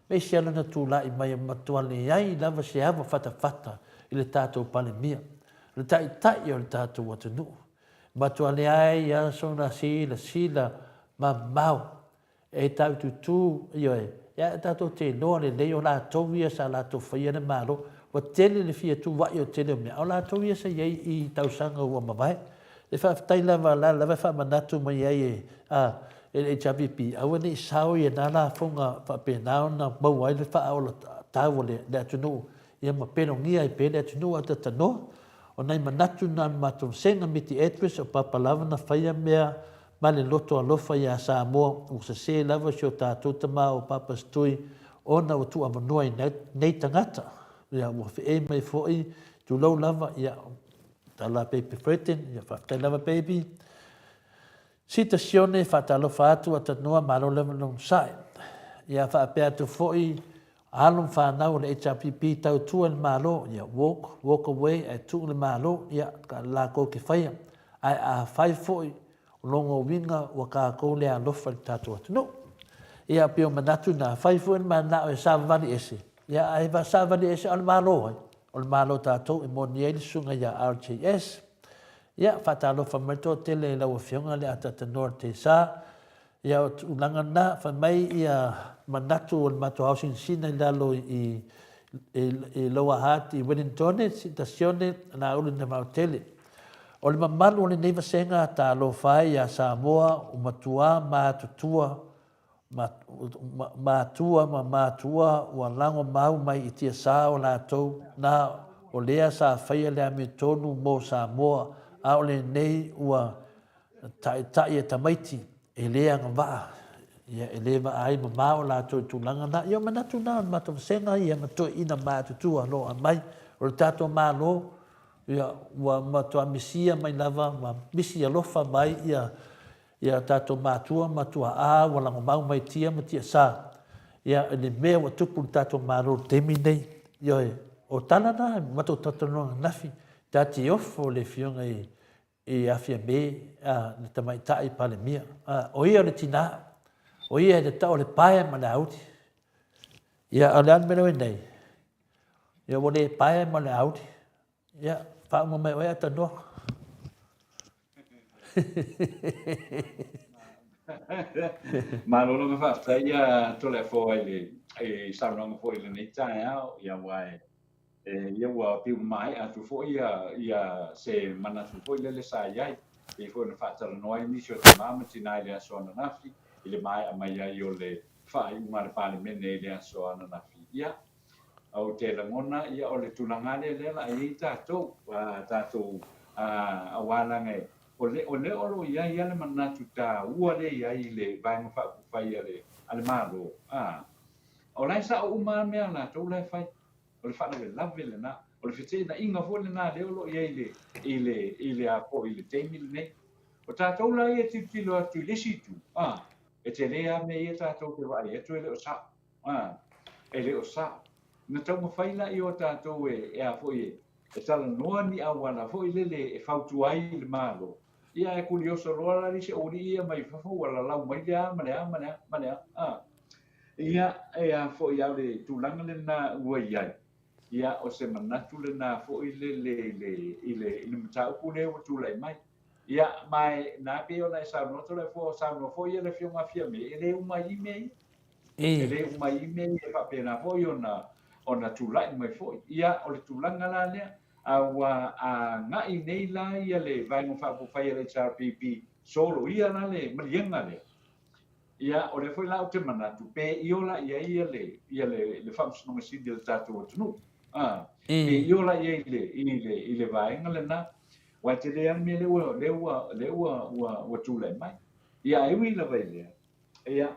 Ma isi lava lana tulai mai e matua leai lava se ava fatafata i le tatou Palemia, o le Taitai o le tatou atunuu. Matua leai lava sona silasila mamao E taututu, ioe, ia tatou te iloa lelei o latou ia sa latou faia le Malo. Ua tele le fia tuuai o le tele o mea, a o latou ia sa i ai i tausaga ua mavae. E faafetai lava, o la lava e faamanatu mai ai e, a, e le HRPP, aua ne i sao ia na lafoga faapena ona maua ai le faaola tau o le, le atunuu, ia ma pelogia ai pea le atunuu a tatanoa. O nai manatu na o le matou vasega, Miti Edwards, o Papa lava na faia mea Ma le loto alofa iā Samoa, ua sesē lava si o tatou tama o Papas Tui ona ua tuuavanoa i nei tagata. Ia, ua feei mai foi, tulou lava, ia, tala Baby Fredden, ia, faafetai lava Baby. Sita Sione, faatalofa atu, Atanoa, malo lava le onosai. Ia, faapea atu foi, alo ma fanau o le HRPP tautua i le Malo, ia, walk, walk away, ae tuu le Malo, ia, lakou ke faia. Ae afai foi o lona uiga ua tatou le alofa i le tatou atunuu. Ia pei o manatu na, afai foi le manao e savavali ese, ia ae savavali ese a o le Malo ai? O le Malo tatou e moni ai le susuga ia RJS. Ia faatalofa mai le toatele i lau Afioga le Ataatanoa Tesa. Ia o tulaga na, fai mai ia manatu o le matou aosinasina i lalo i i Lower Hutt i Wellingtone, Sitasione, Laulu na Vaotele. O le mamalu o lenei vasega talofa ai ia Samoa o matua matutua matua ma matua ua lago mau mai i tiasa o latou na o lea sa faia le amiotonu mo Samoa a o lenei ua taitai e tamaiti e le agavaa ia e le vaai mamao latou i tulaga na. Ia o manatu na o le matou vasega ia ma toeaiina matutua o lo o aumai o le tatou Malo Ia, ua matua misia mai lava ma misi alofa mai ia ia tatou matua ma tuaa ua lagomau mai tia ma tiasa. Ia, i le mea ua tupu i le tatou Malo i le taimi lenei. Ioe, o tala na, matou talatalanoa ananafi, ta te ofo le Afioga i i Afiame, a, le Tamaitai Palemia. A, o ia o le tina, o ia e tatau o le pae ma le auli. Ia, a o le a le mea lea ua i ai nei? Ia, ua le paea ma le auli. Ia, faauma mai oe Atanoa. Malo lava faafetai ia Toleafoa i le i saunoaga foi i lenei taeao, ia aua e ia ua pei ua maea atu foi ia ia se manatu foi lele sa i ai, pei foi ona faatalanoa ai nisi o tama ma tina i le aso ananafi i le maea mai ai o le faaiuga a le Palemene i le aso ananafi. Ia, Ou te lagona, ia, o le tulaga lava lea lea la a i ai tatou, a tatou, a, aua leaga e, o le, o lea o lo o i ai lava le manatu taua lea e i ai i le Vaega Faaupufai a le, a le Malo, a, o la e sao uma lava mea a latou la e fai. O le faalavelave lena, o le feteenaiga foi lena lea o lo o i ai i le, i le, i le a foi i le taimi lenei. O tatou la ia e tilotilo atu i le isi itu, a, e tele lava mea ia tatou te vaai atu e le o sao. A, e le o sao. Na taumafai la ia o tatou e, e a foi e, e talanoa ni auala foi lele e fautua ai i le Malo, ia ae kulioso loa la le isi aualii ia mai fafo ua lalau mai le a ma le a ma le a ma le a. A, ia, e a foi, a o le tulaga lena ua i ai, ia o se manatu lena foi lele i le, i le, i le mataupu lea ua tulai mai. Ia, ma e, na pei ona e saunoa Toleafoa, saunoa foi ia le Afioga a Fiame, e le uma ai i mea ia. E le uma ai mea ia, e faapena foi ona ona tulai mai foi. Ia, o le tulaga la lea, a ua agai nei la ia le Vaega Faaupufai a le HRPP soloia la le maliega lea. Ia, o lea foi la ou te manatu, pe io la i ai ia le, ia le, le Faamasinoga Sili a le tatou atunuu. A, pe io la i ai i le, i le, i le vaega lena. Aua e tele lava le mea lea ua, lea ua, lea ua, ua, ua tulai mai. Ia, ae ui lava i lea, Ia,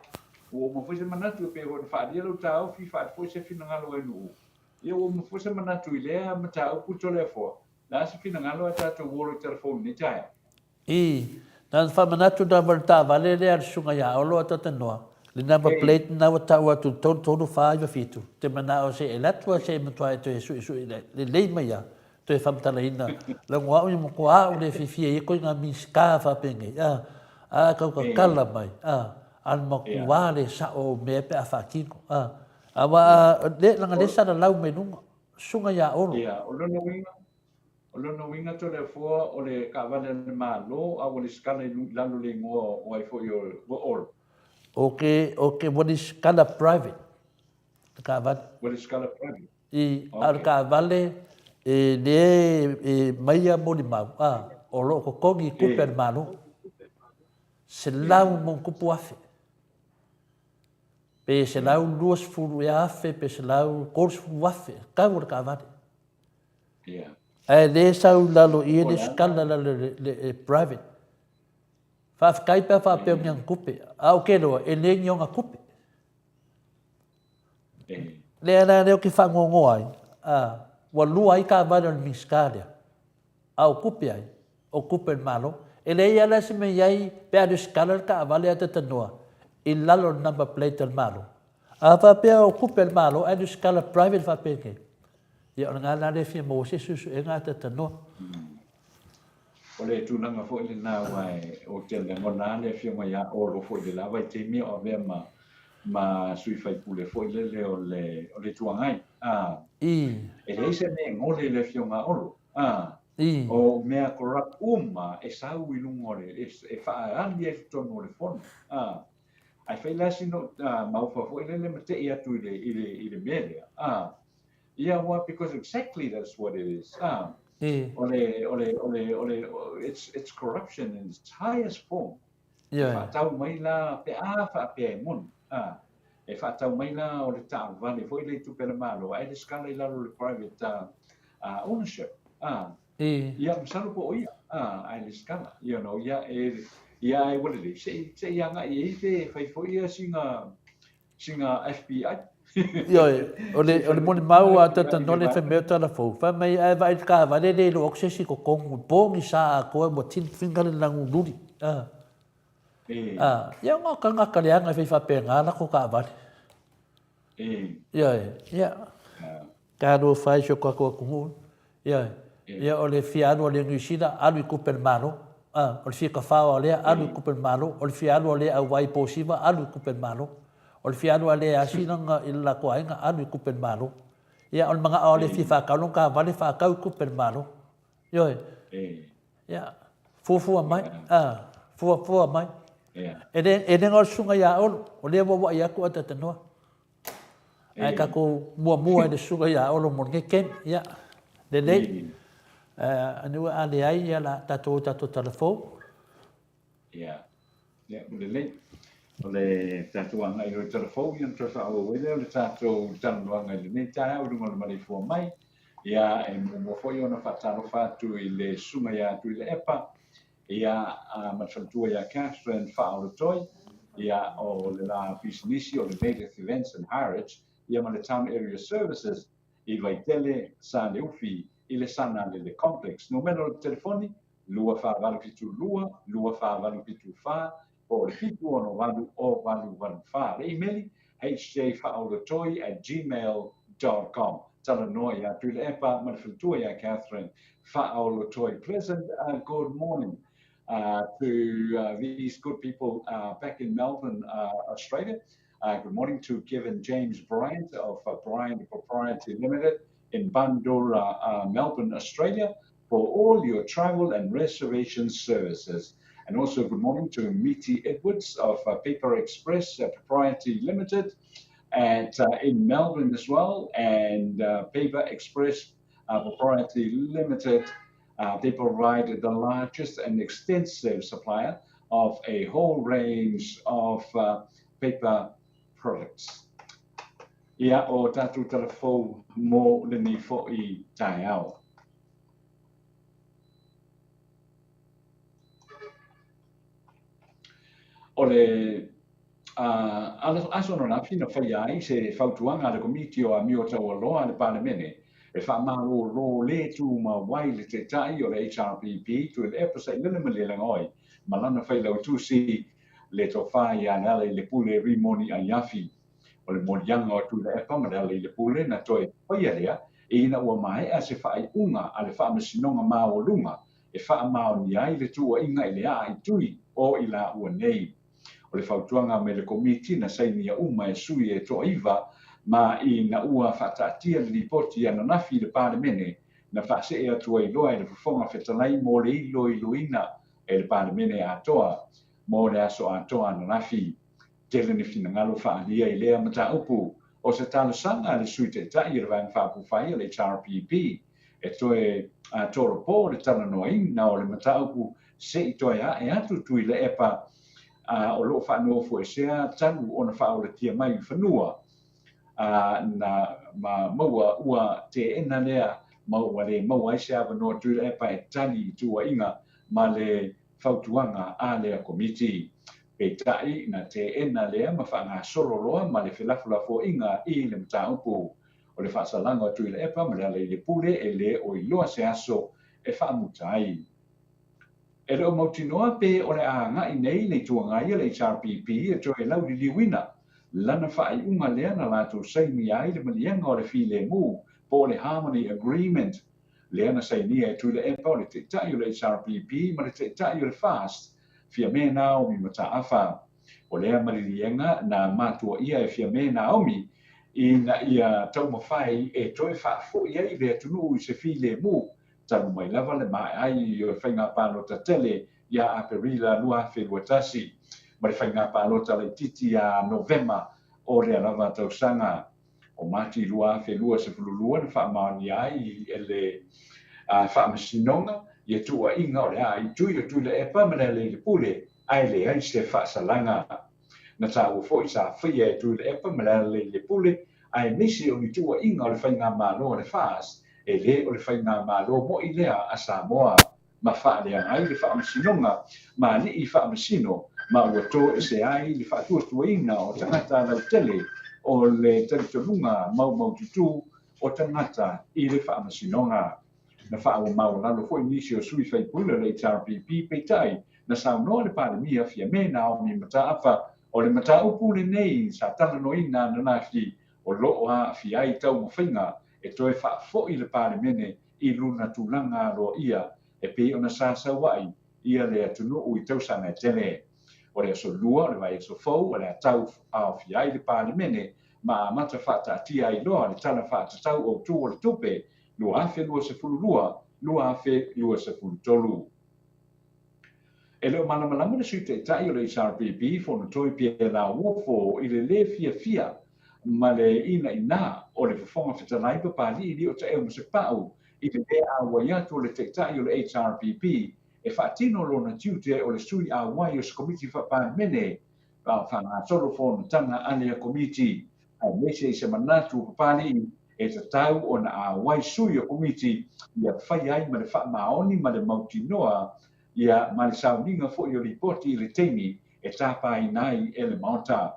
ua uma foi se manatu e pei foi ona faaalia lou taofi, faaali foi se finagalo o NUU. Ia, ua uma foi se manatu i lea mataupu Toleafoa, le a se finagalo ae tatou olo i telefoni i lenei taeao? Ii, Na ona faamanatu lava o le taavale lea a le Susuga ia Olo a Tatanoa, le number plate lena ua tau atu 33497, te manao se i alu atu a se i matua e toe suisui lelei mai a, toe faamatalaina leaga o au ia matua au le fiafia i ia koiga Minisita faapenei a a tau tatala mai a a le matua le sao o mea pe a faatino a aua le leaga le salalau mai luga susuga ia Olo. Ia o lona uiga o lona uiga Toleafoa o le taavale a le Malo a ua lesitala i lalo o le igoa o ai foi o Olo. O ke o ke ua lesitala private le taavale. Ua lesitala private. I, a o le taavale e le e maia molimau, a, o lo o totogi i tupe a le Malo. 100+. Pe 120 ea afe, pe 130 afe, tau o le taavale. Ae le sau i lalo i le lesitala i lalo i le private. Faafetai pe a faapea o ni ana tupe, a ou te iloa e le ni ona tupe. Lea la lea ou te faanoanoa ai, a, ua lua ai taavale a le Minisita lea, a o tupe ai? O tupe a le Malo. E leai lava la se mea i ai pe a resitala le taavale a Tatanoa i lalo o le number plate a le Malo. A faapea o tupe a le Malo ae resitala private faapenei, ia o lena la lea e fia maua se suesuega a Tatanoa. O le tulaga foi lena aua ou te lagona lava le Afioga ia Olo foi i le la vaitaimi o avea ma ma sui faipule foi lele o le o le Itu Agai. A, e leai se mea e gole i le Afioga a Olo. A, o mea corrupt uma e sau i luga o le e faaali ai i totonu o le Fono. A, ae fai la sina maofa foi lele ma tei atu i le i le i le mea lea. A, Ia aua because exactly that's what it is. Ah, o le, o le, o le, o le, it's, it's corruption in its highest form. E faatau mai la pe a faapea e moni. Ah, e faatau mai la o le taavale foi lea i tupe a le Malo, ae lesitala i lalo o le private ownership. Ah, ia masalo po o ia, ah, ae lesitala. You know, ia, e, ia ae ua lelei, se i, se i agai i ai pe fai foi ia sina, Sina FBI. Ioe, o le, o le molimau a Talanoa le fai mai o Talafou, fai mai ae vaai i le taavale le iloa atu se isi i totonu, pogisa atoa ua tin finger le lanu luli. A, a, ia ona o tagata leaga e fai faapena latou taavale. Ioe, ia. Talofa e i si o tatou atunuu. Ioe. Ia o le fia alu a le Niu Sila, alu i tupe a le Malo. A, o le fia tafao a lea, alu i tupe a le Malo. O le fia alu a le auai i Posiva, alu i tupe a le Malo. O le fia alu lava lea e asi lana i le latou aiga, alu i tupe a le Malo. Ia, o le manao lava o le fia faatau lona taavale, faatau i tupe a le Malo. Ioe. Ia, fuafua mai, a, fuafua mai. E le, e le na o le susuga ia Olo, o lea ua ua'i atu ae talanoa. Ae tatou muamua i le susuga ia Olo mo lenei taimi. Ia, lelei. Anyway, a leai, ia la tatou o i tatou tala fou. Ia, ia, ua lelei. O le tatou agai loa i tala fou, ia ona toe faaauau ai lea o le tatou talanoaga i lenei taeao i luga o le maleifua mai. Ia, e muamua foi ona faatalofa atu i le susuga ia Tuilaepa, ia, ma le faletua ia Catherine Faaolotoi, ia, o le la pisinisi o le Native Events and Harwich, ia ma le Town Area Services i Vaitele, Saleufi, i le Sanalele Complex. Numera o le telefoni, 2472 2474 po o le 768 0884. Le imeli, hjfaaolotoi@gmail.com. Talanoa ia Tuilaepa ma le faletua ia Catherine Faaolotoi. Pleasant good morning to these good people back in Melbourne, Australia. Good morning to Kevin James Bryant of Bryant Proprietary Limited in Bundoora, Melbourne, Australia, for all your travel and reservation services. And also good morning to Miti Edwards of Paper Express Proprietary Limited at in Melbourne as well, and Paper Express Proprietary Limited. They provide the largest and extensive supplier of a whole range of paper products. Ia, o tātou tala fou mō lenei foi taeao. O le aso ananafi na faia ai se fautuaga a le Komiti o Amio Taualoa a le Palemene e faamalōlō le tumau ai le Taitai o le HRPP Tuilaepa Sailele Malielegaoi ma lana Failautusi le Tofa ia Lealailepule Rimoni Aiafi. O le moliaga o Tuilaepa ma Lealailepule na toe faia lea ina ua maea se faaiuga a le Faamasinoga Maualuga e faamaonia ai le tuuaiga i le aa i tui o i laua nei. O le fautuaga mai le Komiti na sainia uma e sui e toaiva ma ina ua faataatia le lipoti ananafi i le Palemene na faasee atu ai loa e le Fofoga Fetalai mo le iloiloina e le Palemene atoa mo le aso atoa ananafi. Tele ni finagalo faaalia i lea mataupu. O se talosaga a le Sui Taitai o le Vaega Faaupufai o le HRPP e toe tolopo le talanoaina o le mataupu se i toe ae atu Tuilaepa o lo o faanofoesea talu ona faaolatia mai i fanua na ma maua ua teena lea ma ua le maua ai se avanoa Tuilaepa e tali i tuuaiga ma le fautuaga a lea Komiti. Peitai, na teena lea ma faagasolo loa ma le felafolafoaiga i le mataupu. O le faasalaga o Tuilaepa ma Lealailepule e le o iloa se aso e faamuta ai. E le o mautinoa pe o le a agai nei le Itu Agai a le HRPP e toe lauliliuina lana faaiuga lea na latou sainia ai le maliega o le filemu po o le Harmony Agreement lea na sainia e Tuilaepa o le Taitai o le HRPP ma le Taitai o le FAST, Fiame Naomi Mataafa. O lea maliliega na matuaia e Fiame Naomi ina ia taumafai e toe faafoi ai le atunuu i se filemu talu mai lava le maea ai o le faiga palota tele ia Aperila 2021 ma le faiga palota laitiiti ia Novema o lea lava tausaga. O Mati 2022 na faamaonia ai e le Faamasinoga ia tuuaiga o le a i Tui o Tuilaepa ma Lealailepule ae leai se faasalaga. Na taua foi sa faia e Tuilaepa ma Lealailepule aemaise o ni tuuaiga o le Faigamalo a le FAST e le o le Faigamalo moi lea a Samoa. ma faaleaga ai le Faamasinoga ma alii faamasino ma ua toesea ai le faatuatuaina o tagata lautele o le talitonuga maumaututu o tagata i le Faamasinoga. Na faaumaualalo foi nisi o sui faipule o le HRPP peitai na saunoa le Palemia Fiame Naomi Mataafa o le mataupu lenei sa talanoaina ananafi o lo o aafia ai taumafaiga e toe faafoi le Palemene i lona tulaga aloaia e pei ona sa sau ai ia le atunuu i tausaga e tele. O le Aso Lua o le vaiaso fou o le a tau aofia ai le Palemene ma amata faataatia ai loa le Tala Faatatau Autu o le Tupe 2022, 2023. E le o malamalama le Sui Taitai o le HRPP, Fonotoe Pierre Lauofo i le lē fiafia ma le inaina o le Fofoga Fetalai Papalii Liotaeu Masepau i le lē auai atu o le Taitai o le HRPP e faatino lona tiute o le sui auai o se Komiti Faa-Palemene a o faagasolo fonotaga a lea Komiti, aemaise i se manatu o Papalii e tatau ona auai sui o Komiti ia fai ai ma le faamaoni ma le mautinoa ia ma le sauniga foi o lipoti i le taimi e tapaina ai e le Maota.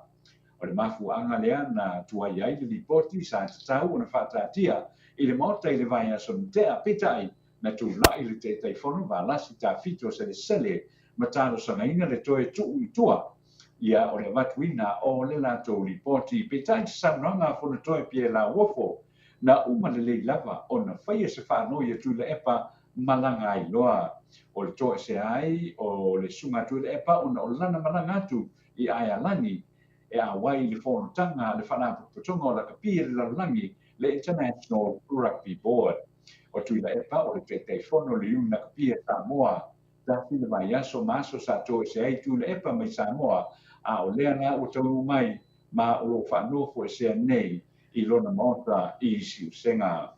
O le mafuaaga lea na tuai ai le lipoti sa tatau ona faataatia i le Maota i le vaiaso na tea, peitai na tulai le Taitaifono Valasi Tafito Selesele ma talosagaina le toe tuu i tua ia o le avatuina o le latou lipoti. Peitai i se saunoaga a Fonotoe Pierre Lauofo, na uma lelei lava ona faia se faanoi a Tuilaepa malaga ai loa. O le toesea ai o le Susuga a Tuilaepa ona o lana malaga atu i Aealagi e auai i le fonotaga a le Faalapotopotoga o Lakapi a le Lalolagi, le International Rugby Board. O Tuilaepa o le Taitaifono o le Iuni Lakapi a Samoa. Tasi le vaiaso ma aso sa toesea ai Tuilaepa mai Samoa, a o lea la ua taunuu mai ma o lo o faanofoesea nei i lona maota i Siusega.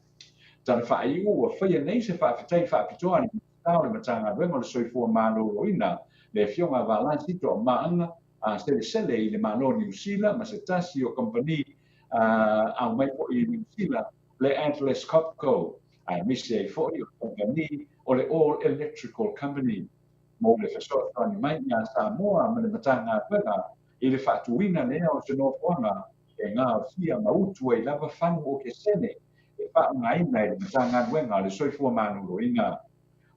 Tala faaiu, ua faia nei se faafetai faapitoa a le Minisita o le Matagaluega o le Soifua Maloloina, le Afioga Valasi Toamaanga a Selesele i le Malo o Niu Sila ma se tasi o kamupani aumai foi i Niu Sila, le Atlas Copco, aemaise ai foi o le kamupani o le All Electrical Company mo le fesoasoani mai iā Samoa ma le Matagaluega i le faatuina lea o se nofoaga e gaosia ma utu ai lava fagu okesene e faaaogaina e le Matagaluega o le Soifua Maloloina.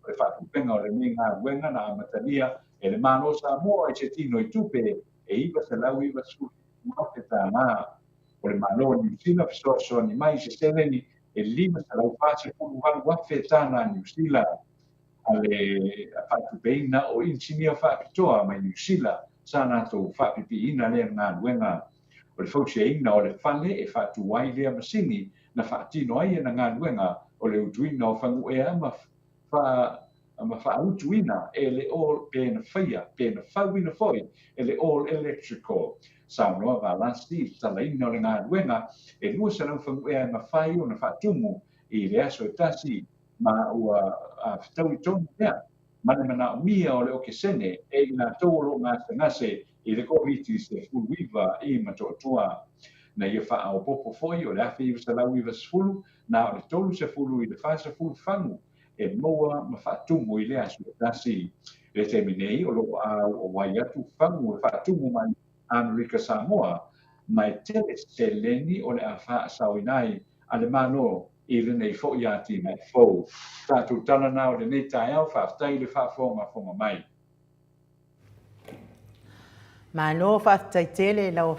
O le faatupega o lenei galuega na amatalia e le Malo o Samoa i se tino i tupe e $997,000. O le Malo o Niu Sila fesoasoani mai i se seleni e $548,000 Niu Sila a le faatupeina o inisinia faapitoa mai Niu Sila sa latou faapipiina lea galuega. O le fausiaina o le fale e faatu ai lea masini na faatino ai ana galuega o le utuina o faguea ma ma faautuina e le All pe na faia pe na fauina foi e le All Electrical. Saunoa Valasi i le talaina o le galuega e 200 faguea e mafai ona faatumu i le aso e tasi ma ua fetaui tonu lea ma le manaomia o le okesene e i latou o lo o gasegase i le Koviti-19 i Motootua. Na ia faaopoopo foi o le 1990 na o le 30 i le 40 fagu e maua ma faatumu i le aso e tasi. I le taimi nei o lo o auauai atu fagu e faatumu mai Amerika Samoa ma e tele seleni o le a faasaoina ai a le Malo i lenei foi atinae fou. Tatou tala na o lenei taeao, faafetai i le faafogafoga mai. Malo faafetai tele i lau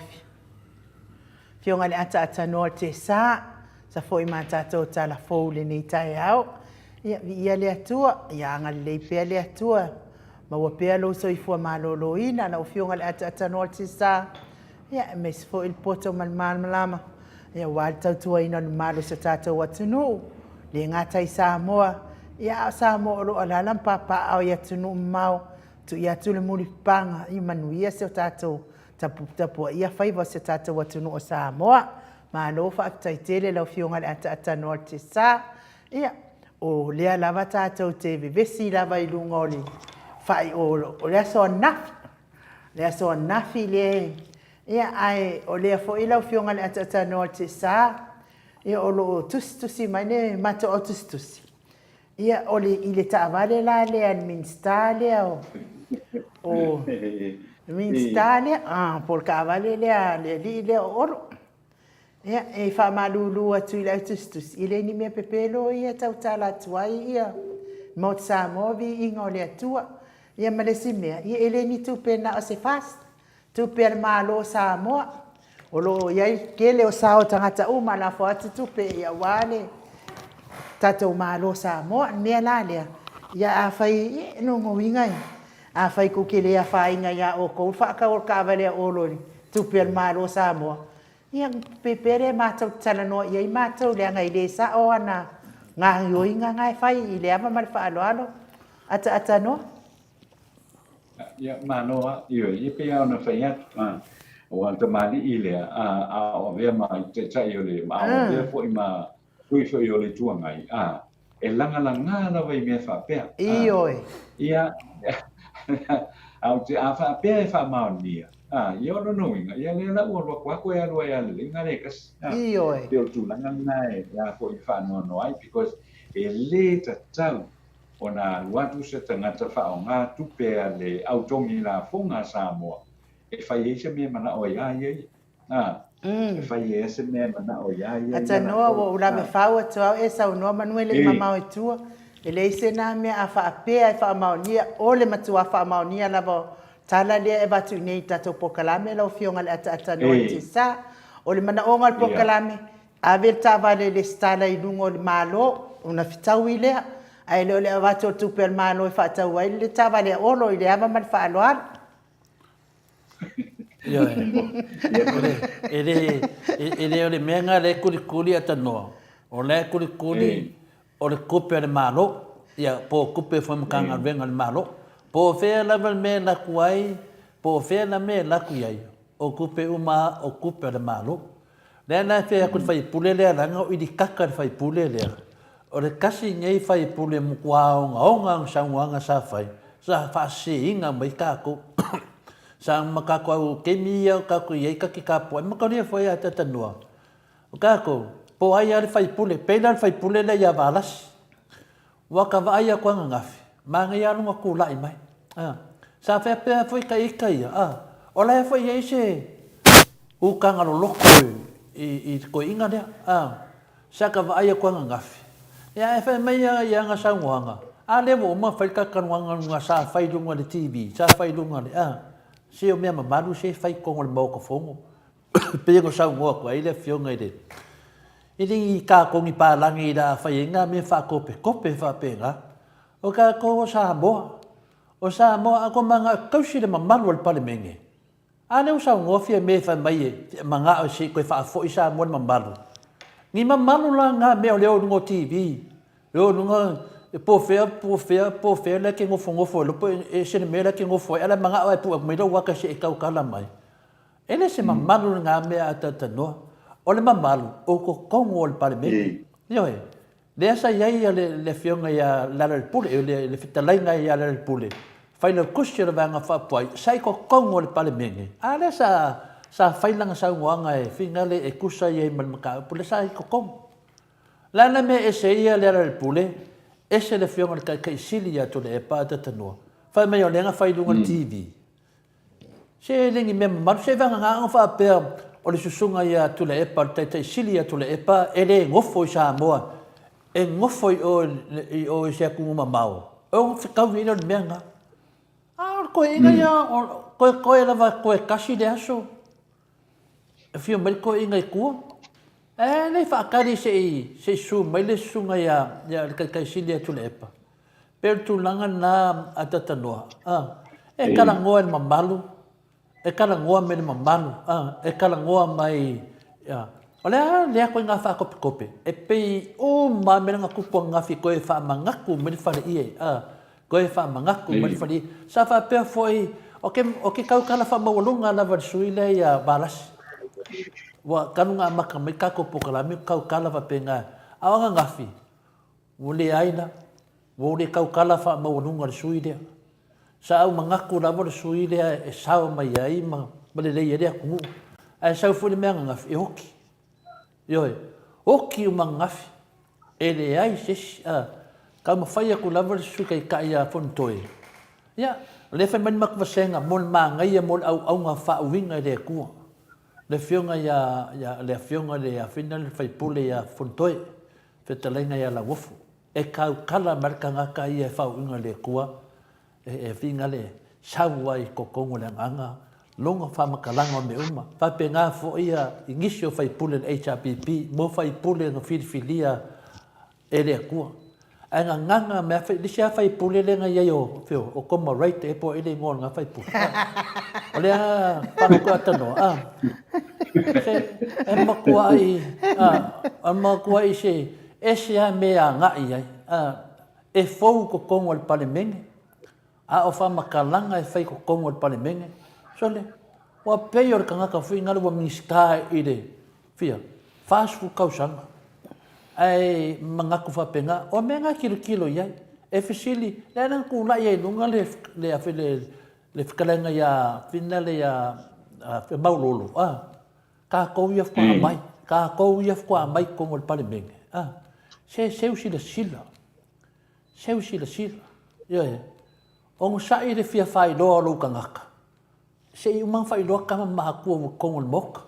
Afioga i le Ataatanoa o le Tesa, sa foi ma tatou tala fou i lenei taeao. Ia, viia le Atua, ia agalelei pea le Atua, maua pea lou soifua maloloina lau Afioga i le Ataatanoa o le Tesa, ia, aemaise foi le poto ma le malamalama, ia, aua le tautuaina o le mamalu o si o tatou atunuu, le gata i Samoa, ia, a o Samoa o lo o alaala ma papaaao i atunuu mamao, Tui atu le mulipapaga ia manuia si o tatou tapuaia faiva o si o tatou atunuu o Samoa. Malo faafetai tele lau Afioga i le Ataatanoa o le Tiasa. Ia, o lea lava tatou te vevesi lava i luga o le fai o le aso ananafi. Le aso ananafi lea, ia, ae o lea foi lau Afioga i le Ataatanoa o le Tiasa, ia, o lo o tusitusi mai le matou au tusitusi, Ia, o le, i le taavale la lea a le Minisita lea o, o le Minisita lea, ah, po o le taavale lea a le alii lea o Olo. Ia, e faamalulu atu i le au tusitusi, e le ni mea pepelo ia e tautala atu ai ia Maota Samoa viiga o le Atua. Ia ma le isi mea, ia e le ni tupe na o se FAST, Tupe a le Malo o Samoa. O lo o i ai le tele o sao o tagata uma, lafo atu tupe aua le tatou Malo o Samoa. O le mea la lea, ia afai, ia, lona uiga Afai kou te le afaina iā oukou le faatau o le taavale a Olo i le tupe a le Malo o Samoa, ia ona pepea lea matou te talanoa i ai matou leaga e le sao ana gaoioiga na e fai i le ava ma le faaaloalo. Ataatanoa. Ia, malo lava. Ioe, ia pei lava ona fai atu, aua o le tamalii lea, a o avea ma taitai o le, a o avea foi ma sui foi o le Itu Agai, a, e lagalaga lava i mea faapea. Ioe. Ia, a ou te, a faapea e faamaonia, a, ia o lona uiga, ia lea la ua alu atu lava toe alu ai lava i le leiga lea e tasi. A, Ioe. pei o le tulaga lena e a foi e faanoanoa ai, because e le tatau ona alu atu se tagata faaaoga tupe a le au togi lafoga a Samoa e fai ai se mea e manao ai a ia ia. A, e fai ai se mea e manao ai a ia ia Atanoa ua ou lave fau atu au e saunoa manu e le i mamao i tua. E leai se na mea a faapea e faamaonia, o le matua faamaonia lava o tala lea e avatu i inei i tatou polokalame lau Afioga i le Ataatanoa i Tisa. O le manaoga o le polokalame, Ave le taavale i lesitala i luga o le Malo ona fetaui lea, ae le o le avatu o le tupe a le Malo e faatau ai le taavale a Olo i le ava ma le faaaloalo. Ioe. E le, e le o le mea lena lea e kulikuli a tanoa. O la e kulikuli o le tupe a le Malo, ia, po o tupe foi a Matagaluega a le Malo. Po o fea lava le mea e alu atu ai, po o fea le mea e alu atu i ai, o tupe uma lava o tupe a le Malo. Lea la e fai atu i le faipule lea leaga o Ilikaka le faipule lea. O le tasi lenei faipule matua ogaoga ana saunoaga sa fai, sa faaseseina mai tatou. Sa ma tatou au taimi ia o tatou i ai ta te tapuai ma talia foi ia Tatanua. O tatou, po o ai lava le faipule, pei la o le faipule lea ia Valasi. Ua ta vaai atu ananafi, manaia lava lona tulai mai. A, sa faapea foi ta ita ia, a, o la e foi e i ai se utaga loloto i le toeaina lea. A, sa ta vaai atu ananafi, ia ae fai mai i ana saunoaga, a lea ua uma ona fai le talatalanoaga sa fai i luga o le TV, sa fai i luga o le, a, se o mea mamalu se e fai i totonu o le Maota Fono. E pei ona saunoa atu ai le Afioga i le, e le i tatou ni palagi la fai ai nā mea faatopetope faapena. O tatou o Samoa. O Samoa a tou manao e tausi le mamalu o le Palemene, a lea ua saunoa Fiame fai mai e manao se i toe faafoi Samoa i le mamalu. Ni mamalu la nā mea o lea o luga o TV, lea o luga po o fea, po o fea, po o fea la e te nofonofo ai loa, e ese le mea la e te nofo ai, a o la e manao lava e pue atu mai lou ata se i e tautala mai. E le se mamalu lena mea a talatalanoa. O le mamalu, o totonu o le Palemene. Ioe. Lea sa i ai le Afioga ia Lealailepule, le fetalaiga ia Lealailepule, Failautusi o le Vaega Faaupufai, sa i totonu o le Palemene, a lea sa sa fai lana saunoaga e finagalo e tusa ai ma le mataupu, lea sa i totonu. O le a le mea e ese ai ia Lealailepule, ese le Afioga i le Taitai Sili ia Tuilaepa a talatalanoa, fai mai o lea na fai i luga o le TV. Se e le ni mea mamalu, se vagana ona faapea o le susuga ia Tuilaepa, le Taitai Sili ia Tuilaepa e le nofo i Samoa, e nofo i o i o i se atunuu mamao, e ono fetaui ai lea o le mea lena. A o le toeaina ia, toe lava toe tasi le aso, e afio mai le toeaina i tua, e le faatali se i se i susu mai le susuga ia le Taitai Sili ia Tuilaepa. Pei o le tulaga lena a Tatanoa, a, e talanoa i le mamalu, e talanoa mai le mamalu, a, e talanoa mai, a. O le a lea ituaiga faatopetope? E pei uma lava mea na tupu ananafi toe faamanatu mai le faleie, a, toe faamanatu mai le faleie. Sa faapea foi, ou te, ou te tautala faamaualuga lava i le sui usufono lea ia Valasi. Ua talu ona amata mai le tatou polokalame o tautala faapena. A o ananafi, Ua leai la, ua ou le tautala faamaualuga i le sui lea. Sa ou manatu lava o le sui lea e sao mai ai ma lelei ai le atunuu. Ae sau foi le mea ananafi, e oti. Ioe, oti uma ananafi, e leai se isi. A taumafai atu lava le Sui Taitai ia Fonotoe, ia, o lea e fai mai le matou vasega mo le manaia mo le auauga faauiga i le Atua. Le Afioga ia, le Afioga i le Afina le sui usufono ia Fonotoe. Fetalaiga ia Lauofo, e tautala mai le tagata ia e faauuina e le Atua, e viga le sau ai i totonu o le agaga lona faamatalaga o mea uma. Faapena foi ia i nisi o faipule o le HRPP mo faipule na filifilia e le Atua. Ae gagaga mea fai, le isi lava faipule lea na i ai o, fio, o Koma Wright ea po o ai le igoa o lena faipule. O lea faalogo atanoa, a. Se, e matuai, a, e matuai se ese lava mea e agai i ai. A, e fou i totonu o le Palemene, a o faamatalaga e fai i totonu o le Palemene, sole, ua pei o le tagata foi lena ua Minisita i le fia 40 tausaga, ae manatu faapena, o mea na e tilotilo i ai. E fesili, lea na tulai ai i luga le, le, le, le fetalaiga ia, fina le ia, Maulolo, a, tatou ia faatoa aumai, tatou ia faatoa aumai i totonu o le Palemene, a, se seu silasila, seu silasila, ioe, onosai le fia faailoa o lou tagata, Se i uma ona faailoa tama ma matua ua totonu o le Maota.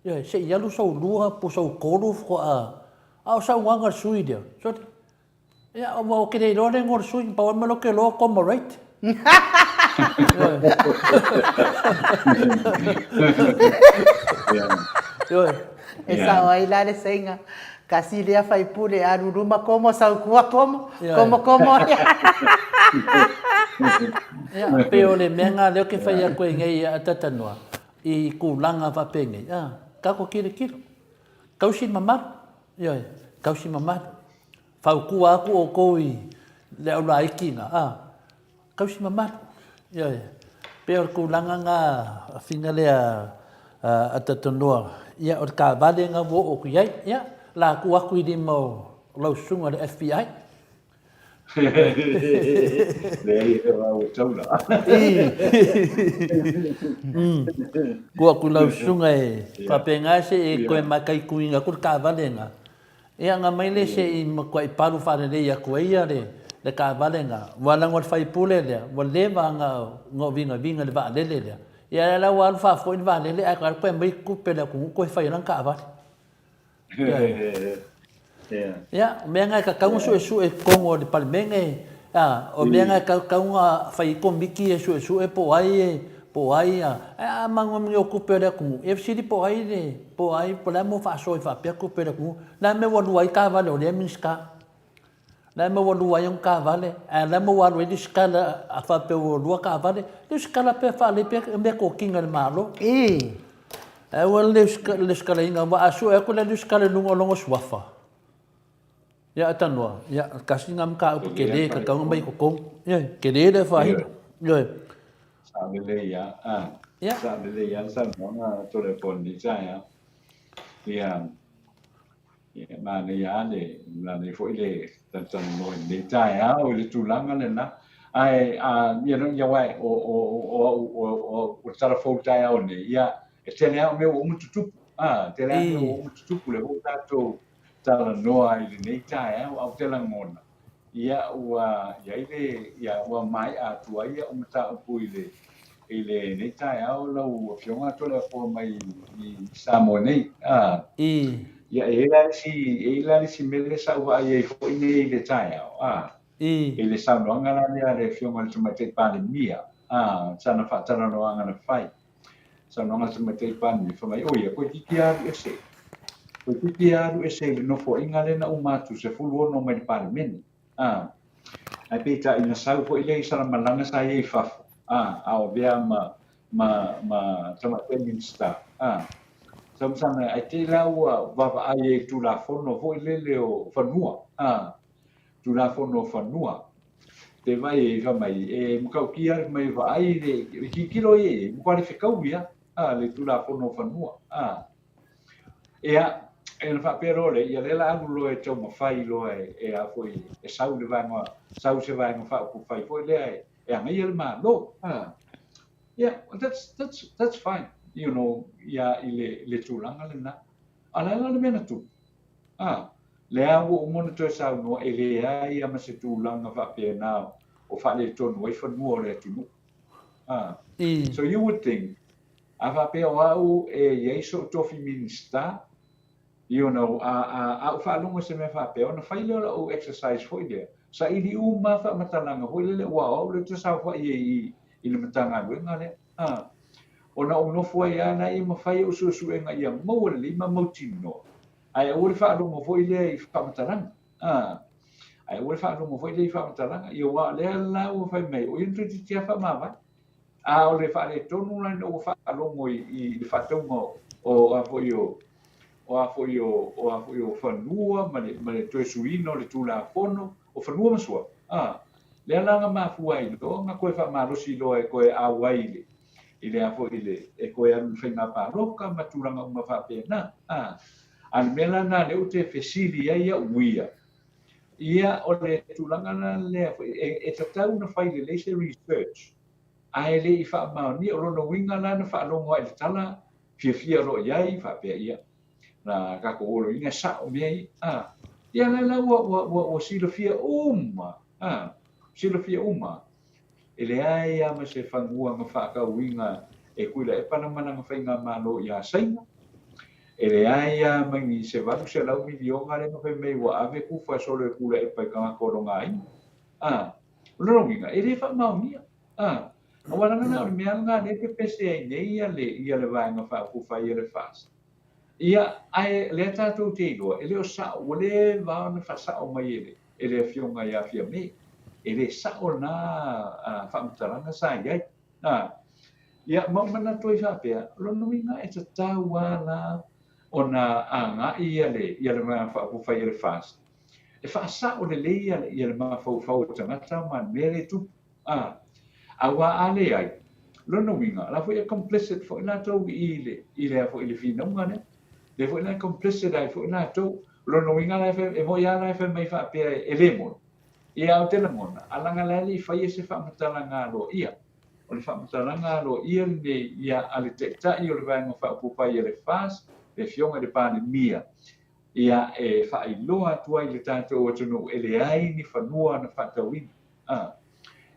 Ioe, se i alu sou lua po o sou tolu faatoa, a o saunoaga a le sui lea, sole, ia, aua ou te le iloa le igoa o le sui, na pau lava le mea lea ou te iloa o Toma Wright. Ioe. Ioe. E sao ai la le seiga. Kasi lea faipule alu luma komo sau kua komo, komo komo. Ia, pei o le mea nga lea ou te fai atu ai nei a Tatanoa i tulaga faapenei, a, tatou tilotilo, tausi le mamalu, ioe, tausi mamalu. Fautua atu outou i le au laiti ina, a, Tausi mamalu. Ioe. Pei o le tulaga na fina lea a Tatonoa, ia o le taavale na ua oo atu i ai, ia la tuu atu i lima o lau susuga le FBI. Leai e rau e taula. Tuu atu i lau susuga e faapena se i toe mataituina atu le taavale na. Ia ona aumai lea se i matuai palu faalelei atu ai ia le taavale lena, aua leaga o le faipule lea, ua leva ona ou vigaviga i le vaalele lea. Ia o lea la ua alu faafoi le vaalele ae toe aumai tupe a le atunuu toe fai ai lana taavale. Ia, o mea na e tatau ona suesue i totonu o le Palemene, a, o mea na e tatau ona fai ai Komiti e suesue po o ai, po o ai, ae a manuia tupe a le atunuu, ia fesili po o ai le, Po o ai, po o le a le mea ua faasoa ai faapea tupe a le atunuu. O le a le mea ua lua ai taavale o lea Minisita? O le a le mea ua lua ai ona taavale? Ae o le a le mea ua alu ai lesitala a faapea ua lua taavale? Lesitala pea faalelei pea meatotino a le Malo. Ae aua le lesitalaina aua a sue atu le lesitala i luga o lona suafa, ia Tanoa, ia tasi lena mataupu tele e tatau ona aumai i totonu. Ioe, tele le afaina. Ioe. Sao lelei lava, a. Ia. Sao lelei lava le saunoaga a Toleafoa i lenei taeao. Ia, ia manaia lava le, manaia foi le talatalanoa i lenei taeao i le tulaga lena. Ae, a, ia, ia aua o, o, o au, o, o, o le tala fou i le taeao nei, ia, e tele lava o mea ua uma tutupu, a, tele lava mea ua uma tutupu, lea foi ua tatou talanoa ai i lenei taeao, ae ou te lagona, Ia ua i ai le, ia ua maea atu ai au mataupu i le, i lenei taeao lau Afioga Toleafoa mai i Samoa nei. A, I. ia e i ai la le isi, e i ai la le isi mea lea sa ou vaai ai foi nei i le taeao, a, I. i le saunoaga la lea a le Afioga i le Tamaitai Palemia, a, sana faatalanoaga na fai. Saunoaga a le Tamaitai Palemia, fai mai, oi ia, toeitiiti alu ese. Toeitiiti alu ese i le nofoaiga lea na uma atu 16 mai le Palemene. A, ae peitai na sau foi lea i sana malaga sa i ai i fafo, a, a o avea ma, ma, ma Tamaitai Minisita. A, sau ma sana, ae te i la ua vaavaai ai i le Tulafono foi lele o fanua, a, Tulafono o Fanua. Te vai e fai mai, e matautia le mai vaai le, e tilotilo ia i ai, matua le fetaui lava, a, le Tulafono o Fanua. A, ia, e ona faapea loa lea, ia lea la alu loa e taumafai loa e, e a foi, e sau le vaega, sau se vaega faaupufai foi lea e, e agaia le Malo. A, yeah, that's, that's, that's fine, you know, ia, i le, le tulaga lena. A o le a la le mea na tupu? A, lea ua uma ona toe saunoa e leai lava ma se tulaga faapena o faaletonu ai fanua o le atunuu. A, so you would think, a faapea o au e i ai sou tofi Minisita, you know, a, a, a ou faalogo i se mea faapea, ona fai lea o lau exercise foi lea, saili uma lava faamatalaga foi lele aua o au lea ou te saofai ai i, i le Matagaluega lea. A, ona ou nofo ai lava lea ma fai au suesuega ia maua lelei ma mautinoa. Ae aua le faalogo foi lea i faamatalaga. A. Ae ua le faalogo foi lea i faamatalaga, ia aua o lea la ua fai mai, o ia na toeitiiti lava faamavae. A o le faaletonu la ina ua faalogo i, i le faatauga o, a foi o, o a foi o, o a foi o fanua ma le, ma le toe suiina o le Tulafono o Fanua ma Suafa, a, lea la na mafua ai loa ona toe faamalosi loa e toe auai i le, i le a foi i le, e toe alu i le faiga palota ma tulaga uma faapena, a. A o le mea la lena lea ou te fesili ai au ia, ia o le tulaga la lea foi, e, e tatau ona fai lelei se research, ae le i faamaonia. O lona uiga la na faalogo lava i le tala, fiafia loa i ai, faapea, ia, na tatou o loa e sao mea ia. A, ia la la ua, ua, ua, ua silafia uma, a, silafia uma, e leai lava ma se fanua na faatauina e Tuilaepa na ma lana faigamalo ia Saina, e leai lava ma ni se 800 miliona lea na fai mai ua ave tufa solo e Tuilaepa i tagata o lona aiga. A, o lona uiga, e le faamaonia. A, aua leaga la o le mea lena lea e pepese ai nei ia le, ia le Vaega Faaupufai a le FAST. Ia, ae lea tatou te iloa, e le o sao, ua leva ona faasao mai e le, e le Afioga ia Fiame. E le sao lena faamatalaga sa i ai. A, ia, ma ou manatu ai faapea, o lona uiga e tatau lava la ona agai ia le, ia le Vaega Faaupufai a le FAST e faasao lelei ia, ia le mafaufau o tagata ma le mea lea e tupu. A, aua a leai, lona uiga, o la foi e complicit foi latou i le, i le, foi i le finauga lea. Lea foi la e complicit ai foi latou. O lona uiga la e fai, e moi lava la e fai mai faapea e le moni. Ia, ou te lagona, a leaga la e le i faia se faamatalaga aloaia. O le faamatalaga aloaia lenei ia a le Taitai o le Vaega Faaupufai a le FAST, le Afioga i le Palemia, ia e faailoa atu ai i le tatou atunuu e leai ni fanua na faatauina. A,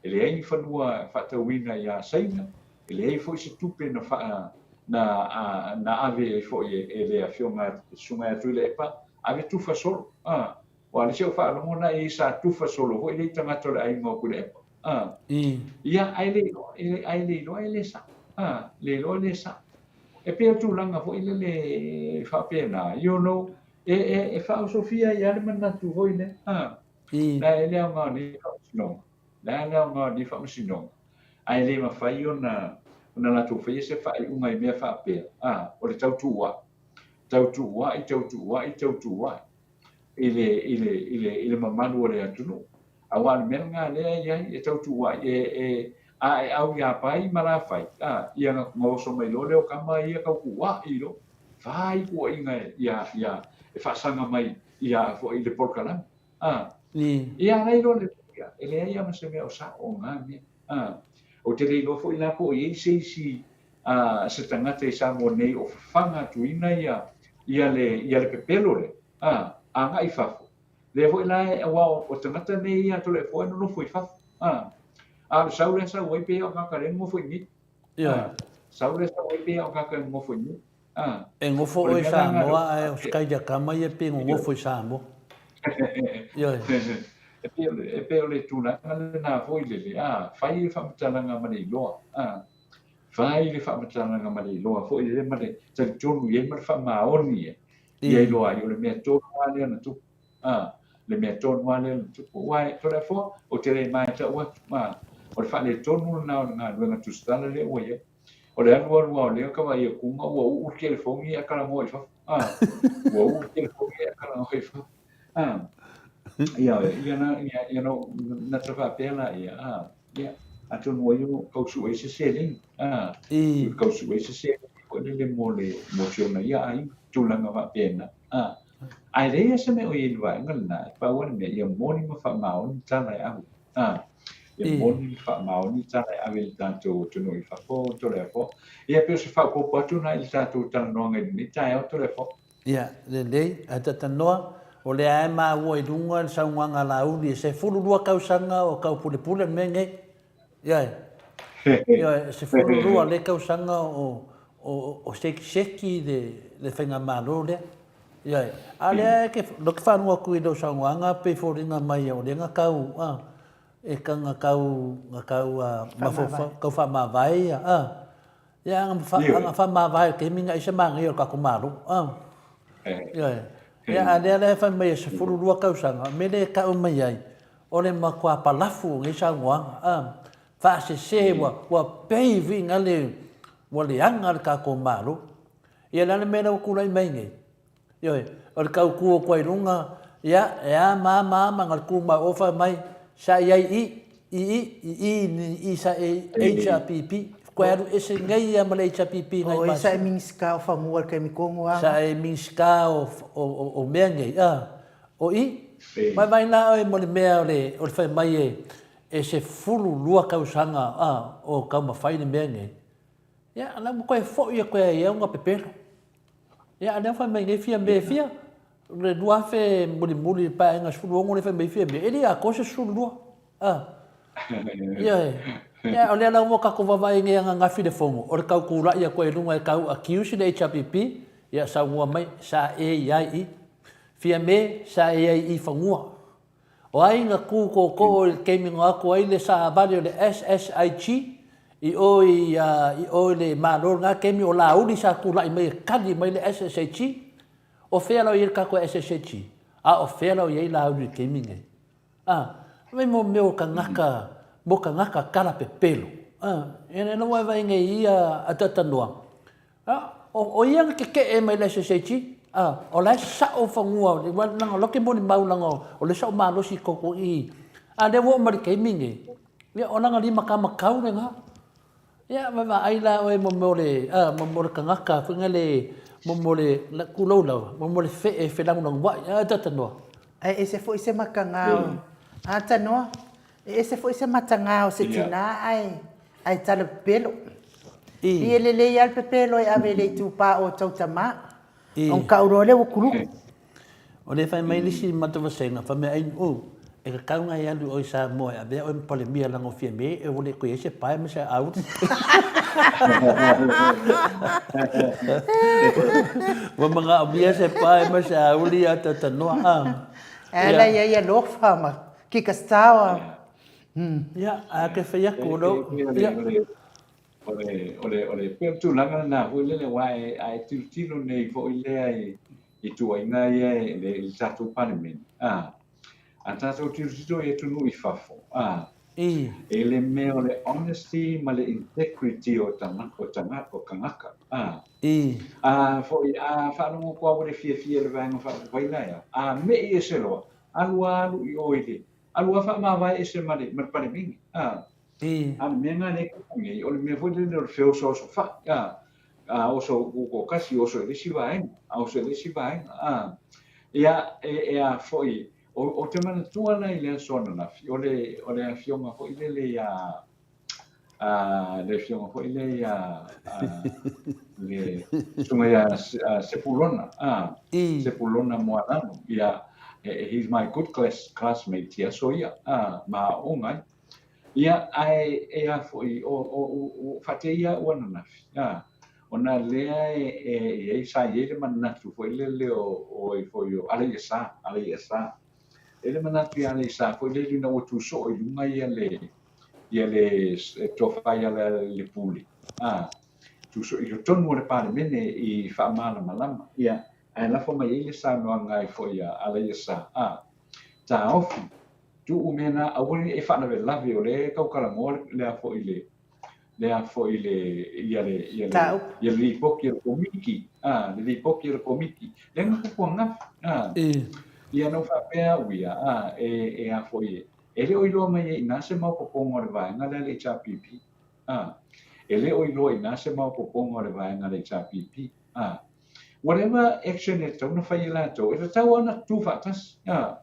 e leai ni fanua faatauina iā Saina, e leai foi se tupe na faa, na, a, na ave ai foi e, e le Afioga le Susuga ia Tuilaepa, ave tufa solo. A, aua o le isi au faalogo na i sa tufa solo foi lea i tagata o le aiga o Tuilaepa. A, ia, ae le iloa, e, ae le iloa e le sao. A, le iloa e le sao. E pei o tulaga foi lele faapena, you know, e, e, e faaosofia ai lava le manatu foi lea. A, La e le aoga o nei faamasinoga, la e le aoga o nei faamasinoga, ae le mafai ona ona latou faia se faaiuga i mea faapea, a, o le tautuua'i, tautuua'i, tautuua'i, tautuua'i i le, i le, i le, i le mamalu o le atunuu. Aua o le mea lena lea e i ai, e tautuua'i, e, e, a e au iā Pai ma Lafai, a, ia na, na oso mai loa lea o tama ia tautuua'i loa, fai tuuaiga ia, ia, e faasaga mai ia foi i le polokalame. A. Ia ala iloa le ia, e leai lava ma se mea o sao o na mea. A. Ou te le iloa foi la po o i ai se isi a, se tagata i Samoa nei o fafaga atuina ia, ia le, ia le pepelo lea, a, agai i fafo. Lea foi la e, aua o, o tagata nei ia Toleafoa e nonofo i fafo. A. A o le sau lea sau ai pei o tagata lea e nonofo i nei. A. Sau lea sau ai pei o tagata e nonofo i nei. E nofo oe i Samoa ae o Skyler Kama ia pei e nonofo i Samoa. Ioe. E pei o le tulaga lena foi lele, a, fai le faamatalaga ma le iloa, a, fai le faamatalaga ma le iloa foi lele ma le talitonu i ai ma le faamaoni i ai, ia iloa ai o le mea tonu lava lea na tupu, a, le mea tonu lava lea na tupu. Aua e Toleafoa, ou te le maitau atu, a, o le faaletonu lena o le galuega tusitala lea ua i ai. O le alualu lava o lea kava ia kuga ua uu le telefoni ae talanoa i fafo. Ah, ua uu le telefoni ae talanoa i fafo. Ah, ia, ia na, ia, ia no, na ta faapea la ia, ah, ia, atonu ai o kau suʻe i se seleni. Ah, I. kau suʻe i se seleni foi lele mo le, mo si ona ia aiga, tulaga faapena. Ah, ae leai se mea o i ai i le vaega lena, e pau lava le mea, ia moni ma faamaoni tala e ave. A, e moni ma faamaoni tala e ave i le tatou atunuu i fafo, Toleafoa. Ia, pei o se faaopoopo atu lena i le tatou talanoaga i lenei taeao, Toleafoa. Ia, lelei, ae talanoa, o lea lava e maua i luga le saunoaga a Laauli, e 12 tausaga o taupulepule le mea lenei. Ioe. Ioe, e 12 lea tausaga o, o, o sekiseki le, le faigamalo lea. Ioe. A lea e ke, no ke whanua atu i lou saunoaga pei foliga mai o lea na kau, a, e ka na kau, na kau a, mafaufau, kau whaamavae ia, a. Ia, anga, wha, anga whaamavae ke minga i se manaia o le tatou Malo, a. Ioe. Ia, a lea la e fai mai e 12 tausaga, o le mea lea e tau mai ai, o le matua palafu o nei saunoaga, a, faasese, ua, ua pei viiga le, ua leaga le tatou Malo. Ia, o le a le mea lea ua tulai mai nei? Ioe, o le tau tu atu ai i luga, ia, e a ma a ma a ma na le tu mai o fai mai, sa i ai i, i i, i i i i sa e HRPP, koe alu ese nei ia ma le HRPP nai ma. O sa e Minisita o Fanua i le taimi tonu a. Sa e Minisita o, o, o, o mea nei, a, o i, vaivai la oe mo le mea o le, o le fai mai e, e 12 tausaga, a, o taumafai le mea nei. Ia, la ua toe foi atu ai au na pepelo. Ia, a lea fai mai nei fia me fia, le 2000 mulimuli le paeaiga 16 lea fai mai fia me, e le atoa se 12. Ah. Ioe. Ia, o lea la ua tatou vaavaai nei ananafi i le fono, o le tau tulai atu ai i luga e tau accuse le HRPP, ia saunoa mai, sa e i ai i. Fia me, sa e ai i fanua. O ai na kū kōkō i le taimi na o atu ai le savali o le SSIG i o i, i o i le Malo i lena taimi o Laauli sa tulai mai e kali mai le SSIG? O fea la o i ai le tatou SSIG? A o fea la o i ai Laauli i le taimi lenei? A, fai mai mo mea o tagata, mo tagata talapepelo. A, ia lea ua e vaai nei i ia ataatanoa, A, o ia na tetee mai le SSH, a, o la e sao fanua, leaga o la ke molimau leaga o lea sa ou malosi i totonu i i. A lea ua oo mai le taimi lenei, ia o lana lima kamatau lena. Ia vaavaai la oe mo mea o le, a, mo mea o le tagata foi lele, mo mea o le, tulou lava, mo mea o le fee e felagolagoai, a, Tanoa. Ae ese foi se mataga o, a Tanoa, E ese foi se mataga o se tina ae ae tala pepelo. I. E lelei lava le pepelo e ave i le itupa o tou tama. Ona tau loa lea ua kuluku. O lea e fai mai le isi matou vasega, fai mai ai, oh, e tatau ona e alu oe i Samoa e avea oe ma Palemia leaga o Fiame e ua le toe i ai se pae ma se auli. Ua manaomia se pae ma se auli ia Tatanoa. E ala i ai alofa ma Kika Stawa. Ia, a ke whai aku o lo. Ia. O le, o le, o le, pei o le tulaga lena foi lele, aua e, a e tilotilo nei foi lea i, i tuuaiga ia i le, i le tatou Palemene, a, a tatou tilotilo i atunuu i fafo, a, I. e le mea o le honesty ma le integrity o tagata, o tagata, o tagata, a. I. A foi, a faalogo atu lava ua le fiafia i le Vaega Faaupufai la ea, a me'i ese loa, Alu a alu i o i le, alu a faamavae ese ma le, ma le Palemene, a. I. A o le mea lena lea e tupu nei, o le mea foi lele o le feosoosofai, a. A oso i le toatasi, oso i le isi vaega, a oso i le isi vaega, a. Ia, e, e a foi, o, ou te manatua la i le aso ananafi, o le, o le afioga foi lele ia, a le afioga foi lea ia le susuga ia Sepulona, a Sepulona Moananu, ia, he's my good class, classmate i aso ia, a, ma aoga ai. Ia, ae, e a foi, o, o, o, faateia au ananafi, a, ona lea e, e, e ai, sa i ai le manatu foi lele o, o, foi o Alaiasa, Alaiasa. E le manatu ia Alaiasa foi lele ina ua tu soo i luga ia le, ia le tofa ia Lealailepule, a, tuso i totonu o le Palemene i faamalamalama, ia, ae lafo mai ai le saunoaga ai foi a Alaiasa, a, taofi, tuu mea na, aua ne i e faalavelave o lea e tau talanoa le a foi le, le a foi le, ia le, ia le, ia le lipoti a le Komiti, a, le lipoti a le Komiti, lea na tupu ananafi, a, ia na ou faapea au ia, a, e, e a foi e, E le o iloa mai ai i ina se maopoopoga o le vaega lea a le HRPP. A. E le o iloa i ina se maopoopoga o le vaega a le HRPP. A. Whatever action e tatau ona fai e latou, e tatau lava ona tutū faatasi. A.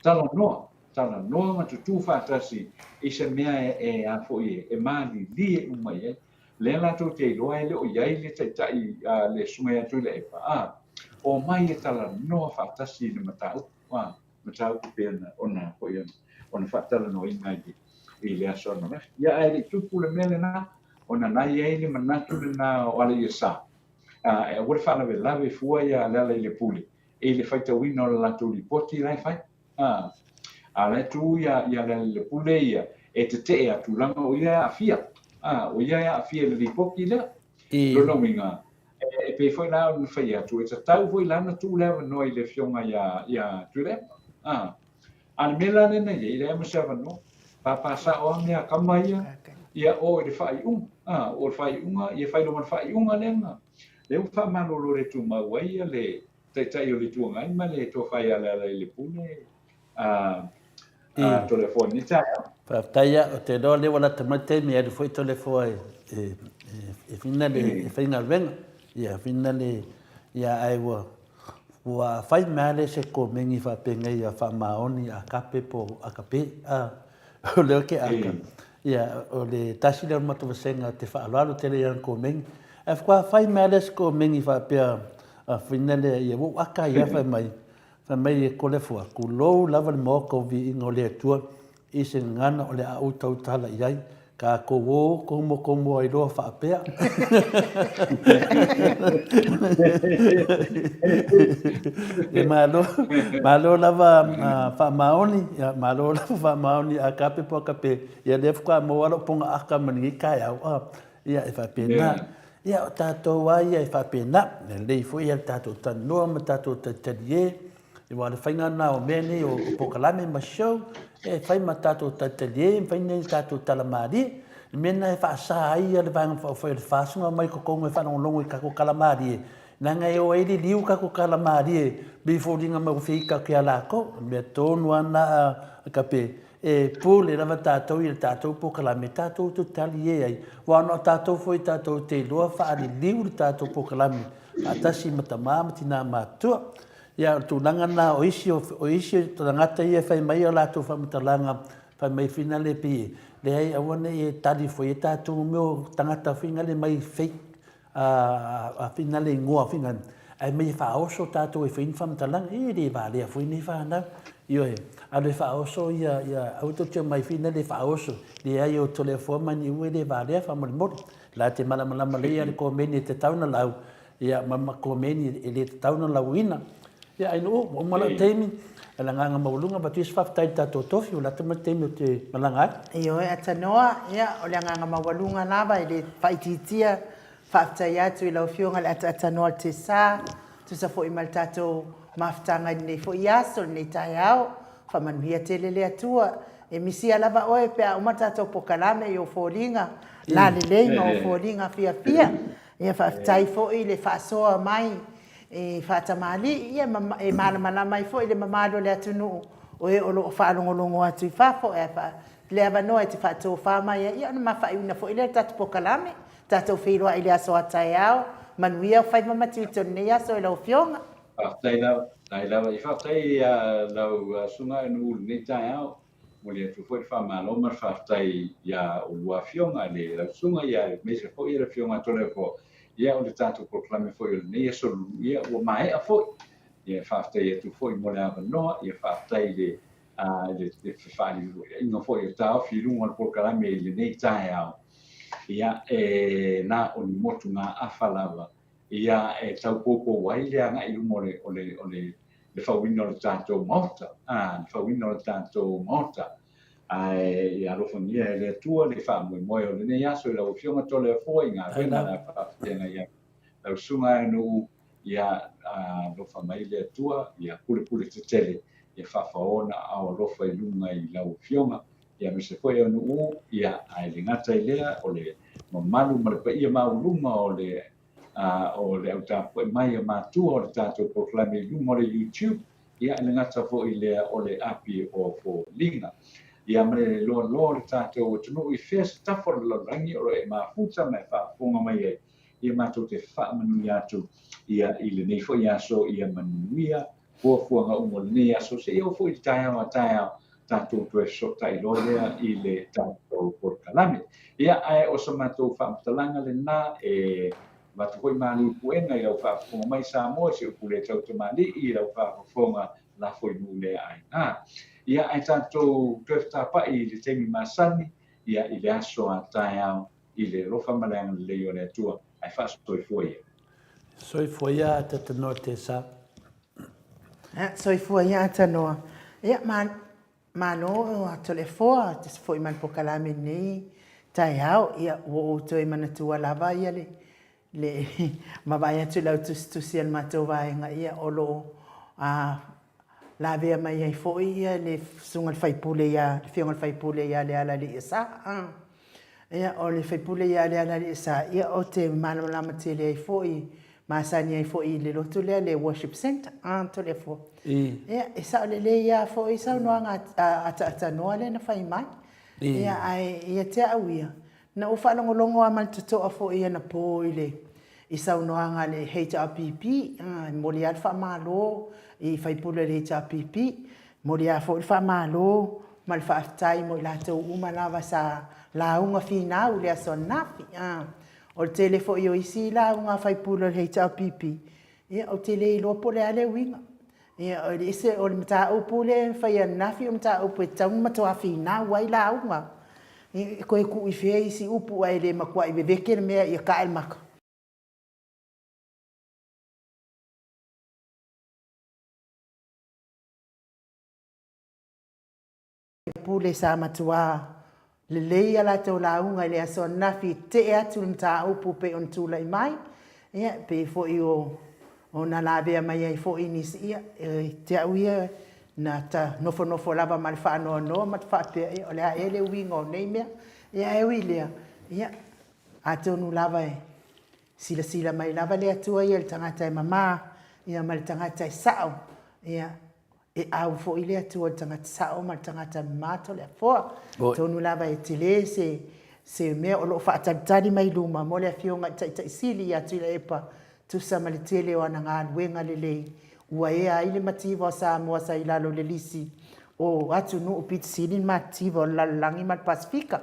Talanoa, talanoa ma tutū faatasi i se mea e, e a foi e, e malilie uma i ai. Lea latou te iloa e le o i ai le taitai, a, le Susuga ia Tuilaepa. A. Omai e talanoa faatasi i le mataupu. A. mataupu pei ona, ona foi ona, ona faatalanoaina i le, i le aso ananafi. Ia, ae le i tupu le mea lena, ona na i ai le manatu lena o Alaiasa, a, e aua le faalavelave fua ia Lealailepule i le faitauina o le latou lipoti la e fai. A, a la e tu ia, ia Lealailepule ia e tetee atu, leaga o ia e aafia. A, o ia e aafia i le lipoti lea. I. Lona uiga, e pei foi la ona fai atu, e tatau foi la ona tuu le avanoa i le Afioga ia, ia Tuilaepa. A, a le mea la lea na i ai, e leai ma se avanoa. Pāpā sao lava mea a tama ia, ia oo i le faaiuga. A, oo i le faaiuga, ia fai loa ma le faaiuga lea na, lea ua faamalolo le tumau ai ia le Taitai o le Itu Agai ma le Tofa ia Lealailepule, a, a Toleafoa i lenei taeao. Faafetai ia, ou te iloa o lea ua lata mai le taimi e alu foi Toleafoa e, e, e, e fina le e faigaluega. Ia, fina le, ia, ae ua, ua fai mai lava lea se komeni faapenei a faamaoni a kape po o akape, a, o lea ou te aka. Ia, o le tasi lea o le matou vasega te faaaloalo tele i ana komeni. Ae faatoa fai mai lava lea se komeni faapea, a fina lea, ia ua ou aka ai lava fai mai, Fai mai e Toleafoa, Tulou lava le Maota o Viiga o le Atua i se gagana o le a ou tautala i ai, tatou o tomotomo ai loa faapea. E malo, malo lava faamaoni, ia, malo lava faamaoni a kape po kape, ia lea faatoa maua lou poga aka ma lenei taeao, a, ia e faapena. Ia o tatou lava ia e faapena, e lelei foi le tatou talanoa ma tatou talitalie, aua o le faiga lena o mea nei o polokalame ma show, e fai ma tatou talitalie, ma fai ni tatou tala malie. O le mea lena e faasa ai le Vaega Faaupufai o le FAST ona omai i totonu e faalogologo i tatou tala malie, leaga e o ai liliu tatou tala malie, pei e foliga mai ua feita atu ia latou. O le mea tonu lava lena a Kape, E pule lava tatou i le tatou polokalame tatou te talie ai, aua na o tatou foi tatou te iloa faaliliu le tatou polokalame faatasi ma tama ma tina matutua. Ia, o le tulaga lena o isi, o isi tagata ia e fai mai a latou faamatalaga, fai mai finale pei e leai aua ne i e tali foi e tatou mea o tagata finale mai fake a finale igoa finale, ae mai e faaoso tatou e fai ni faamatalaga, e le valea foi nei fanau. Ioe, alu e faaoso ia, ia aua tou te omai finale e faaoso, leai o Toleafoa ma Niu e le valea faamolemole. La te malamalama lelei a le komeni e tatau ona lau, ia ma ma komeni e le tatau ona lauina. Ia ai nuu, ua uma lau taimi, a le agaga maualuga, avatu ia se faafetai i le tatou tofi, ua lata mai le taimi ou te malaga ai. Ioe, Atanoa, ia, o le agaga maualuga lava e le faaitiitia, faafetai atu i lau Afioga i le Ataatanoa o le Tesa, tusa foi ma le tatou mafutaga i lenei foi aso, lenei taeao, faamanuia tele le Atua. E misia lava oe pe a uma le tatou pokalame i ou foliga lalelei ma ou foliga fiafia. Ia faafetai foi le faasoa mai e faatamalii, ia, e malamalama ai foi le mamalu o le atunuu o e o lo o faalogologo atu i fafo, ae le avanoa e te faatofa mai ai, ia ona mafaaiuina foi lea o le tatou polokalame. Tatou feiloai i le aso a taeao. Manuia faiva ma tiute o lenei aso i lau Afioga. Faafetai lava, faafetai lava. Ia faafetai i lau Susuga Nu'u i lenei taeao. Momoli atu foi le faamalo ma le faafetai ia oulua afioga i lau susuga ia aemaise foi le afioga a Toleafoa. Ia o le tatou polokalame foi o lenei aso Lulu ia ua maea foi. Ia faafetai atu foi mo le avanoa, ia faafetai i le i le fefaaliuaiga foi o taofi i luga o le polokalame i lenei taeao. Ia e na o ni motugaafa lava ia e tau poupou ai le agai i luma o le, o le, o le, le fauina o le tatou Maota, a, le fauina o le tatou Maota. Ae ia alofagia e le Atua le faamoemoe o lenei aso i lau Afioga Toleafoa i galuega na faafeagai ai lau Susuga Nu'u, ia alofa mai le Atua, ia pulepule tetele, ia faafaoa na aao alofa i luga i lau Afioga, ia aemaise foi o Nu'u, ia ae le gata i lea, o le mamalu ma le paia maualuga o le o le au tapuai mai a matua o le tatou polokalame i luga o le YouTube, ia e le gata foi i lea o le api o foliga. Ia ma le loaloa o le tatou atunuu i fea se tafa o le lalolagi o lo o e mafuta ma e faafofoga mai ai, ia matou te faamanuia atu ia i lenei foi aso ia manuia fuafuaga uma o lenei aso seia oo foi i le taeao a taeao tatou toe fesootai loa lea i le tatou polokalame. Ia, ae o sa matou faamatalaga lena e avatu foi malu i puega i lau faafofoga mai Samoa i si ou pule tau tamalii i lau faafofoga lafo i nuu lea aiga. Ia, ae tatou toe fetapai i le taimi masani, ia, i le aso a taeao i le alofa ma le agalelei o le Atua, ae faasoifua ia. Soifua ia Atatanoa Tesa. Soifua ia Atanoa. Ia, ma, malo a Toleafoa, tusa foi ma le pokalame i lenei taeao. Ia, ua ou toe manatua lava ia le, le vaavaai atu i le au tusitusi a le matou vaega, ia o lo o lavea mai ai foi ia le susuga i le faipule ia, le afioga i le faipule ia Lealaiasa. Ia, o le faipule ia Lealaiasa, ia ou te malamalama tele ai foi, masani ai foi i le lotu lea, le worship centre, Toleafoa. Ia, e sao lelei lava foi saunoaga ataatanoa lea na fai mai. Ia, ae ia te au ia, na ou faalogologo lava ma le totoa foi anapo i le i saunoaga a le HRPP, e momoli lava le faamalo i sui usufono o le HRPP, e momoli lava foi le faamalo ma le faafetai mo i latou uma lava sa lauga finau i le aso ananafi. O le tele foi o isi lauga a sui usufono o le HRPP, ia ou te le iloa po o le a le uiga. Ia, o le mataupu lea na fai ananafi o le mataupu e tatau ona matua finau ai lauga. E toe tuu i fea isi upu ae le matuai vevete le mea ia tae le mata? Pule sa matua lelei a latou lauga i le aso ananafi e tetee atu le mataupu pei ona tulai mai, ia pei foi o ona lavea mai ai foi nisi, ia e te au ia na ta nofonofo lava ma le faanoanoa ma ta faapea, ia o le a ea le uiga o nei mea. Ia ae ui i lea, ia atonu lava e silasila mai lava le Atua ia i le tagata e mama, ia ma le tagata e sao, ia E au foi le Atua i le tagata sao ma le tagata mama Toleafoa. Atonu lava e tele se, se mea o lo o faatalitali mai luma mo le Afioga i le Taitai Sili ia Tuilaepa, tusa ma le tele o ana galuega lelei ua ea ai le mativa o Samoa sa i lalo o le lisi o atunuu pito sili ona matitiva o le lalolagi ma le Pasefika.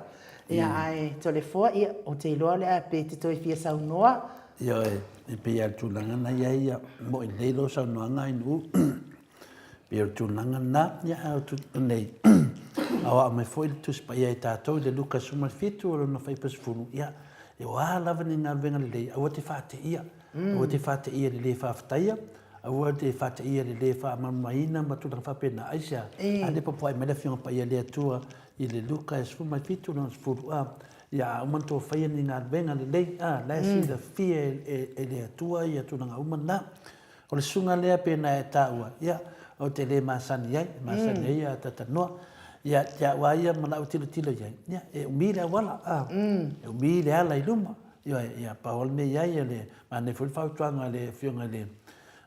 Ia, ae Toleafoa, ia, ou te iloa o le a pe e te toe fia saunoa. Ioe, e pei lava o le tulaga na i ai, ia, mo'i lelei lau saunoaga Ainuu. Pei o le tulaga lena, ia, a o nei, aoao mai foi le Tusi Paia i tatou i le Luka 17 o lona fuaiupu 10, ia, o a lava ni galuega lelei, aua te faateia, aua te faateia i le le faafetaia, aua te faateia i le le faamalamalamaina ma tulaga faapena. Aisea? A lea e popoai mai le Afioga Paia a le Atua i le Luka 17 lona 10, a, ia, a uma ona outou faia ni galuega lelei, a, la e silafia e le Atua ia tulaga uma na. O le susuga lea pei ona e taua, ia, ou te le masani ai, masani ai ia Tatanoa. Ia, te au lava ia ma lau tilotilo i ai, ia, e umi le auala, a, e umi le ala i luma. Ioe, ia, pau lava le mea i ai, o le manaia foi le fautuaga a le Afioga i le,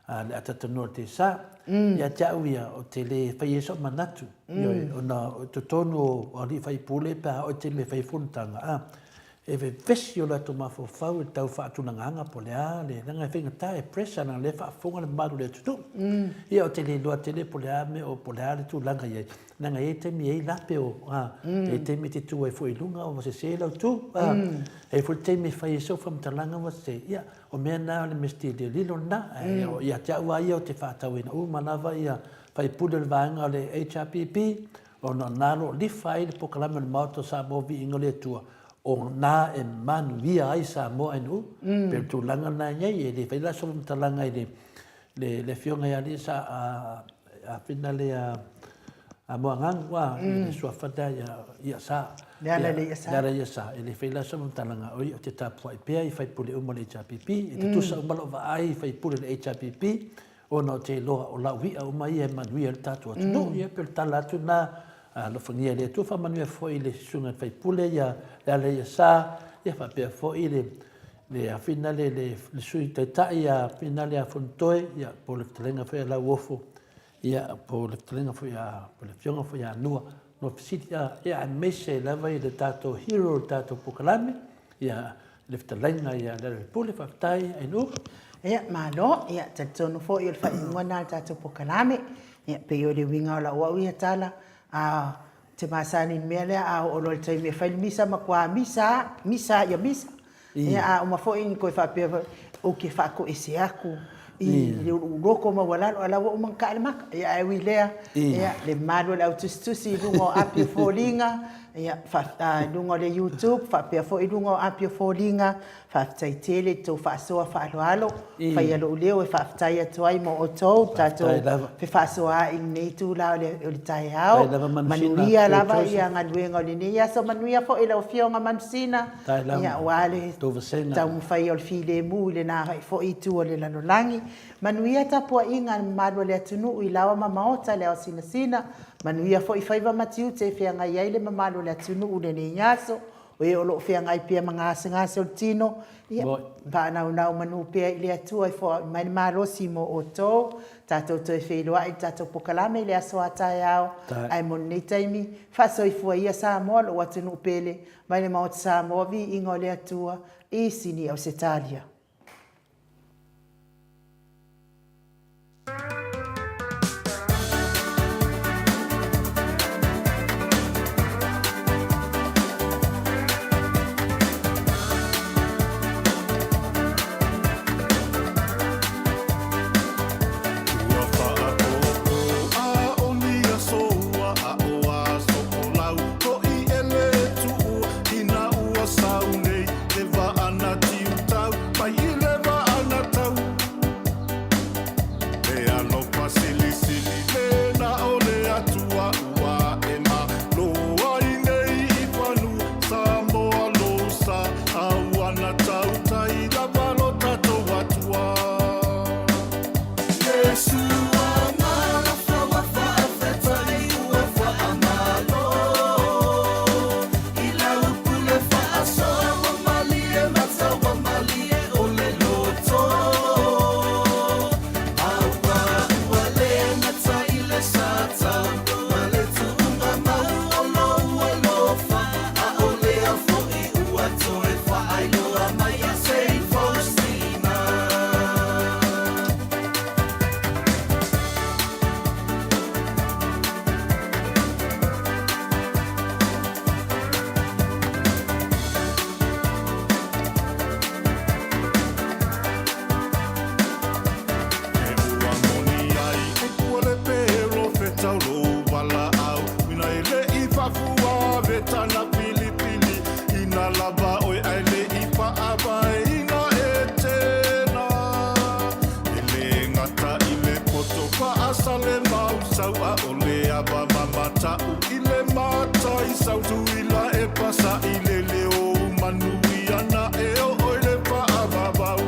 a le Atatanoa o le Tesa. Ia te au ia, ou te le faia ai sou manatu, ioe, ona o totonu o alii faipule pe a oo i le taimi e fai ai fonotaga, a, E vevesi o latou mafaufau i le tau faatulagaga po o le a le, leaga e faigata, e pressure leaga o lea e faafofoga le mamalu o le atunuu. Ia ou te le iloa tele po o le a mea o po o le a le tulaga i ai, leaga e i ai taimi e i ai lape o, a, e i ai taimi e te tu ai foi i luga ua sese lau tu, a, e i ai foi le taimi e fai ai sau faamatalaga ua sese. Ia, o mea na o le mea tilotilo lena, ae ia te au lava ia ou te faatauina uma lava ia faipule o le vaega o le HRPP, Ona o na lo lifa ai le pokalame o le Maota o Samoa Viiga o le Atua, o na e manuia ai Samoa ae nuu. Pei o le tulaga lena e i ai, e le fai la se faamatalaga i le, le, le afioga ia Alii sa, a, a fina le a, a Moagagu, a, mm. le suafa lea ia, ia sa. Le ala le ia sa. Le ala ia sa. E le fai la se faamatalaga, oi, o te tapuai pea i faipule uma le HRPP, e tutusa uma lou vaai i faipule le HRPP, Ona ou te iloa o lau i'a uma ia e manuia ai le tatou atunuu. Ia pei o le tala atu lena, alofagia e le Atua, faamanuia foi i le susuga i le sui usufono ia Lealaiasa, ia faapea foi le le afina le le le Sui Taitai ia afina le Fonotoe, ia po o le fetalaiga foi a Lauofo, ia po o le fetalaiga foi a po o le afioga foi ia Nua Nuafesili, ia aemaise lava i le tatou hero o le tatou polokalame, ia le fetalaiga ia Lealailepule, faafetai Ainuu. Ia, malo. Ia, talitonu foi o le faaiuga lena o le tatou polokalame. Ia, pei o le uiga o lau au ia tala, a, ou te masani i le mea lea, a oo loa i le taimi e fai le misa, matua misa lava, misa lava ia misa. Ia, a uma foi ona toe faapea foi, ou te faatoese atu i le uluuloko maualalo, a o la ua uma ona ta'a le mata. Ia, ae ui i lea, ia, le mamalu o le au tusitusi i luga o api o foliga, ia, i luga o le YouTube faapea foi luga o api o foliga, faafetai tele i le tou faasoa faaaloalo. E faia lou leo e faafetai atu ai mo outou, le tatou fefaasoaai i lenei itula o le taeao. Manuia lava galuega o lenei aso, manuia foi lau Afioga Manusina, aua le taumafai o le filemu i lena foi itu o le lalolagi. Manuia tapuaiga a le mamalu o le atunuu i laoa ma maota i le ao sinasina, manuia foi faiva ma tiute e feagai ai le mamalu o le atunuu i lenei aso. O e o lo o feagai pea ma gasegase o le tino, ia faanaunau manu pea i le Atua e foai mai le malosi mo outou. Tatou toe feiloai i le tatou polokalame i le aso a taeao, ae mo lenei taimi, faasoifua ia Samoa lou atunuu pele, mai le Maota Samoa, viiga o le Atua i Sini Ausetalia. Ua faapopo a o ni aso ua a o aso folau hoʻi e lē tuua ina ua sau nei le vaa na tiutau mai i le vaa na tau E alofa silisili le na o le Atua ua e malo ai nei i fanua Samoa lou sa a ua na tautai lava lo tatou Atua. E ua moni ai upu a le perofeta o lou valaau ina e le i faafua vetana pilipili ina lava oe ae le i faavaeina e tena. E le gata i le poto faasale mausau a o le ava mamata'u i le mataisau tuila e pasa'i le leo manuia na e oo i le faavavau.